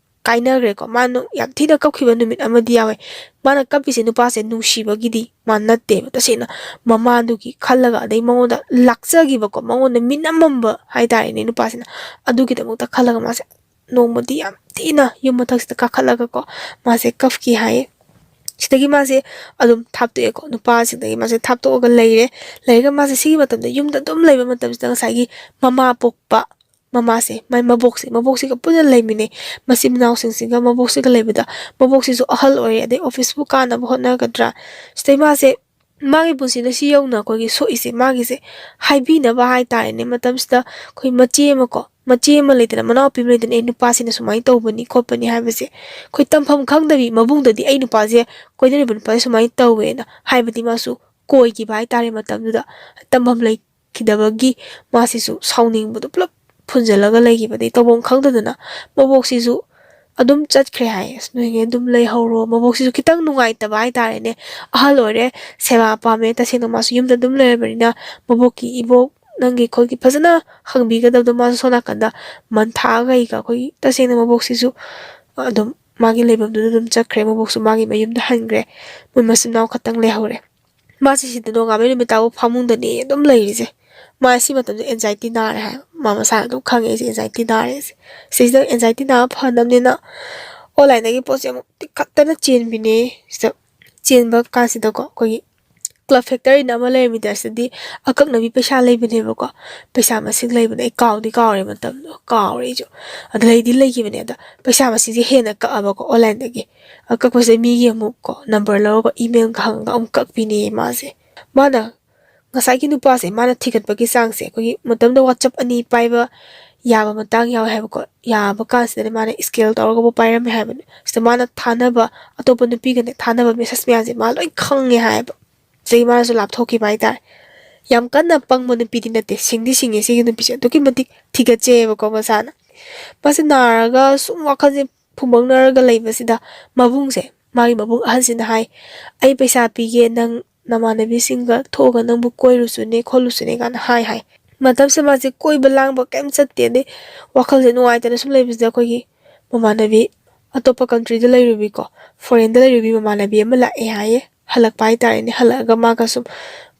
ꯀꯥꯏꯅꯈ꯭ꯔꯦꯀꯣ꯫ ꯃꯥꯅ ꯌꯥꯝ ꯊꯤꯅ ꯀꯞꯈꯤꯕ ꯅꯨꯃꯤꯠ ꯑꯃꯗꯤ ꯌꯥꯎꯋꯦ꯫ ꯃꯥꯅ ꯀꯞꯄꯤꯁꯦ ꯅꯨꯄꯥꯁꯦ ꯅꯨꯡꯁꯤꯕꯒꯤꯗꯤ ꯃꯥ ꯅꯠꯇꯦꯕ꯫ ꯇꯁꯦꯡꯅ ꯃꯃꯥꯗꯨꯒꯤ ꯈꯜꯂꯒ, ꯑꯗꯩ ꯃꯉꯣꯟꯗ ꯂꯥꯛꯆꯈꯤꯕꯀꯣ, ꯃꯉꯣꯟꯗ ꯃꯤꯅꯝꯃꯝꯕ ꯍꯥꯏꯇꯥꯔꯦꯅꯦ ꯅꯨꯄꯥꯁꯤꯅ꯫ ꯑꯗꯨꯒꯤꯗꯃꯛꯇ ꯈꯜꯂꯒ ꯃꯥꯁꯦ ꯅꯣꯡꯃꯗꯤ ꯌꯥꯝ ꯊꯤꯅ ꯌꯨꯝ ꯃꯊꯛꯁꯤꯗ ꯀꯥꯈꯠꯂꯒꯀꯣ, ꯃꯥꯁꯦ ꯀꯞꯈꯤ ꯍꯥꯏꯌꯦ꯫ ꯁꯤꯗꯒꯤ ꯃꯥꯁꯦ ꯑꯗꯨꯝ ꯊꯥꯞꯇꯣꯛꯑꯦꯀꯣ꯫ ꯅꯨꯄꯥꯁꯤꯡꯗꯒꯤ ꯃꯥꯁꯦ ꯊꯥꯞꯇꯣꯛꯑꯒ ꯂꯩꯔꯦ꯫ ꯂꯩꯔꯒ ꯃꯥꯁꯦ ꯁꯤꯒꯤ ꯃꯇꯝꯗ ꯌꯨꯝꯗ ꯑꯗꯨꯝ ꯂꯩꯕ ꯃꯇꯝꯁꯤꯗ ꯉꯁꯥꯏꯒꯤ ꯃꯃꯥ ꯄꯣꯛꯄ ꯃꯃꯥꯁꯦ, ꯃꯥꯏ ꯃꯕꯣꯛꯁꯦ, ꯃꯕꯣꯛꯁꯤꯒ ꯄꯨꯟꯅ ꯂꯩꯃꯤꯟꯅꯩ꯫ ꯃꯆꯤꯟ ꯃꯅꯥꯎꯁꯤꯡꯁꯤꯒ ꯃꯕꯣꯛꯁꯤꯒ ꯂꯩꯕꯗ, ꯃꯕꯣꯛꯁꯤꯁꯨ ꯑꯍꯜ ꯑꯣꯏꯔꯦ, ꯑꯗꯩ ꯑꯣꯐꯤꯁꯄꯨ ꯀꯥꯅꯕ ꯍꯣꯠꯅꯒꯗ꯭ꯔꯥ? ꯁꯤꯗꯩ ꯃꯥꯁꯦ, ꯃꯥꯒꯤ ꯄꯨꯟꯁꯤꯗ ꯁꯤ ꯌꯧꯅ ꯑꯩꯈꯣꯏꯒꯤ ꯁꯣꯛꯏꯁꯦ, ꯃꯥꯒꯤꯁꯦ ꯍꯥꯏꯕꯤꯅꯕ ꯍꯥꯏꯇꯥꯔꯦꯅꯦ꯫ ꯃꯇꯝꯁꯤꯗ ꯑꯩꯈꯣꯏ ꯃꯆꯦ ꯑꯃ ꯀꯣ, ꯃꯆꯦ ꯑꯃ ꯂꯩꯗꯅ, ꯃꯅꯥꯎꯄꯤ ꯑꯃ ꯂꯩꯗꯅ, "ꯑꯦ, ꯅꯨꯄꯥꯁꯤꯅ ꯁꯨꯃꯥꯏꯅ ꯇꯧꯕꯅꯤ ꯈꯣꯠꯄꯅꯤ" ꯍꯥꯏꯕꯁꯦ ꯑꯩꯈꯣꯏ ꯇꯝꯐꯝ ꯈꯪꯗꯕꯤ, ꯃꯕꯨꯡꯗꯗꯤ ꯑꯩ ꯅꯨꯄꯥꯁꯦ ꯀꯣꯏꯅꯔꯤꯕ ꯅꯨꯄꯥꯁꯦ ꯁꯨꯃꯥꯏꯅ ꯇꯧꯋꯦꯅ ꯍꯥꯏꯕꯗꯤ ꯃꯥꯁꯨ ꯀꯣꯏꯈꯤꯕ ꯍꯥꯏꯇꯥꯔꯦ꯫ ꯃꯇꯝꯗꯨꯗ ꯇꯝꯐꯝ ꯂꯩꯈꯤꯗꯕꯒꯤ ꯃꯥꯁꯤꯁꯨ ꯁꯥꯎꯅꯤꯡꯕꯗꯣ ꯄꯨꯂꯞ ꯐꯨꯟꯖꯜꯂꯒ ꯂꯩꯈꯤꯕꯗꯒꯤ ꯇꯧꯐꯝ ꯈꯪꯗꯗꯅ ꯃꯕꯣꯛꯁꯤꯁꯨ ꯑꯗꯨꯝ ꯆꯠꯈ꯭ꯔꯦ ꯍꯥꯏ꯫ "ꯑꯁ, ꯅꯣꯏꯉꯩ ꯑꯗꯨꯝ ꯂꯩꯍꯧꯔꯣ"꯫ ꯃꯕꯣꯛꯁꯤꯁꯨ ꯈꯤꯇꯪ ꯅꯨꯡꯉꯥꯏꯇꯕ ꯍꯥꯏꯇꯥꯔꯦꯅꯦ꯫ ꯑꯍꯜ ꯑꯣꯏꯔꯦ, ꯁꯦꯕꯥ ꯄꯥꯝꯃꯦ꯫ ꯇꯁꯦꯡꯅ ꯃꯥꯁꯨ ꯌꯨꯝꯗ ꯑꯗꯨꯝ ꯂꯩꯔꯕꯅꯤꯅ ꯃꯕꯣꯛꯀꯤ, "ꯏꯕꯣꯛ, ꯅꯪꯒꯤ ꯑꯩꯈꯣꯏꯒꯤ ꯐꯖꯅ ꯍꯪꯕꯤꯒꯗꯕꯗꯣ" ꯃꯥꯁꯨ ꯁꯣꯝ ꯅꯥꯀꯟꯗ ꯃꯟꯊꯥꯒ ꯑꯩꯒ ꯑꯩꯈꯣꯏꯒꯤ ꯇꯁꯦꯡꯅ ꯃꯕꯣꯛꯁꯤꯁꯨ ꯑꯗꯨꯝ ꯃꯥꯒꯤ ꯂꯩꯐꯝꯗꯨꯗ ꯑꯗꯨꯝ ꯆꯠꯈ꯭ꯔꯦ꯫ ꯃꯕꯣꯛꯁꯨ ꯃꯥꯒꯤ ꯃꯌꯨꯝꯗ ꯍꯟꯈ꯭ꯔꯦ꯫ ꯃꯣꯏ ꯃꯆꯤꯟ ꯃꯅꯥꯎ ꯈꯛꯇꯪ ꯂꯩꯍꯧꯔꯦ꯫ ꯃꯥꯁꯦ ꯁꯤꯗ ꯅꯣꯡꯉꯥꯟꯕ ꯅꯨꯃꯤꯠ ꯇꯥꯕꯨ ꯐꯃꯨꯡꯗꯅꯦ ꯑꯗꯨꯝ ꯂꯩꯔꯤꯁꯦ꯫ ꯃꯥ ꯁꯤ ꯃꯇꯝꯗ anxiety ꯅꯥꯔꯦ ꯍꯥꯏ, ꯃꯥ ꯃꯁꯥꯅ ꯑꯗꯨꯝ ꯈꯪꯉꯦ ꯑꯩꯁꯦ anxiety ꯅꯥꯔꯦꯁꯦ꯫ ꯁꯤꯁꯤꯗ anxiety ꯅꯥꯕ ꯐꯅꯕꯅꯤꯅ online ꯗꯒꯤ ꯄꯣꯠꯁꯦ ꯑꯃꯨꯛ ꯇꯤꯛꯈꯠꯇꯅ ꯆꯦꯟꯕꯤꯅꯦ꯫ ꯁꯤꯗ ꯆꯦꯟꯕ ꯀꯥꯟꯁꯤꯗꯀꯣ, ꯑꯩꯈꯣꯏꯒꯤ Club Factory ꯅ ꯑꯃ ꯂꯩꯔꯝꯃꯤꯗꯅ, ꯁꯤꯗꯗꯤ ꯑꯀꯛꯅꯕꯤ ꯄꯩꯁꯥ ꯂꯩꯕꯅꯦꯕꯀꯣ꯫ ꯄꯩꯁꯥ ꯃꯁꯤꯡ ꯂꯩꯕꯅꯦ, ꯑꯩ ꯀꯥꯎꯗꯤ ꯀꯥꯎꯔꯦ ꯃꯇꯝꯗꯣ, ꯀꯥꯎꯔꯦ ꯑꯩꯁꯨ꯫ ꯑꯗ ꯂꯩꯗꯤ ꯂꯩꯈꯤꯕꯅꯦ, ꯑꯗ ꯄꯩꯁꯥ ꯃꯁꯤꯡꯁꯦ ꯍꯦꯟꯅ ꯀꯛꯑꯕꯀꯣ online ꯗꯒꯤ꯫ ꯑ, ꯀꯛꯄꯁꯦ ꯃꯤꯒꯤ ꯑꯃꯨꯛ ꯀꯣ number ꯂꯧꯔꯒ email ꯒ ꯍꯪꯉꯒ ꯑꯃꯨꯛ ꯀꯛꯄꯤꯅꯦꯌꯦ ꯃꯥꯁꯦ꯫ ꯃꯥꯅ, ꯉꯁꯥꯏꯒꯤ ꯅꯨꯄꯥꯁꯦ ꯃꯥꯅ ꯊꯤꯒꯠꯄꯒꯤ ꯆꯥꯡꯁꯦ, ꯑꯩꯈꯣꯏꯒꯤ ꯃꯇꯝꯗ WhatsApp ꯑꯅꯤ ꯄꯥꯏꯕ ꯌꯥꯕ ꯃꯇꯥꯡ ꯌꯥꯎꯋꯦ ꯍꯥꯏꯕꯀꯣ꯫ ꯌꯥꯕ ꯀꯥꯟꯁꯤꯗꯅꯦ ꯃꯥꯅ scale ꯇꯧꯔꯒꯕꯨ ꯄꯥꯏꯔꯝꯃꯦ ꯍꯥꯏꯕꯅꯦ꯫ ꯁꯤꯗ ꯃꯥꯅ ꯊꯥꯅꯕ, ꯑꯇꯣꯞꯄ ꯅꯨꯄꯤꯒꯅꯦ ꯊꯥꯅꯕ message ꯃꯌꯥꯝꯁꯦ ꯃꯥ ꯂꯣꯏ ꯈꯪꯉꯦ ꯍꯥꯏꯌꯦꯕ꯫ ꯁꯤꯗꯒꯤ ꯃꯥꯅꯁꯨ ꯂꯥꯞꯊꯣꯛꯈꯤꯕ ꯍꯥꯏꯇꯥꯔꯦ꯫ ꯌꯥꯝ ꯀꯟꯅ ꯄꯪꯕ ꯅꯨꯄꯤꯗꯤ ꯅꯠꯇꯦ, ꯁꯤꯡꯗꯤ ꯁꯤꯡꯉꯦ ꯁꯤꯒꯤ ꯅꯨꯄꯤꯁꯦ, ꯑꯗꯨꯛꯀꯤ ꯃꯇꯤꯛ ꯊꯤꯒꯠꯆꯩꯌꯦꯕꯀꯣ ꯃꯁꯥꯅ꯫ ꯃꯥꯁꯦ ꯅꯥꯔꯒ ꯁꯨꯝ ꯋꯥꯈꯜꯁꯦ ꯐꯨꯝꯕꯪꯅꯔꯒ ꯂꯩꯕꯁꯤꯗ ꯃꯕꯨꯡꯁꯦ, ꯃꯥꯒꯤ ꯃꯕꯨꯡ ꯑꯍꯟꯁꯤꯅ ꯍꯥꯏ, "ꯑꯩ ꯄꯩꯁꯥ ꯄꯤꯒꯦ, ꯅꯪ ꯅꯃꯥꯟꯅꯕꯤꯁꯤꯡꯒ ꯊꯣꯛꯑꯒ ꯅꯪꯕꯨ ꯀꯣꯏꯔꯨꯁꯨꯅꯦ ꯈꯣꯠꯂꯨꯁꯨꯅꯦ" ꯀꯥꯏꯅ ꯍꯥꯏ ꯍꯥꯏ꯫ ꯃꯇꯝꯁꯤꯗ ꯃꯥꯁꯦ ꯀꯣꯏꯕ ꯂꯥꯡꯕ ꯀꯩꯝ ꯆꯠꯇꯦ, ꯑꯗꯩ ꯋꯥꯈꯜꯁꯦ ꯅꯨꯡꯉꯥꯏꯇꯅ ꯁꯨꯝ ꯂꯩꯕꯁꯤꯗ ꯑꯩꯈꯣꯏꯒꯤ ꯃꯃꯥꯟꯅꯕꯤ ꯑꯇꯣꯞꯄ country ꯗ ꯂꯩꯔꯨꯕꯤꯀꯣ, foreign ꯗ ꯂꯩꯔꯨꯕꯤ ꯃꯃꯥꯟꯅꯕꯤ ꯑꯃ ꯂꯥꯛꯑꯦ ꯍꯥꯏꯌꯦ꯫ ꯍꯜꯂꯛꯄ ꯍꯥꯏꯇꯥꯔꯦꯅꯦ꯫ ꯍꯜꯂꯛꯑꯒ ꯃꯥꯒ ꯁꯨꯝ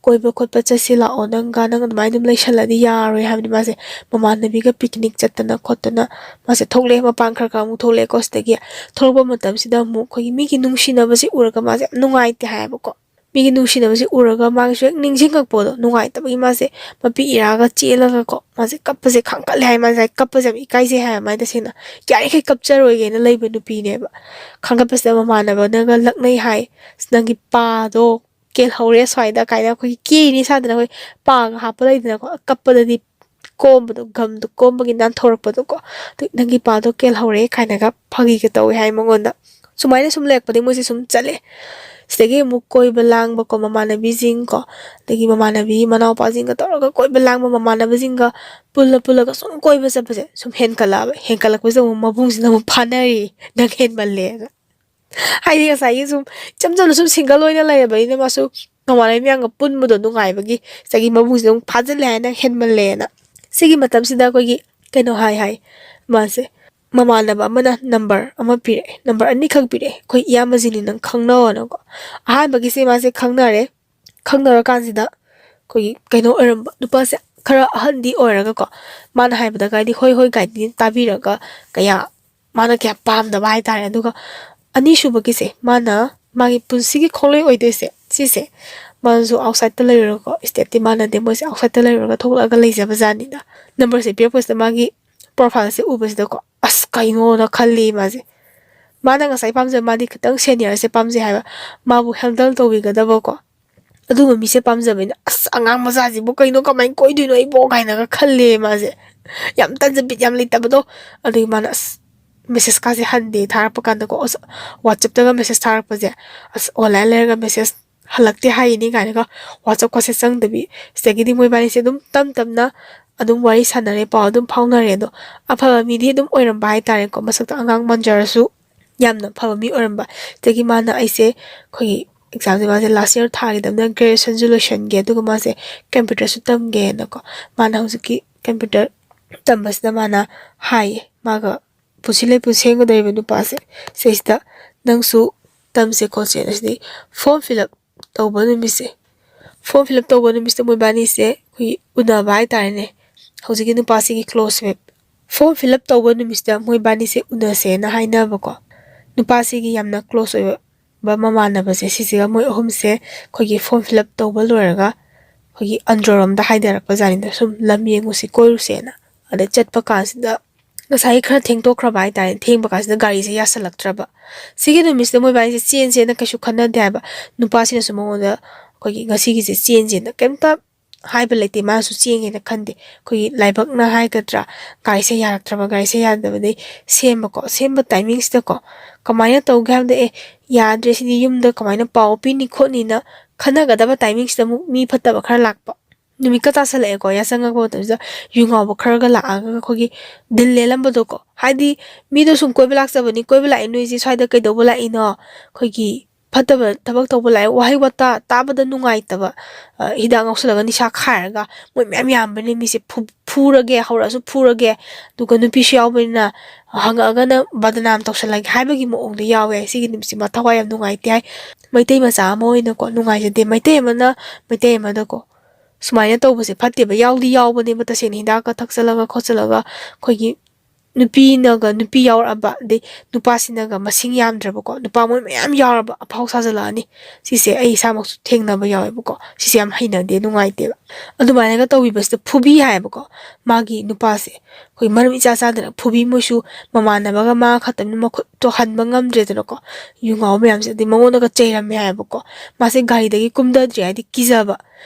ꯀꯣꯏꯕ ꯈꯣꯠꯄ ꯆꯠꯁꯤ ꯂꯥꯛꯑꯣ, ꯅꯪꯒ ꯅꯪ ꯑꯗꯨꯃꯥꯏꯅ ꯑꯗꯨꯝ ꯂꯩꯁꯜꯂꯗꯤ ꯌꯥꯔꯣꯏ ꯍꯥꯏꯕꯗꯤ ꯃꯥꯁꯦ ꯃꯃꯥꯟꯅꯕꯤꯒ picnic ꯆꯠꯇꯅ ꯈꯣꯠꯇꯅ ꯃꯥꯁꯦ ꯊꯣꯛꯂꯛꯑꯦ꯫ ꯃꯄꯥꯟ ꯈꯔ ꯈꯔ ꯑꯃꯨꯛ ꯊꯣꯛꯂꯛꯑꯦꯀꯣ꯫ ꯁꯤꯗꯒꯤ ꯊꯣꯛꯂꯛꯄ ꯃꯇꯝꯁꯤꯗ ꯑꯃꯨꯛ ꯑꯩꯈꯣꯏꯒꯤ ꯃꯤꯒꯤ ꯅꯨꯡꯁꯤꯅꯕꯁꯦ ꯎꯔꯒ ꯃꯥꯁꯦ ꯌꯥꯝ ꯅꯨꯡꯉꯥꯏꯇꯦ ꯍꯥꯏꯌꯦꯕꯀꯣ꯫ ꯃꯤꯒꯤ ꯅꯨꯡꯁꯤꯅꯕꯁꯦ ꯎꯔꯒ ꯃꯥꯒꯤꯁꯨ ꯍꯦꯛ ꯅꯤꯡꯁꯤꯡꯉꯛꯄꯗꯣ, ꯅꯨꯡꯉꯥꯏꯇꯕꯒꯤ ꯃꯥꯁꯦ ꯃꯄꯤ ꯏꯔꯥꯒ ꯆꯦꯜꯂꯒꯀꯣ, ꯃꯥꯁꯦ ꯀꯞꯄꯁꯦ ꯈꯥꯡꯀꯠꯂꯦ ꯍꯥꯏ꯫ ꯃꯥꯁꯦ ꯀꯞꯄꯁꯦ ꯌꯥꯝ ꯏꯀꯥꯏꯖꯩ ꯍꯥꯏ꯫ ꯃꯥꯏ ꯇꯁꯦꯡꯅ ꯌꯥꯔꯤꯈꯩ ꯀꯞꯆꯔꯣꯏꯒꯦꯅ ꯂꯩꯕ ꯅꯨꯄꯤꯅꯦꯕ꯫ ꯈꯥꯡꯀꯠꯄꯁꯤꯗ ꯃꯃꯥꯟꯅꯕꯅꯒ ꯂꯛꯅꯩ ꯍꯥꯏ, "ꯅꯪꯒꯤ ꯄꯥꯗꯣ ꯀꯦꯜꯍꯧꯔꯦ ꯁ꯭ꯋꯥꯏꯗ" ꯀꯥꯏꯅ ꯑꯩꯈꯣꯏꯒꯤ ꯀꯦꯔꯤꯅꯤ ꯁꯥꯗꯅ ꯑꯩꯈꯣꯏ ꯄꯥꯒ ꯍꯥꯞꯄ ꯂꯩꯗꯅꯀꯣ, ꯀꯞꯄꯗꯗꯤ ꯀꯣꯝꯕꯗꯣ, ꯒꯝꯗꯣ ꯀꯣꯝꯕꯒꯤ ꯅꯥꯟꯊꯣꯔꯛꯄꯗꯣꯀꯣ꯫ ꯑꯗꯨ "ꯅꯪꯒꯤ ꯄꯥꯗꯣ ꯀꯦꯜꯍꯧꯔꯦ" ꯀꯥꯏꯅꯒ ꯐꯥꯒꯤꯒ ꯇꯧꯋꯦ ꯍꯥꯏ ꯃꯉꯣꯟꯗ꯫ ꯁꯨꯃꯥꯏꯅ ꯁꯨꯝ ꯂꯩꯔꯛꯄꯗꯒꯤ ꯃꯣꯏꯁꯦ ꯁꯨꯝ ꯆꯠꯂꯦ꯫ ꯁꯤꯗꯒꯤ ꯑꯃꯨꯛ ꯀꯣꯏꯕ ꯂꯥꯡꯕꯀꯣ, ꯃꯃꯥꯟꯅꯕꯤꯁꯤꯡꯀꯣ, ꯑꯗꯒꯤ ꯃꯃꯥꯟꯅꯕꯤ ꯃꯅꯥꯎꯄꯥꯁꯤꯡꯒ ꯇꯧꯔꯒ ꯀꯣꯏꯕ ꯂꯥꯡꯕ, ꯃꯃꯥꯟꯅꯕꯁꯤꯡꯒ ꯄꯨꯜꯂ ꯄꯨꯜꯂꯒ ꯁꯨꯝ ꯀꯣꯏꯕ ꯆꯠꯄꯁꯦ ꯁꯨꯝ ꯍꯦꯟꯀꯠꯂꯛꯑꯕ꯫ ꯍꯦꯟꯀꯠꯂꯛꯄꯁꯤꯗ ꯑꯃꯨꯛ ꯃꯕꯨꯡꯁꯤꯅ ꯑꯃꯨꯛ ꯐꯥꯅꯔꯤ, "ꯅꯪ ꯍꯦꯟꯃꯜꯂꯦꯅ"꯫ ꯍꯥꯏꯗꯤ ꯉꯁꯥꯏꯒꯤ ꯁꯨꯝ ꯏꯆꯝ ꯆꯝꯅ ꯁꯨꯝ ꯁꯤꯡꯒꯜ ꯑꯣꯏꯅ ꯂꯩꯔꯕꯅꯤꯅ ꯃꯥꯁꯨ ꯃꯃꯥꯟꯅꯕꯤ ꯃꯌꯥꯝꯒ ꯄꯨꯟꯕꯗꯣ ꯅꯨꯡꯉꯥꯏꯕꯒꯤ, ꯉꯁꯥꯏꯒꯤ ꯃꯕꯨꯡꯁꯤꯗ ꯑꯃꯨꯛ ꯐꯥꯖꯤꯜꯂꯦ ꯍꯥꯏꯅ, "ꯍꯦꯟꯃꯜꯂꯦꯅ"꯫ ꯁꯤꯒꯤ ꯃꯇꯝꯁꯤꯗ ꯑꯩꯈꯣꯏꯒꯤ ꯀꯩꯅꯣ ꯍꯥꯏ ꯍꯥꯏ ꯃꯥꯁꯦ, ꯃꯃꯥꯟꯅꯕ ꯑꯃꯅ ꯅꯝꯕꯔ ꯑꯃ ꯄꯤꯔꯛꯑꯦ, ꯅꯝꯕꯔ ꯑꯅꯤꯈꯛ ꯄꯤꯔꯛꯑꯦ, "ꯑꯩꯈꯣꯏ ꯏꯌꯥꯝꯕꯁꯤꯅꯤ, ꯅꯪ ꯈꯪꯅꯧꯅꯀꯣ"꯫ ꯑꯍꯥꯟꯕꯒꯤꯁꯦ ꯃꯥꯁꯦ ꯈꯪꯅꯔꯦ꯫ ꯈꯪꯅꯔꯀꯥꯟꯁꯤꯗ ꯑꯩꯈꯣꯏꯒꯤ ꯀꯩꯅꯣ ꯑꯣꯏꯔꯝꯕ, ꯅꯨꯄꯥꯁꯦ ꯈꯔ ꯑꯍꯟꯗꯤ ꯑꯣꯏꯔꯒꯀꯣ, ꯃꯥꯅ ꯍꯥꯏꯕꯗ ꯀꯥꯏꯗꯤ ꯍꯣꯏ ꯍꯣꯏ ꯀꯥꯏꯗꯤ ꯇꯥꯕꯤꯔꯒ ꯀꯌꯥ, ꯃꯥꯅ ꯀꯌꯥ ꯄꯥꯝꯗꯕ ꯍꯥꯏꯇꯥꯔꯦ꯫ ꯑꯗꯨꯒ ꯑꯅꯤꯁꯨꯕꯒꯤꯁꯦ, ꯃꯥꯅ ꯃꯥꯒꯤ ꯄꯨꯟꯁꯤꯒꯤ ꯈꯣꯡꯂꯣꯏ ꯑꯣꯏꯗꯣꯏꯁꯦ ꯁꯤꯁꯦ, ꯃꯥꯅꯁꯨ ꯑꯥꯎꯠꯁꯥꯏꯗꯠꯇ ꯂꯩꯔꯨꯔꯒꯀꯣ, ꯏꯁꯇꯦꯠꯇꯤ ꯃꯥꯟꯅꯗꯦ, ꯃꯣꯏꯁꯦ ꯑꯥꯎꯠꯁꯥꯏꯗꯠꯇ ꯂꯩꯔꯨꯔꯒ ꯊꯣꯛꯂꯛꯑꯒ ꯂꯩꯖꯕ ꯖꯥꯠꯅꯤꯗ꯫ ꯅꯝꯕꯔꯁꯦ ꯄꯤꯔꯛꯄꯁꯤꯗ ꯃꯥꯒꯤ ꯄ꯭ꯔꯣꯐꯥꯏꯜꯁꯦ ꯎꯕꯁꯤꯗꯀꯣ, "ꯑꯁ, ꯀꯩꯅꯣꯅ" ꯈꯜꯂꯤ ꯃꯥꯁꯦ꯫ ꯃꯥꯅ ꯉꯁꯥꯏ ꯄꯥꯝꯖꯕ, ꯃꯥꯗꯤ ꯈꯤꯇꯪ ꯁꯦꯅꯤꯌꯔꯁꯦ ꯄꯥꯝꯖꯩ ꯍꯥꯏꯕ, ꯃꯥꯕꯨ ꯍꯦꯟꯗꯜ ꯇꯧꯕꯤꯒꯗꯕꯀꯣ, ꯑꯗꯨꯒꯨꯝꯕ ꯃꯤꯁꯦ ꯄꯥꯝꯖꯕꯅꯤꯅ, "ꯑꯁ, ꯑꯉꯥꯡ ꯃꯆꯥꯁꯤꯕꯨ ꯀꯩꯅꯣ, ꯀꯃꯥꯏꯅ ꯀꯣꯏꯗꯣꯏꯅꯣ ꯑꯩꯕꯣ?" ꯀꯥꯏꯅꯒ ꯈꯜꯂꯦ ꯃꯥꯁꯦ꯫ ꯌꯥꯝ ꯇꯟꯖꯕꯤꯠ ꯌꯥꯝ ꯂꯩꯇꯕꯗꯣ꯫ ꯑꯗꯨꯒꯤ ꯃꯥꯅ ꯑꯁ ꯃꯦꯁꯦꯁꯀꯥꯁꯦ ꯍꯟꯗꯦ, ꯊꯥꯔꯛꯄ ꯀꯥꯟꯗꯀꯣ, ꯑꯁ, ꯋꯥꯆꯞꯇꯒ ꯃꯦꯁꯦꯁ ꯊꯥꯔꯛꯄꯁꯦ, ꯑꯁ, ꯑꯣꯟꯂꯥꯏꯟ ꯂꯩꯔꯒ ꯃꯦꯁꯦꯁ ꯍꯜꯂꯛꯇꯦ ꯍꯥꯏꯌꯦꯅꯦ ꯀꯥꯏꯅꯒ ꯋꯥꯆꯞꯀꯁꯦ ꯆꯪꯗꯕꯤ꯫ ꯁꯤꯗꯒꯤꯗꯤ ꯃꯣꯏꯕꯥꯅꯤꯁꯦ ꯑꯗꯨꯝ ꯇꯞ ꯇꯞꯅ ꯑꯗꯨꯝ ꯋꯥꯔꯤ ꯁꯥꯟꯅꯔꯦ, ꯄꯥꯎ ꯑꯗꯨꯝ ꯐꯥꯎꯅꯔꯦ꯫ ꯑꯗꯣ ꯑꯐꯕ ꯃꯤꯗꯤ ꯑꯗꯨꯝ ꯑꯣꯏꯔꯝꯕ ꯍꯥꯏꯇꯥꯔꯦꯀꯣ, ꯃꯁꯛꯇ ꯑꯉꯥꯡ ꯃꯟꯖꯔꯁꯨ ꯌꯥꯝꯅ ꯐꯕ ꯃꯤ ꯑꯣꯏꯔꯝꯕ꯫ ꯁꯤꯗꯒꯤ ꯃꯥꯅ ꯑꯩꯁꯦ ꯑꯩꯈꯣꯏꯒꯤ ꯑꯦꯛꯖꯥꯝꯁꯦ, ꯃꯥꯁꯦ ꯂꯥꯁ ꯌꯔ ꯊꯥꯈꯤꯗꯕꯅꯤꯅ ꯒ꯭ꯔꯦꯖꯨꯑꯦꯁꯟꯁꯨ ꯂꯣꯏꯁꯟꯒꯦ, ꯑꯗꯨꯒ ꯃꯥꯁꯦ ꯀꯝꯄ꯭ꯌꯨꯇꯔꯁꯨ ꯇꯝꯒꯦꯅꯀꯣ, ꯃꯥꯅ ꯍꯧꯖꯤꯛꯀꯤ ꯀꯝꯄ꯭ꯌꯨꯇꯔ ꯇꯝꯕꯁꯤꯗ ꯃꯥꯅ ꯍꯥꯏꯌꯦ, ꯃꯥꯒ ꯄꯨꯟꯁꯤ ꯂꯩꯄꯨꯟ ꯁꯦꯝꯒꯗꯧꯔꯤꯕ ꯅꯨꯄꯥꯁꯦ, ꯁꯤꯁꯤꯗ "ꯅꯪꯁꯨ ꯇꯝꯁꯦ ꯈꯣꯠꯁꯦꯅ" ꯁꯤꯗꯤ ꯐꯣꯔꯝ ꯐꯤꯜ ꯑꯞ ꯇꯧꯕ ꯅꯨꯃꯤꯠꯁꯦ, ꯐꯣꯔꯝ ꯐꯤꯜ ꯑꯞ ꯇꯧꯕ ꯅꯨꯃꯤꯠꯁꯤꯗ ꯃꯣꯏꯕꯥꯅꯤꯁꯦ ꯑꯩꯈꯣꯏꯒꯤ ꯎꯅꯕ ꯍꯥꯏꯇꯥꯔꯦꯅꯦ, ꯍꯧꯖꯤꯛꯀꯤ ꯅꯨꯄꯥꯁꯤꯒꯤ ꯀ꯭ꯂꯣꯁ ꯃꯦꯠ꯫ ꯐꯣꯔꯝ ꯐꯤꯜ ꯑꯞ ꯇꯧꯕ ꯅꯨꯃꯤꯠꯁꯤꯗ ꯃꯣꯏꯕꯥꯅꯤꯁꯦ ꯎꯅꯁꯦꯅ ꯍꯥꯏꯅꯕꯀꯣ, ꯅꯨꯄꯥꯁꯤꯒꯤ ꯌꯥꯝꯅ ꯀ꯭ꯂꯣꯁ ꯑꯣꯏꯕ ꯃꯃꯥꯟꯅꯕꯁꯦ, ꯁꯤꯁꯤꯒ ꯃꯣꯏ ꯑꯍꯨꯝꯁꯦ ꯑꯩꯈꯣꯏꯒꯤ ꯐꯣꯔꯝ ꯐꯤꯜ ꯑꯞ ꯇꯧꯕ ꯂꯣꯏꯔꯒ ꯑꯩꯈꯣꯏꯒꯤ ꯑꯟꯗ꯭ꯔꯣꯔꯣꯝꯗ ꯍꯥꯏꯊꯔꯛꯄ ꯖꯥꯠꯅꯤꯗ, ꯁꯨꯝ ꯂꯝ ꯌꯦꯡꯉꯨꯁꯤ, ꯀꯣꯏꯔꯨꯁꯦꯅ꯫ ꯑꯗ ꯆꯠꯄ ꯀꯥꯟꯁꯤꯗ ꯉꯁꯥꯏ ꯈꯔ ꯊꯦꯡꯗꯣꯛꯈ꯭ꯔꯕ ꯍꯥꯏꯇꯥꯔꯦ, ꯊꯦꯡꯕ ꯀꯥꯟꯁꯤꯗ ꯒꯥꯔꯤꯁꯦ ꯌꯥꯁꯜꯂꯛꯇ꯭ꯔꯕ꯫ ꯁꯤꯒꯤ ꯅꯨꯃꯤꯠꯁꯤꯗ ꯃꯣꯏꯕꯥꯅꯤꯁꯦ ꯆꯦꯟꯁꯦꯅ ꯀꯩꯁꯨ ꯈꯟꯅꯗꯦ ꯍꯥꯏꯕ, ꯅꯨꯄꯥꯁꯤꯅꯁꯨ ꯃꯉꯣꯟꯗ ꯑꯩꯈꯣꯏꯒꯤ ꯉꯁꯤꯒꯤꯁꯦ ꯆꯦꯟꯁꯦꯅ ꯀꯩꯝꯇ ꯍꯥꯏꯕ ꯂꯩꯇꯦ, ꯃꯥꯅꯁꯨ ꯆꯦꯡꯉꯦꯅ ꯈꯟꯗꯦ꯫ ꯑꯩꯈꯣꯏꯒꯤ ꯂꯥꯏꯕꯛꯅ ꯍꯥꯏꯒꯗ꯭ꯔꯥ, ꯒꯥꯔꯤꯁꯦ ꯌꯥꯔꯛꯇ꯭ꯔꯕ, ꯒꯥꯔꯤꯁꯦ ꯌꯥꯗꯕꯗꯩ ꯁꯦꯝꯕꯀꯣ꯫ ꯁꯦꯝꯕ ꯇꯥꯏꯃꯤꯡꯁꯤꯗꯀꯣ ꯀꯃꯥꯏꯅ ꯇꯧꯒꯦ ꯍꯥꯏꯕꯗ, ꯑꯦ, ꯌꯥꯗ꯭ꯔꯦ ꯁꯤꯗꯤ, ꯌꯨꯝꯗ ꯀꯃꯥꯏꯅ ꯄꯥꯎ ꯄꯤꯅꯤ ꯈꯣꯠꯅꯤꯅ ꯈꯟꯅꯒꯗꯕ ꯇꯥꯏꯃꯤꯡꯁꯤꯗ ꯑꯃꯨꯛ ꯃꯤ ꯐꯠꯇꯕ ꯈꯔ ꯂꯥꯛꯄ꯫ ꯅꯨꯃꯤꯠꯀ ꯇꯥꯁꯜꯂꯛꯑꯦꯀꯣ, ꯌꯥꯆꯪꯉꯛꯄ ꯃꯇꯝꯁꯤꯗ ꯌꯨ ꯉꯥꯎꯕ ꯈꯔꯒ ꯂꯥꯛꯑꯒ ꯑꯩꯈꯣꯏꯒꯤ ꯗꯤꯜ ꯂꯦꯜꯂꯝꯕꯗꯣꯀꯣ꯫ ꯍꯥꯏꯗꯤ ꯃꯤꯗꯣ ꯁꯨꯝ ꯀꯣꯏꯕ ꯂꯥꯛꯆꯕꯅꯤ, ꯀꯣꯏꯕ ꯂꯥꯛꯑꯦ ꯅꯣꯏꯁꯦ ꯁ꯭ꯋꯥꯏꯗ ꯀꯩꯗꯧꯕ ꯂꯥꯛꯏꯅꯣ, ꯑꯩꯈꯣꯏꯒꯤ ꯐꯠꯇꯕ ꯊꯕꯛ ꯇꯧꯕ ꯂꯥꯛꯑꯦ, ꯋꯥꯍꯩ ꯋꯥꯇꯥ ꯇꯥꯕꯗ ꯅꯨꯡꯉꯥꯏꯇꯕ, ꯑ, ꯍꯤꯗꯥꯛ ꯉꯥꯎꯁꯜꯂꯒ ꯅꯤꯁꯥ ꯈꯥꯏꯔꯒ ꯃꯣꯏ ꯃꯌꯥꯝ ꯌꯥꯝꯕꯅꯤ, ꯃꯤꯁꯦ ꯐꯨ-, ꯐꯨꯔꯒꯦ, ꯍꯧꯔꯛꯑꯁꯨ ꯐꯨꯔꯒꯦ, ꯑꯗꯨꯒ ꯅꯨꯄꯤꯁꯨ ꯌꯥꯎꯕꯅꯤꯅ ꯍꯪꯉꯛꯑꯒꯅ ꯕꯗꯅꯥꯝ ꯇꯧꯁꯜꯂꯒꯦ ꯍꯥꯏꯕꯒꯤ ꯃꯑꯣꯡꯗ ꯌꯥꯎꯋꯦ꯫ ꯁꯤꯒꯤ ꯅꯨꯃꯤꯠꯁꯦ ꯃꯥ ꯊꯋꯥꯏ ꯌꯥꯝ ꯅꯨꯡꯉꯥꯏꯇꯦ ꯍꯥꯏ꯫ ꯃꯩꯇꯩ ꯃꯆꯥ ꯑꯃ ꯑꯣꯏꯅꯀꯣ ꯅꯨꯡꯉꯥꯏꯖꯗꯦ꯫ ꯃꯩꯇꯩ ꯑꯃꯅ ꯃꯩꯇꯩ ꯑꯃꯗꯀꯣ ꯁꯨꯃꯥꯏꯅ ꯇꯧꯕꯁꯦ ꯐꯠꯇꯦꯕ꯫ ꯌꯥꯎꯗꯤ ꯌꯥꯎꯕꯅꯦꯕ ꯇꯁꯦꯡꯅ, ꯍꯤꯗꯥꯛꯀ ꯊꯛꯆꯜꯂꯒ ꯈꯣꯠꯆꯜꯂꯒ ꯑꯩꯈꯣꯏꯒꯤ ꯅꯨꯄꯤꯅꯒ ꯅꯨꯄꯤ ꯌꯥꯎꯔꯛꯑꯕ, ꯑꯗꯩ ꯅꯨꯄꯥꯁꯤꯅꯒ ꯃꯁꯤꯡ ꯌꯥꯝꯗ꯭ꯔꯕꯀꯣ, ꯅꯨꯄꯥ ꯃꯣꯏ ꯃꯌꯥꯝ ꯌꯥꯎꯔꯕ ꯑꯐꯥꯎ ꯁꯥꯖꯜꯂꯛꯑꯅꯤ꯫ ꯁꯤꯁꯦ ꯑꯩ ꯏꯁꯥꯃꯛꯁꯨ ꯊꯦꯡꯅꯕ ꯌꯥꯎꯋꯦꯕꯀꯣ꯫ ꯁꯤꯁꯦ ꯌꯥꯝ ꯍꯩꯅꯗꯦ, ꯅꯨꯡꯉꯥꯏꯇꯦꯕ꯫ ꯑꯗꯨꯃꯥꯏꯅꯒ ꯇꯧꯕꯤꯕꯁꯤꯗ ꯐꯨꯕꯤ ꯍꯥꯏꯌꯦꯕꯀꯣ꯫ ꯃꯥꯒꯤ ꯅꯨꯄꯥꯁꯦ ꯑꯩꯈꯣꯏ ꯃꯔꯝ ꯏꯆꯥ ꯆꯥꯗꯅ ꯐꯨꯕꯤ꯫ ꯃꯣꯏꯁꯨ ꯃꯃꯥꯟꯅꯕꯒ ꯃꯥ ꯈꯛꯇꯅꯤ, ꯃꯈꯨꯠꯇꯣ ꯍꯟꯕ ꯉꯝꯗ꯭ꯔꯦꯗꯅꯀꯣ꯫ ꯌꯨ ꯉꯥꯎꯕ ꯃꯌꯥꯝꯁꯦ, ꯑꯗꯩ ꯃꯉꯣꯟꯗꯒ ꯆꯩꯔꯝꯃꯦ ꯍꯥꯏꯌꯦꯕꯀꯣ꯫ ꯃꯥꯁꯦ ꯒꯥꯔꯤꯗꯒꯤ ꯀꯨꯝꯊꯗ꯭ꯔꯤ ꯍꯥꯏꯗꯤ ꯀꯤꯖꯕ,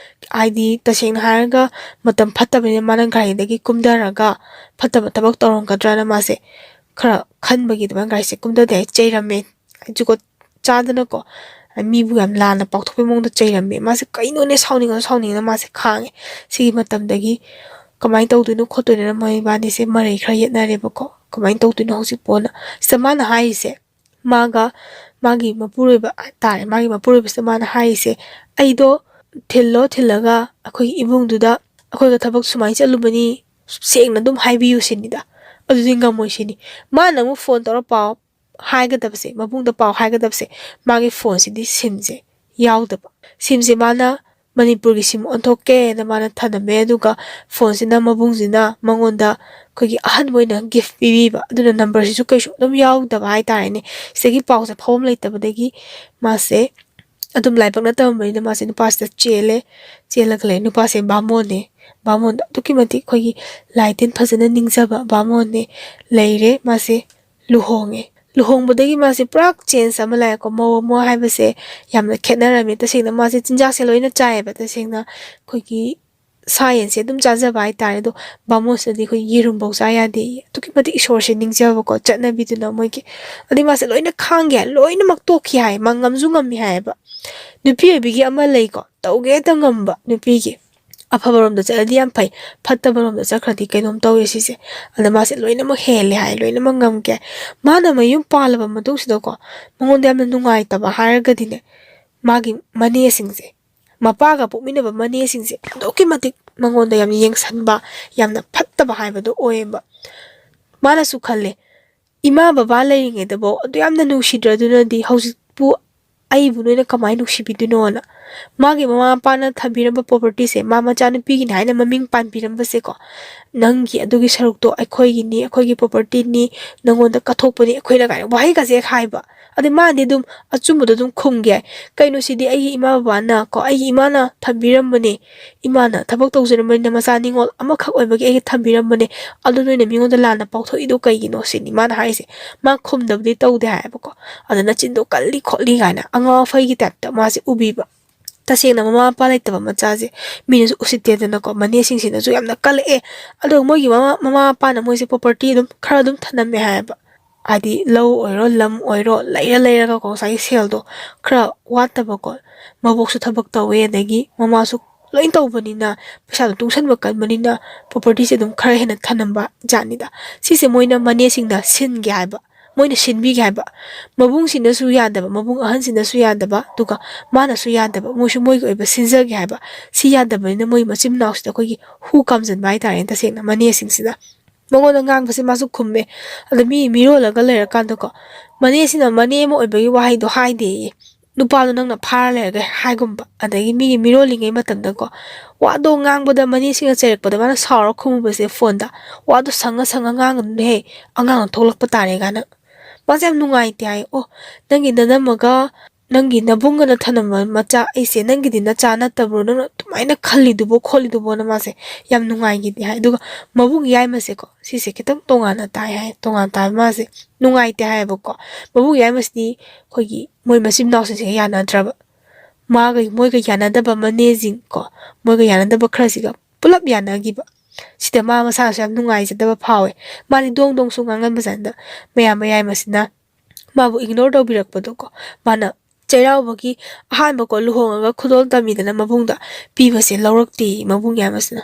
ꯍꯥꯏꯗꯤ ꯇꯁꯦꯡꯅ ꯍꯥꯏꯔꯒ ꯃꯇꯝ ꯐꯠꯇꯕꯅꯤꯅ ꯃꯥꯅ ꯒꯥꯔꯤꯗꯒꯤ ꯀꯨꯝꯊꯔꯒ ꯐꯠꯇꯕ ꯊꯕꯛ ꯇꯧꯔꯝꯒꯗ꯭ꯔꯅ ꯃꯥꯁꯦ ꯈꯔ ꯈꯟꯕꯒꯤ ꯑꯗꯨꯃꯥꯏꯅ ꯒꯥꯔꯤꯁꯦ ꯀꯨꯝꯊꯗꯦ ꯍꯥꯏ ꯆꯩꯔꯝꯃꯦ꯫ ꯖꯨꯒꯣꯠ ꯆꯥꯗꯅꯀꯣ, ꯃꯤꯕꯨ ꯌꯥꯝ ꯂꯥꯟꯅ ꯄꯥꯎꯊꯣꯛꯄꯒꯤ ꯃꯑꯣꯡꯗ ꯆꯩꯔꯝꯃꯦ꯫ ꯃꯥꯁꯦ ꯀꯩꯅꯣꯅꯦ, ꯁꯥꯎꯅꯤꯡꯉ ꯁꯥꯎꯅꯤꯡꯉꯅ ꯃꯥꯁꯦ ꯈꯥꯡꯉꯦ꯫ ꯁꯤꯒꯤ ꯃꯇꯝꯗꯒꯤ ꯀꯃꯥꯏꯅ ꯇꯧꯗꯣꯏꯅꯣ ꯈꯣꯠꯇꯣꯏꯅꯣꯅ ꯃꯣꯏ ꯏꯕꯥꯅꯤꯁꯦ ꯃꯔꯩ ꯈꯔ ꯌꯦꯠꯅꯔꯦꯕꯀꯣ꯫ ꯀꯃꯥꯏꯅ ꯇꯧꯗꯣꯏꯅꯣ ꯍꯧꯖꯤꯛꯄꯣꯅ꯫ ꯁꯤꯗ ꯃꯥꯅ ꯍꯥꯏꯔꯤꯁꯦ, ꯃꯥꯒ ꯃꯥꯒꯤ ꯃꯄꯨꯔꯣꯏꯕ ꯍꯥꯏꯇꯥꯔꯦ, ꯃꯥꯒꯤ ꯃꯄꯨꯔꯣꯏꯕꯁꯤꯗ ꯃꯥꯅ ꯍꯥꯏꯔꯤꯁꯦ, "ꯑꯩꯗꯣ ꯊꯤꯜꯂꯣ, ꯊꯤꯜꯂꯒ ꯑꯩꯈꯣꯏꯒꯤ ꯏꯃꯨꯡꯗꯨꯗ ꯑꯩꯈꯣꯏꯒ ꯊꯕꯛ ꯁꯨꯃꯥꯏꯅ ꯆꯠꯂꯨꯕꯅꯤ ꯁꯦꯡꯅ ꯑꯗꯨꯝ ꯍꯥꯏꯕꯤꯌꯨ" ꯁꯤꯅꯤꯗ꯫ ꯑꯗꯨꯗꯤ ꯉꯝꯃꯣꯏ ꯁꯤꯅꯤ꯫ ꯃꯥꯅ ꯑꯃꯨꯛ ꯐꯣꯟ ꯇꯧꯔ ꯄꯥꯎ ꯍꯥꯏꯒꯗꯕꯁꯦ, ꯃꯕꯨꯡꯗ ꯄꯥꯎ ꯍꯥꯏꯒꯗꯕꯁꯦ, ꯃꯥꯒꯤ ꯐꯣꯟꯁꯤꯗꯤ ꯁꯤꯝꯁꯦ ꯌꯥꯎꯗꯕ꯫ ꯁꯤꯝꯁꯦ ꯃꯥꯅ ꯃꯅꯤꯄꯨꯔꯒꯤ ꯁꯤꯝ ꯑꯣꯟꯊꯣꯛꯀꯦꯅ ꯃꯥꯅ ꯊꯅꯝꯃꯦ꯫ ꯑꯗꯨꯒ ꯐꯣꯟꯁꯤꯅ ꯃꯕꯨꯡꯁꯤꯅ ꯃꯉꯣꯟꯗ ꯑꯩꯈꯣꯏꯒꯤ ꯑꯍꯟꯕ ꯑꯣꯏꯅ ꯒꯤꯐ ꯄꯤꯕꯤꯕ꯫ ꯑꯗꯨꯅ ꯅꯝꯕꯔꯁꯤꯁꯨ ꯀꯩꯁꯨ ꯑꯗꯨꯝ ꯌꯥꯎꯗꯕ ꯍꯥꯏꯇꯥꯔꯦꯅꯦ꯫ ꯁꯤꯗꯒꯤ ꯄꯥꯎꯁꯦ ꯐꯥꯎꯐꯝ ꯂꯩꯇꯕꯗꯒꯤ ꯃꯥꯁꯦ ꯑꯗꯨꯝ ꯂꯥꯏꯕꯛꯅ ꯇꯝꯕꯅꯤꯅ ꯃꯥꯁꯦ ꯅꯨꯄꯥꯁꯤꯗ ꯆꯦꯜꯂꯦ꯫ ꯆꯦꯜꯂꯒ ꯂꯩ꯫ ꯅꯨꯄꯥꯁꯦ ꯕꯥꯃꯣꯟꯅꯦ꯫ ꯕꯥꯃꯣꯟꯗ ꯑꯗꯨꯛꯀꯤ ꯃꯇꯤꯛ ꯑꯩꯈꯣꯏꯒꯤ ꯂꯥꯏ ꯇꯤꯟ ꯐꯖꯅ ꯅꯤꯡꯖꯕ ꯕꯥꯃꯣꯟꯅꯦ꯫ ꯂꯩꯔꯦ꯫ ꯃꯥꯁꯦ ꯂꯨꯍꯣꯡꯉꯦ꯫ ꯂꯨꯍꯣꯡꯕꯗꯒꯤ ꯃꯥꯁꯦ ꯄꯨꯔꯥ ꯆꯦꯟꯖ ꯑꯃ ꯂꯥꯛꯑꯦꯀꯣ꯫ ꯃꯧ ꯑꯃ ꯍꯥꯏꯕꯁꯦ ꯌꯥꯝꯅ ꯈꯦꯠꯅꯔꯝꯃꯦ꯫ ꯇꯁꯦꯡꯅ ꯃꯥꯁꯦ ꯆꯤꯟꯖꯥꯛꯁꯦ ꯂꯣꯏꯅ ꯆꯥꯏꯌꯦꯕ꯫ ꯇꯁꯦꯡꯅ ꯑꯩꯈꯣꯏꯒꯤ ꯁꯥ ꯌꯦꯟꯁꯦ ꯑꯗꯨꯝ ꯆꯥꯖꯕ ꯍꯥꯏꯇꯥꯔꯦ꯫ ꯑꯗꯣ ꯕꯥꯃꯣꯟꯁꯤꯗꯗꯤ ꯑꯩꯈꯣꯏ ꯌꯦꯔꯨꯝꯐꯧ ꯆꯥ ꯌꯥꯗꯦ꯫ ꯑꯗꯨꯛꯀꯤ ꯃꯇꯤꯛ ꯏꯁꯣꯔꯁꯦ ꯅꯤꯡꯖꯕꯀꯣ, ꯆꯠꯅꯕꯤꯗꯨꯅ ꯃꯣꯏꯒꯤ꯫ ꯑꯗꯩ ꯃꯥꯁꯦ ꯂꯣꯏꯅ ꯈꯥꯡꯒꯦ ꯍꯥꯏ, ꯂꯣꯏꯅꯃꯛ ꯇꯣꯛꯈꯤ ꯍꯥꯏ, ꯃꯥ ꯉꯝꯁꯨ ꯉꯝꯃꯤ ꯍꯥꯏꯌꯦꯕ꯫ ꯅꯨꯄꯤ ꯑꯣꯏꯕꯤꯒꯤ ꯑꯃ ꯂꯩꯀꯣ, ꯇꯧꯒꯦ ꯍꯦꯛꯇ ꯉꯝꯕ ꯅꯨꯄꯤꯒꯤ꯫ ꯑꯐꯕꯔꯣꯝꯗ ꯆꯠꯂꯗꯤ ꯌꯥꯝ ꯐꯩ, ꯐꯠꯇꯕꯔꯣꯝꯗ ꯆꯠꯈ꯭ꯔꯗꯤ ꯀꯩꯅꯣꯝ ꯇꯧꯋꯦ ꯁꯤꯁꯦ꯫ ꯑꯗ ꯃꯥꯁꯦ ꯂꯣꯏꯅꯃꯛ ꯍꯦꯜꯂꯦ ꯍꯥꯏ, ꯂꯣꯏꯅꯃꯛ ꯉꯝꯒꯦ ꯍꯥꯏ꯫ ꯃꯥꯅ ꯃꯌꯨꯝ ꯄꯥꯜꯂꯕ ꯃꯇꯨꯡꯁꯤꯗꯀꯣ, ꯃꯉꯣꯟꯗ ꯌꯥꯝꯅ ꯅꯨꯡꯉꯥꯏꯇꯕ ꯍꯥꯏꯔꯒꯗꯤꯅꯦ, ꯃꯥꯒꯤ ꯃꯅꯦꯁꯤꯡꯁꯦ, ꯃꯄꯥꯒ ꯄꯣꯛꯃꯤꯟꯅꯕ ꯃꯅꯦꯁꯤꯡꯁꯦ ꯑꯗꯨꯛꯀꯤ ꯃꯇꯤꯛ ꯃꯉꯣꯟꯗ ꯌꯥꯝ ꯌꯦꯡꯁꯟꯕ, ꯌꯥꯝꯅ ꯐꯠꯇꯕ ꯍꯥꯏꯕꯗꯣ ꯑꯣꯏꯌꯦꯕ꯫ ꯃꯥꯅꯁꯨ ꯈꯜꯂꯦ, ꯏꯃꯥ ꯕꯕꯥ ꯂꯩꯔꯤꯉꯩꯗꯕꯧ ꯑꯗꯨ ꯌꯥꯝꯅ ꯅꯨꯡꯁꯤꯗ꯭ꯔꯗꯨꯅꯗꯤ ꯍꯧꯖꯤꯛꯄꯨ ꯑꯩꯕꯨ ꯅꯣꯏꯅ ꯀꯃꯥꯏꯅ ꯅꯨꯡꯁꯤꯕꯤꯗꯣꯏꯅꯣꯅ꯫ ꯃꯥꯒꯤ ꯃꯃꯥ ꯃꯄꯥꯅ ꯊꯝꯕꯤꯔꯝꯕ propertyꯁꯦ ꯃꯥ ꯃꯆꯥꯅꯨꯄꯤꯒꯤꯅꯤ ꯍꯥꯏꯅ ꯃꯃꯤꯡ ꯄꯥꯟꯕꯤꯔꯝꯕꯁꯦꯀꯣ, "ꯅꯪꯒꯤ ꯑꯗꯨꯒꯤ ꯁꯔꯨꯛꯇꯣ ꯑꯩꯈꯣꯏꯒꯤꯅꯤ, ꯑꯩꯈꯣꯏꯒꯤ propertyꯅꯤ, ꯅꯪꯉꯣꯟꯗ ꯀꯠꯊꯣꯛꯄꯅꯤ ꯑꯩꯈꯣꯏꯅ" ꯀꯥꯏꯅ ꯋꯥꯍꯩꯒꯁꯦ ꯍꯦꯛ ꯍꯥꯏꯕ꯫ ꯑꯗꯩ ꯃꯥꯅꯗꯤ ꯑꯗꯨꯝ ꯑꯆꯨꯝꯕꯗꯣ ꯑꯗꯨꯝ ꯈꯨꯝꯒꯦ ꯍꯥꯏ꯫ "ꯀꯩꯅꯣ ꯁꯤꯗꯤ ꯑꯩꯒꯤ ꯏꯃꯥ ꯕꯕꯥꯅ ꯀꯣ, ꯑꯩꯒꯤ ꯏꯃꯥꯅ ꯊꯝꯕꯤꯔꯝꯕꯅꯦ, ꯏꯃꯥꯅ ꯊꯕꯛ ꯇꯧꯖꯔꯝꯕꯅꯤꯅ ꯃꯆꯥ ꯅꯤꯉꯣꯜ ꯑꯃꯈꯛ ꯑꯣꯏꯕꯒꯤ ꯑꯩꯒꯤ ꯊꯝꯕꯤꯔꯝꯕꯅꯦ, ꯑꯗꯨ ꯅꯣꯏꯅ ꯃꯤꯉꯣꯟꯗ ꯂꯥꯟꯅ ꯄꯥꯎꯊꯣꯛꯏꯗꯣ ꯀꯩꯒꯤꯅꯣ?" ꯁꯤꯅꯤ ꯃꯥꯅ ꯍꯥꯏꯔꯤꯁꯦ꯫ ꯃꯥ ꯈꯨꯝꯗꯕꯗꯤ ꯇꯧꯗꯦ ꯍꯥꯏꯌꯦꯕꯀꯣ꯫ ꯑꯗ "ꯅꯆꯤꯟꯗꯣ ꯀꯜꯂꯤ ꯈꯣꯠꯂꯤ" ꯀꯥꯏꯅ ꯑꯉꯥꯎ ꯑꯐꯩꯒꯤ typeꯇ ꯃꯥꯁꯦ ꯎꯕꯤꯕ꯫ ꯇꯁꯦꯡꯅ ꯃꯃꯥ ꯃꯄꯥ ꯂꯩꯇꯕ ꯃꯆꯥꯁꯦ ꯃꯤꯅꯁꯨ ꯎꯁꯤꯠꯇꯦꯗꯅꯀꯣ, ꯃꯅꯦꯁꯤꯡꯁꯤꯅꯁꯨ ꯌꯥꯝꯅ ꯀꯜꯂꯛꯑꯦ꯫ ꯑꯗꯣ ꯃꯣꯏꯒꯤ ꯃꯃꯥ, ꯃꯃꯥ ꯃꯄꯥꯅ ꯃꯣꯏꯁꯦ property ꯑꯗꯨꯝ ꯈꯔ ꯑꯗꯨꯝ ꯊꯅꯝꯃꯦ ꯍꯥꯏꯌꯦꯕ꯫ ꯍꯥꯏꯗꯤ ꯂꯧ ꯑꯣꯏꯔꯣ, ꯂꯝ ꯑꯣꯏꯔꯣ, ꯂꯩꯔ ꯂꯩꯔꯒꯀꯣ, ꯉꯁꯥꯏꯒꯤ ꯁꯦꯜꯗꯣ ꯈꯔ ꯋꯥꯠꯇꯕꯀꯣ, ꯃꯕꯣꯛꯁꯨ ꯊꯕꯛ ꯇꯧꯋꯦ, ꯑꯗꯒꯤ ꯃꯃꯥꯁꯨ ꯂꯣꯏ ꯇꯧꯕꯅꯤꯅ ꯄꯩꯁꯥꯗꯣ ꯇꯨꯡꯁꯟꯕ ꯀꯟꯕꯅꯤꯅ propertyꯁꯦ ꯑꯗꯨꯝ ꯈꯔ ꯍꯦꯟꯅ ꯊꯅꯝꯕ ꯖꯥꯠꯅꯤꯗ꯫ ꯁꯤꯁꯦ ꯃꯣꯏꯅ ꯃꯅꯦꯁꯤꯡꯅ ꯁꯤꯟꯒꯦ ꯍꯥꯏꯕ, ꯃꯣꯏꯅ ꯁꯤꯟꯕꯤꯒꯦ ꯍꯥꯏꯕ꯫ ꯃꯕꯨꯡꯁꯤꯅꯁꯨ ꯌꯥꯗꯕ, ꯃꯕꯨꯡ ꯑꯍꯟꯁꯤꯅꯁꯨ ꯌꯥꯗꯕ, ꯑꯗꯨꯒ ꯃꯥꯅꯁꯨ ꯌꯥꯗꯕ, ꯃꯣꯏꯁꯨ ꯃꯣꯏꯒꯤ ꯑꯣꯏꯕ ꯁꯤꯟꯖꯒꯦ ꯍꯥꯏꯕ꯫ ꯁꯤ ꯌꯥꯗꯕꯅꯤꯅ ꯃꯣꯏ ꯃꯆꯤꯟ ꯃꯅꯥꯎꯁꯤꯗ ꯑꯩꯈꯣꯏꯒꯤ ꯍꯨ ꯀꯥꯝꯖꯟꯕ ꯍꯥꯏꯇꯥꯔꯦꯅꯦ, ꯇꯁꯦꯡꯅ ꯃꯅꯦꯁꯤꯡꯁꯤꯅ꯫ ꯃꯉꯣꯟꯗ ꯉꯥꯡꯕꯁꯦ ꯃꯥꯁꯨ ꯈꯨꯝꯃꯦ꯫ ꯑꯗ ꯃꯤ ꯃꯤꯔꯣꯜꯂꯒ ꯂꯩꯔꯀꯥꯟꯗꯀꯣ, ꯃꯅꯦꯁꯤꯅ ꯃꯅꯦ ꯑꯃ ꯑꯣꯏꯕꯒꯤ ꯋꯥꯍꯩꯗꯣ ꯍꯥꯏꯗꯦꯌꯦ꯫ ꯅꯨꯄꯥꯗꯣ ꯅꯪꯅ ꯐꯥꯔ ꯂꯩꯔꯒ ꯍꯥꯏꯒꯨꯝꯕ, ꯑꯗꯒꯤ ꯃꯤꯒꯤ ꯃꯤꯔꯣꯜꯂꯤꯉꯩ ꯃꯇꯝꯗꯀꯣ, ꯋꯥꯗꯣ ꯉꯥꯡꯕꯗ ꯃꯅꯦꯁꯤꯡꯅ ꯆꯩꯔꯛꯄꯗ ꯃꯥꯅ ꯁꯥꯎꯔ ꯈꯨꯝꯃꯨꯕꯁꯦ ꯐꯣꯟꯗ, "ꯋꯥꯗꯣ ꯁꯪꯉ ꯁꯪꯉ ꯉꯥꯡꯒꯅꯨꯅꯦꯍꯦ, ꯑꯉꯥꯡꯅ ꯊꯣꯛꯂꯛꯄ ꯇꯥꯔꯦ" ꯀꯥꯏꯅ꯫ ꯃꯥꯁꯦ ꯌꯥꯝ ꯅꯨꯡꯉꯥꯏꯇꯦ ꯍꯥꯏ꯫ "ꯑꯣ, ꯅꯪꯒꯤ ꯅꯅꯝꯃꯒ ꯅꯪꯒꯤ ꯅꯕꯨꯡꯒꯅ ꯊꯅꯝꯕ ꯃꯆꯥ ꯑꯩꯁꯦ ꯅꯪꯒꯤꯗꯤ ꯅꯆꯥ ꯅꯠꯇꯕ꯭ꯔꯣ? ꯅꯪꯅ ꯑꯗꯨꯃꯥꯏꯅ ꯈꯜꯂꯤꯗꯨꯕꯣ ꯈꯣꯠꯂꯤꯗꯨꯕꯣꯅ" ꯃꯥꯁꯦ ꯌꯥꯝ ꯅꯨꯡꯉꯥꯏꯈꯤꯗꯦ ꯍꯥꯏ꯫ ꯑꯗꯨꯒ ꯃꯕꯨꯡ ꯌꯥꯏꯃꯁꯦꯀꯣ, ꯁꯤꯁꯦ ꯈꯤꯇꯪ ꯇꯣꯉꯥꯟꯅ ꯇꯥꯏ ꯍꯥꯏ꯫ ꯇꯣꯉꯥꯟ ꯇꯥꯏ ꯃꯥꯁꯦ ꯅꯨꯡꯉꯥꯏꯇꯦ ꯍꯥꯏꯌꯦꯕꯀꯣ꯫ ꯃꯕꯨꯡ ꯌꯥꯏꯃꯁꯤꯗꯤ ꯑꯩꯈꯣꯏꯒꯤ ꯃꯣꯏ ꯃꯆꯤꯟ ꯃꯅꯥꯎꯁꯤꯡꯁꯤꯒ ꯌꯥꯅꯗ꯭ꯔꯕ꯫ ꯃꯥꯒ ꯃꯣꯏꯒ ꯌꯥꯅꯗꯕ ꯃꯅꯦꯁꯤꯡ ꯀꯣ, ꯃꯣꯏꯒ ꯌꯥꯅꯗꯕ ꯈꯔꯁꯤꯒ ꯄꯨꯂꯞ ꯌꯥꯅꯈꯤꯕ꯫ ꯁꯤꯗ ꯃꯥ ꯃꯁꯥꯁꯨ ꯌꯥꯝ ꯅꯨꯡꯉꯥꯏꯖꯗꯕ ꯐꯥꯎꯋꯦ꯫ ꯃꯥꯗꯤ ꯗꯣꯡ ꯗꯣꯡꯁꯨ ꯉꯥꯡꯒꯟꯕ ꯖꯥꯠꯅꯤꯗ ꯃꯌꯥꯝ ꯃꯌꯥꯏ ꯃꯁꯤꯅ꯫ ꯃꯥꯕꯨ ꯏꯒꯅꯣꯔ ꯇꯧꯕꯤꯔꯛꯄꯗꯣꯀꯣ, ꯃꯥꯅ ꯆꯩꯔꯥꯎꯕꯒꯤ ꯑꯍꯥꯟꯕꯀꯣ ꯂꯨꯍꯣꯡꯉꯒ ꯈꯨꯗꯣꯜ ꯇꯝꯃꯤꯗꯅ ꯃꯕꯨꯡꯗ, ꯄꯤꯕꯁꯦ ꯂꯧꯔꯛꯇꯦ ꯃꯕꯨꯡ ꯌꯥꯝꯕꯁꯤꯅ꯫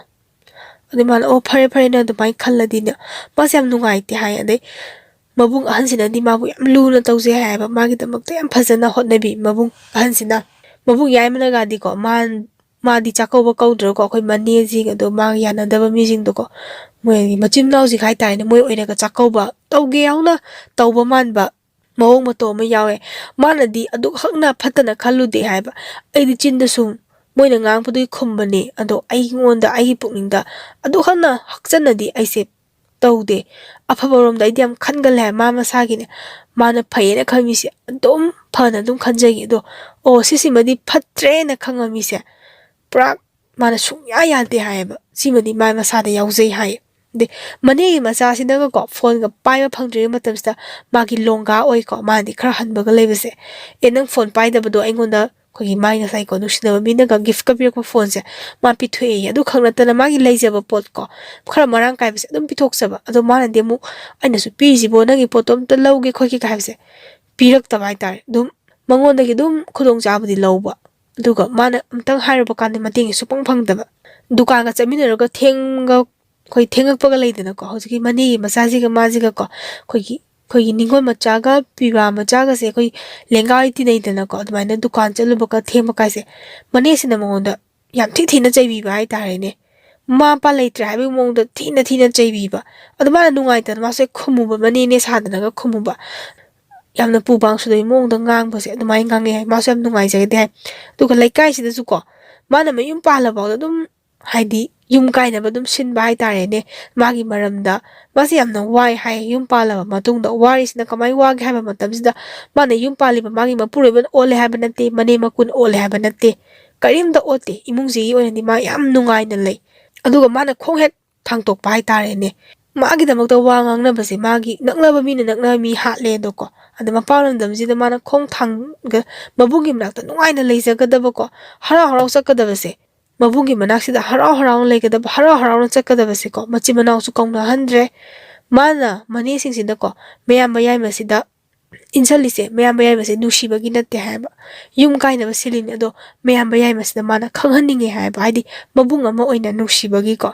ꯑꯗꯩ ꯃꯥꯅ, "ꯑꯣ, ꯐꯔꯦ ꯐꯔꯦ, ꯅꯪ ꯑꯗꯨꯃꯥꯏꯅ ꯈꯜꯂꯗꯤꯅꯦ"꯫ ꯃꯥꯁꯦ ꯌꯥꯝ ꯅꯨꯡꯉꯥꯏꯇꯦ ꯍꯥꯏ꯫ ꯑꯗꯩ ꯃꯕꯨꯡ ꯑꯍꯟꯁꯤꯅꯗꯤ ꯃꯥꯕꯨ ꯌꯥꯝ ꯂꯨꯅ ꯇꯧꯖꯩ ꯍꯥꯏꯌꯦꯕ, ꯃꯥꯒꯤꯗꯃꯛꯇ ꯌꯥꯝ ꯐꯖꯅ ꯍꯣꯠꯅꯕꯤ ꯃꯕꯨꯡ ꯑꯍꯟꯁꯤꯅ꯫ ꯃꯕꯨꯡ ꯌꯥꯏꯃꯅꯒꯗꯤꯀꯣ, ꯃꯥ ꯃꯥꯗꯤ ꯆꯥꯛꯀꯧꯕ ꯀꯧꯗ꯭ꯔꯒꯀꯣ, ꯑꯩꯈꯣꯏ ꯃꯅꯦꯁꯤꯡ ꯑꯗꯣ ꯃꯥꯒ ꯌꯥꯅꯗꯕ ꯃꯤꯁꯤꯡꯗꯣꯀꯣ, ꯃꯣꯏꯒꯤ ꯃꯆꯤꯟ ꯃꯅꯥꯎꯁꯤꯡ ꯍꯥꯏꯇꯥꯔꯦꯅꯦ, ꯃꯣꯏ ꯑꯣꯏꯅꯒ ꯆꯥꯛꯀꯧꯕ ꯇꯧꯒꯦ ꯌꯥꯎꯅ ꯇꯧꯕ ꯃꯥꯟꯕ ꯃꯑꯣꯡ ꯃꯇꯧ ꯑꯃ ꯌꯥꯎꯋꯦ꯫ ꯃꯥꯅꯗꯤ ꯑꯗꯨꯛ ꯍꯛꯅ ꯐꯠꯇꯅ ꯈꯜꯂꯨꯗꯦ ꯍꯥꯏꯕ꯫ ꯑꯩꯗꯤ ꯆꯤꯟꯗ ꯁꯨꯝ ꯃꯣꯏꯅ ꯉꯥꯡꯕꯗꯨꯒꯤ ꯈꯨꯝꯕꯅꯦ, ꯑꯗꯣ ꯑꯩꯉꯣꯟꯗ, ꯑꯩꯒꯤ ꯄꯨꯛꯅꯤꯡꯗ ꯑꯗꯨꯛ ꯍꯛꯅ ꯍꯛꯆꯟꯅꯗꯤ ꯑꯩꯁꯦ ꯇꯧꯗꯦ꯫ ꯑꯐꯕꯔꯣꯝꯗ ꯑꯩꯗꯤ ꯌꯥꯝ ꯈꯟꯒꯜꯂꯦ ꯍꯥꯏ꯫ ꯃꯥ ꯃꯁꯥꯒꯤꯅꯦ, ꯃꯥꯅ ꯐꯩꯌꯦꯅ ꯈꯟꯕꯤꯁꯦ ꯑꯗꯨꯝ ꯐꯅ ꯑꯗꯨꯝ ꯈꯟꯖꯒꯤ꯫ ꯑꯗꯣ, "ꯑꯣ, ꯁꯤꯁꯤꯃꯗꯤ ꯐꯠꯇ꯭ꯔꯦꯅ" ꯈꯪꯉꯝꯃꯤꯁꯦ ꯄꯨꯔꯥ ꯃꯥꯅ ꯁꯨꯡꯌꯥ ꯌꯥꯗꯦ ꯍꯥꯏꯌꯦꯕ꯫ ꯁꯤꯃꯗꯤ ꯃꯥ ꯃꯁꯥꯗ ꯌꯥꯎꯖꯩ ꯍꯥꯏꯌꯦ꯫ ꯑꯗꯩ ꯃꯅꯦꯒꯤ ꯃꯆꯥꯁꯤꯅꯒꯀꯣ ꯐꯣꯟꯒ ꯄꯥꯏꯕ ꯐꯪꯗ꯭ꯔꯤꯉꯩ ꯃꯇꯝꯁꯤꯗ ꯃꯥꯒꯤ ꯂꯣꯡꯒꯥ ꯑꯣꯏꯀꯣ, ꯃꯥꯅꯗꯤ ꯈꯔ ꯍꯟꯕꯒ ꯂꯩꯕꯁꯦ, "ꯑꯦ, ꯅꯪ ꯐꯣꯟ ꯄꯥꯏꯗꯕꯗꯣ ꯑꯩꯉꯣꯟꯗ ꯑꯩꯈꯣꯏꯒꯤ ꯃꯥꯒꯤ ꯉꯁꯥꯏꯀꯣ ꯅꯨꯡꯁꯤꯅꯕ ꯃꯤꯅꯒ ꯒꯤꯐꯀ ꯄꯤꯔꯛꯄ ꯐꯣꯟꯁꯦ ꯃꯥ ꯄꯤꯊꯣꯛꯑꯦꯌꯦ꯫ ꯑꯗꯨ ꯈꯛ ꯅꯠꯇꯅ ꯃꯥꯒꯤ ꯂꯩꯖꯕ ꯄꯣꯠꯀꯣ ꯈꯔ ꯃꯔꯥꯡ ꯀꯥꯏꯕꯁꯦ ꯑꯗꯨꯝ ꯄꯤꯊꯣꯛꯆꯕ꯫ ꯑꯗꯣ ꯃꯥꯅꯗꯤ ꯑꯃꯨꯛ ꯑꯩꯅꯁꯨ ꯄꯤꯔꯤꯁꯤꯕꯣ, ꯅꯪꯒꯤ ꯄꯣꯠꯇꯣ ꯑꯝꯇ ꯂꯧꯒꯦ ꯈꯣꯠꯀꯦ" ꯍꯥꯏꯕꯁꯦ ꯄꯤꯔꯛꯇꯕ ꯍꯥꯏꯇꯥꯔꯦ꯫ ꯑꯗꯨꯝ ꯃꯉꯣꯟꯗꯒꯤ ꯑꯗꯨꯝ ꯈꯨꯗꯣꯡꯆꯥꯕꯗꯤ ꯂꯧꯕ꯫ ꯑꯗꯨꯒ ꯃꯥꯅ ꯑꯝꯇꯪ ꯍꯥꯏꯔꯨꯕ ꯀꯥꯟꯗ ꯃꯇꯦꯡꯁꯦ ꯁꯨꯡꯐꯪ ꯐꯪꯗꯕ꯫ ꯗꯨꯀꯥꯟꯒ ꯆꯠꯃꯤꯟꯅꯔꯒ ꯊꯦꯡꯒ-, ꯑꯩꯈꯣꯏ ꯊꯦꯡꯉꯛꯄꯒ ꯂꯩꯗꯅꯀꯣ, ꯍꯧꯖꯤꯛꯀꯤ ꯃꯅꯦꯒꯤ ꯃꯆꯥꯁꯤꯒ ꯃꯥꯁꯤꯒꯀꯣ, ꯑꯩꯈꯣꯏꯒꯤ, ꯑꯩꯈꯣꯏꯒꯤ ꯅꯤꯉꯣꯜ ꯃꯆꯥꯒ ꯄꯤꯕꯥ ꯃꯆꯥꯒꯁꯦ ꯑꯩꯈꯣꯏ ꯂꯦꯡꯒꯥ ꯑꯣꯏ ꯇꯤꯟꯅꯩꯗꯅꯀꯣ, ꯑꯗꯨꯃꯥꯏꯅ ꯗꯨꯀꯥꯟ ꯆꯠꯂꯨꯕꯒ ꯊꯦꯡꯕ ꯀꯥꯏꯁꯦ, ꯃꯅꯦꯁꯤꯅ ꯃꯉꯣꯟꯗ ꯌꯥꯝ ꯊꯤ ꯊꯤꯅ ꯆꯩꯕꯤꯕ ꯍꯥꯏꯇꯥꯔꯦꯅꯦ꯫ ꯃꯃꯥ ꯃꯄꯥ ꯂꯩꯇ꯭ꯔꯦ ꯍꯥꯏꯕꯒꯤ ꯃꯑꯣꯡꯗ ꯊꯤꯅ ꯊꯤꯅ ꯆꯩꯕꯤꯕ꯫ ꯑꯗꯣ ꯃꯥꯅ ꯅꯨꯡꯉꯥꯏꯇꯅ ꯃꯥꯁꯦ ꯈꯨꯝꯃꯨꯕ, ꯃꯅꯦꯅꯦ ꯁꯥꯗꯅꯒ ꯈꯨꯝꯃꯨꯕ꯫ ꯌꯥꯝꯅ ꯄꯨ ꯄꯥꯡ ꯁꯨꯗꯕꯒꯤ ꯃꯑꯣꯡꯗ ꯉꯥꯡꯕꯁꯦ ꯑꯗꯨꯃꯥꯏꯅ ꯉꯥꯡꯉꯦ ꯍꯥꯏ꯫ ꯃꯥꯁꯨ ꯌꯥꯝ ꯅꯨꯡꯉꯥꯏꯖꯗꯦ ꯍꯥꯏ꯫ ꯑꯗꯨꯒ ꯂꯩꯀꯥꯏꯁꯤꯗꯁꯨꯀꯣ, ꯃꯥꯅ ꯃꯌꯨꯝ ꯄꯥꯜꯂꯐꯥꯎꯗ ꯑꯗꯨꯝ, ꯍꯥꯏꯗꯤ, ꯌꯨꯝ ꯀꯥꯏꯅꯕ ꯑꯗꯨꯝ ꯁꯤꯟꯕ ꯍꯥꯏꯇꯥꯔꯦꯅꯦ꯫ ꯃꯥꯒꯤ ꯃꯔꯝꯗ ꯃꯥꯁꯦ ꯌꯥꯝꯅ ꯋꯥꯏ ꯍꯥꯏ꯫ ꯌꯨꯝ ꯄꯥꯜꯂꯕ ꯃꯇꯨꯡꯗ ꯋꯥꯔꯤꯁꯤꯅ ꯀꯃꯥꯏꯅ ꯋꯥꯒꯦ ꯍꯥꯏꯕ ꯃꯇꯝꯁꯤꯗ, ꯃꯥꯅ ꯌꯨꯝ ꯄꯥꯜꯂꯤꯕ ꯃꯥꯒꯤ ꯃꯄꯨꯔꯣꯏꯕꯅ ꯑꯣꯜꯂꯦ ꯍꯥꯏꯕ ꯅꯠꯇꯦ, ꯃꯅꯦꯝ ꯃꯀꯨꯅ ꯑꯣꯜꯂꯦ ꯍꯥꯏꯕ ꯅꯠꯇꯦ, ꯀꯔꯤꯝꯇ ꯑꯣꯠꯇꯦ꯫ ꯏꯃꯨꯡꯁꯤꯒꯤ ꯑꯣꯏꯅꯗꯤ ꯃꯥ ꯌꯥꯝ ꯅꯨꯡꯉꯥꯏꯅ ꯂꯩ꯫ ꯑꯗꯨꯒ ꯃꯥꯅ ꯈꯣꯡ ꯍꯦꯛ ꯊꯥꯡꯇꯣꯛꯄ ꯍꯥꯏꯇꯥꯔꯦꯅꯦ, ꯃꯥꯒꯤꯗꯃꯛꯇ ꯋꯥ ꯉꯥꯡꯅꯕꯁꯦ, ꯃꯥꯒꯤ ꯅꯛꯅꯕ ꯃꯤꯅ ꯅꯛꯅꯕ ꯃꯤ ꯍꯥꯠꯂꯦ ꯑꯗꯣꯀꯣ, ꯑꯗ ꯃꯄꯥꯟ ꯂꯝꯗꯝꯁꯤꯗ ꯃꯥꯅ ꯈꯣꯡ ꯊꯥꯡꯒ ꯃꯕꯨꯡꯒꯤ ꯃꯅꯥꯛꯇ ꯅꯨꯡꯉꯥꯏꯅ ꯂꯩꯖꯒꯗꯕꯀꯣ, ꯍꯔꯥꯎ ꯍꯔꯥꯎ ꯆꯠꯀꯗꯕꯁꯦ, ꯃꯕꯨꯡꯒꯤ ꯃꯅꯥꯛꯁꯤꯗ ꯍꯔꯥꯎ ꯍꯔꯥꯎꯅ ꯂꯩꯒꯗꯕ, ꯍꯔꯥꯎ ꯍꯔꯥꯎꯅ ꯆꯠꯀꯗꯕꯁꯦꯀꯣ, ꯃꯆꯤꯟ ꯃꯅꯥꯎꯁꯨ ꯀꯧꯅꯍꯟꯗ꯭ꯔꯦ꯫ ꯃꯥꯅ ꯃꯅꯦꯁꯤꯡꯁꯤꯗꯀꯣ, ꯃꯌꯥꯝꯕ ꯌꯥꯏꯃꯁꯤꯗ ꯏꯟꯁꯤꯜꯂꯤꯁꯦ, ꯃꯌꯥꯝꯕ ꯌꯥꯏꯃꯁꯦ ꯅꯨꯡꯁꯤꯕꯒꯤ ꯅꯠꯇꯦ ꯍꯥꯏꯕ, ꯌꯨꯝ ꯀꯥꯏꯅꯕ ꯁꯤꯜꯂꯤꯅꯦ꯫ ꯑꯗꯣ ꯃꯌꯥꯝꯕ ꯌꯥꯏꯃꯁꯤꯗ ꯃꯥꯅ ꯈꯪꯍꯟꯅꯤꯡꯉꯦ ꯍꯥꯏꯕ, ꯍꯥꯏꯗꯤ ꯃꯕꯨꯡ ꯑꯃ ꯑꯣꯏꯅ ꯅꯨꯡꯁꯤꯕꯒꯤꯀꯣ꯫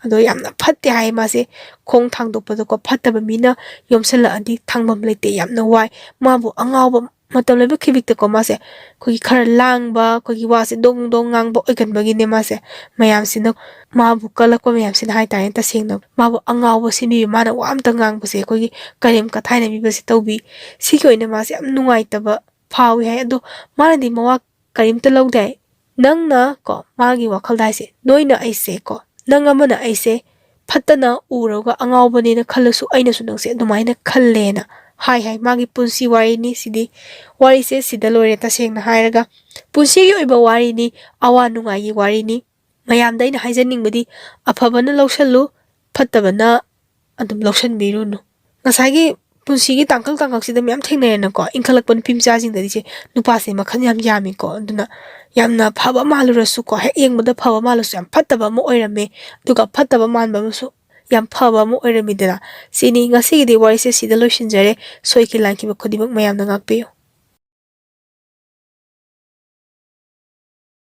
ꯑꯗꯣ ꯌꯥꯝꯅ ꯐꯠꯇꯦ ꯍꯥꯏ ꯃꯥꯁꯦ, ꯈꯣꯡ ꯊꯥꯡꯗꯣꯛꯄꯗꯀꯣ, ꯐꯠꯇꯕ ꯃꯤꯅ ꯌꯣꯝꯁꯤꯜꯂꯛꯑꯗꯤ ꯊꯥꯡꯐꯝ ꯂꯩꯇꯦ, ꯌꯥꯝꯅ ꯋꯥꯏ꯫ ꯃꯥꯕꯨ ꯑꯉꯥꯎꯕ, ꯃꯇꯝ ꯂꯣꯏꯕ ꯈꯤꯕꯤꯛꯇꯀꯣ, ꯃꯥꯁꯦ ꯑꯩꯈꯣꯏꯒꯤ ꯈꯔ ꯂꯥꯡꯕ, ꯑꯩꯈꯣꯏꯒꯤ ꯋꯥꯁꯦ ꯗꯣꯡ ꯗꯣꯡ ꯉꯥꯡꯕ ꯑꯣꯏꯒꯟꯕꯒꯤꯅꯦ ꯃꯥꯁꯦ, ꯃꯌꯥꯝꯁꯤꯅ ꯃꯥꯕꯨ ꯀꯜꯂꯛꯄ ꯃꯌꯥꯝꯁꯤꯅ ꯍꯥꯏꯇꯥꯔꯦ, ꯇꯁꯦꯡꯅ ꯃꯥꯕꯨ ꯑꯉꯥꯎꯕ ꯁꯤꯟꯕꯤ, ꯃꯥꯅ ꯋꯥ ꯑꯝꯇ ꯉꯥꯡꯕꯁꯦ ꯑꯩꯈꯣꯏꯒꯤ ꯀꯔꯦꯝ ꯀꯊꯥꯏꯅꯕꯤꯕꯁꯦ ꯇꯧꯕꯤ꯫ ꯁꯤꯒꯤ ꯑꯣꯏꯅ ꯃꯥꯁꯦ ꯌꯥꯝ ꯅꯨꯡꯉꯥꯏꯇꯕ ꯐꯥꯎꯏ ꯍꯥꯏ꯫ ꯑꯗꯣ ꯃꯥꯅꯗꯤ ꯃꯋꯥ ꯀꯔꯤꯝꯇ ꯂꯧꯗꯦ ꯍꯥꯏ꯫ ꯅꯪꯅ ꯀꯣ, ꯃꯥꯒꯤ ꯋꯥꯈꯜꯗ ꯍꯥꯏꯁꯦ, ꯅꯣꯏꯅ ꯑꯩꯁꯦ ꯀꯣ, ꯅꯪ ꯑꯃꯅ ꯑꯩꯁꯦ ꯐꯠꯇꯅ ꯎꯔꯒ ꯑꯉꯥꯎꯕꯅꯦꯅ ꯈꯜꯂꯁꯨ, ꯑꯩꯅꯁꯨ ꯅꯪꯁꯦ ꯑꯗꯨꯃꯥꯏꯅ ꯈꯜꯂꯦꯅ ꯍꯥꯏ ꯍꯥꯏ꯫ ꯃꯥꯒꯤ ꯄꯨꯟꯁꯤ ꯋꯥꯔꯤꯅꯤ ꯁꯤꯗꯤ꯫ ꯋꯥꯔꯤꯁꯦ ꯁꯤꯗ ꯂꯣꯏꯔꯦ꯫ ꯇꯁꯦꯡꯅ ꯍꯥꯏꯔꯒ ꯄꯨꯟꯁꯤꯒꯤ ꯑꯣꯏꯕ ꯋꯥꯔꯤꯅꯤ, ꯑꯋꯥ ꯅꯨꯡꯉꯥꯏꯒꯤ ꯋꯥꯔꯤꯅꯤ꯫ ꯃꯌꯥꯝꯗ ꯑꯩꯅ ꯍꯥꯏꯖꯅꯤꯡꯕꯗꯤ, ꯑꯐꯕꯅ ꯂꯧꯁꯜꯂꯨ, ꯐꯠꯇꯕꯅ ꯑꯗꯨꯝ ꯂꯧꯁꯟꯕꯤꯔꯨꯅꯨ꯫ ꯉꯁꯥꯏꯒꯤ ꯄꯨꯟꯁꯤꯒꯤ ꯇꯥꯡꯀꯛ ꯇꯥꯡꯀꯛꯁꯤꯗ ꯃꯌꯥꯝ ꯊꯦꯡꯅꯔꯦꯅꯀꯣ, ꯏꯟꯈꯠꯂꯛꯄ ꯅꯨꯄꯤ ꯃꯆꯥꯁꯤꯡꯗꯗꯤ ꯁꯦ, ꯅꯨꯄꯥꯁꯦ ꯃꯈꯜ ꯌꯥꯝ ꯌꯥꯝꯃꯤꯀꯣ꯫ ꯑꯗꯨꯅ ꯌꯥꯝꯅ ꯐꯕ ꯃꯥꯜꯂꯨꯔꯁꯨꯀꯣ, ꯍꯦꯛ ꯌꯦꯡꯕꯗ ꯐꯕ ꯃꯥꯜꯂꯁꯨ ꯌꯥꯝ ꯐꯠꯇꯕ ꯑꯃ ꯑꯣꯏꯔꯝꯃꯦ, ꯑꯗꯨꯒ ꯐꯠꯇꯕ ꯃꯥꯟꯕ ꯑꯃꯁꯨ ꯌꯥꯝ ꯐꯕ ꯑꯃ ꯑꯣꯏꯔꯝꯃꯤꯗꯅ꯫ ꯁꯤꯅꯤ ꯉꯁꯤꯒꯤꯗꯤ ꯋꯥꯔꯤꯁꯦ ꯁꯤꯗ ꯂꯣꯏꯁꯤꯟꯖꯔꯦ꯫ ꯁꯣꯏꯈꯤ ꯂꯥꯟꯈꯤꯕ ꯈꯨꯗꯤꯡꯃꯛ ꯃꯌꯥꯝꯅ ꯉꯥꯛꯄꯤꯌꯨ꯫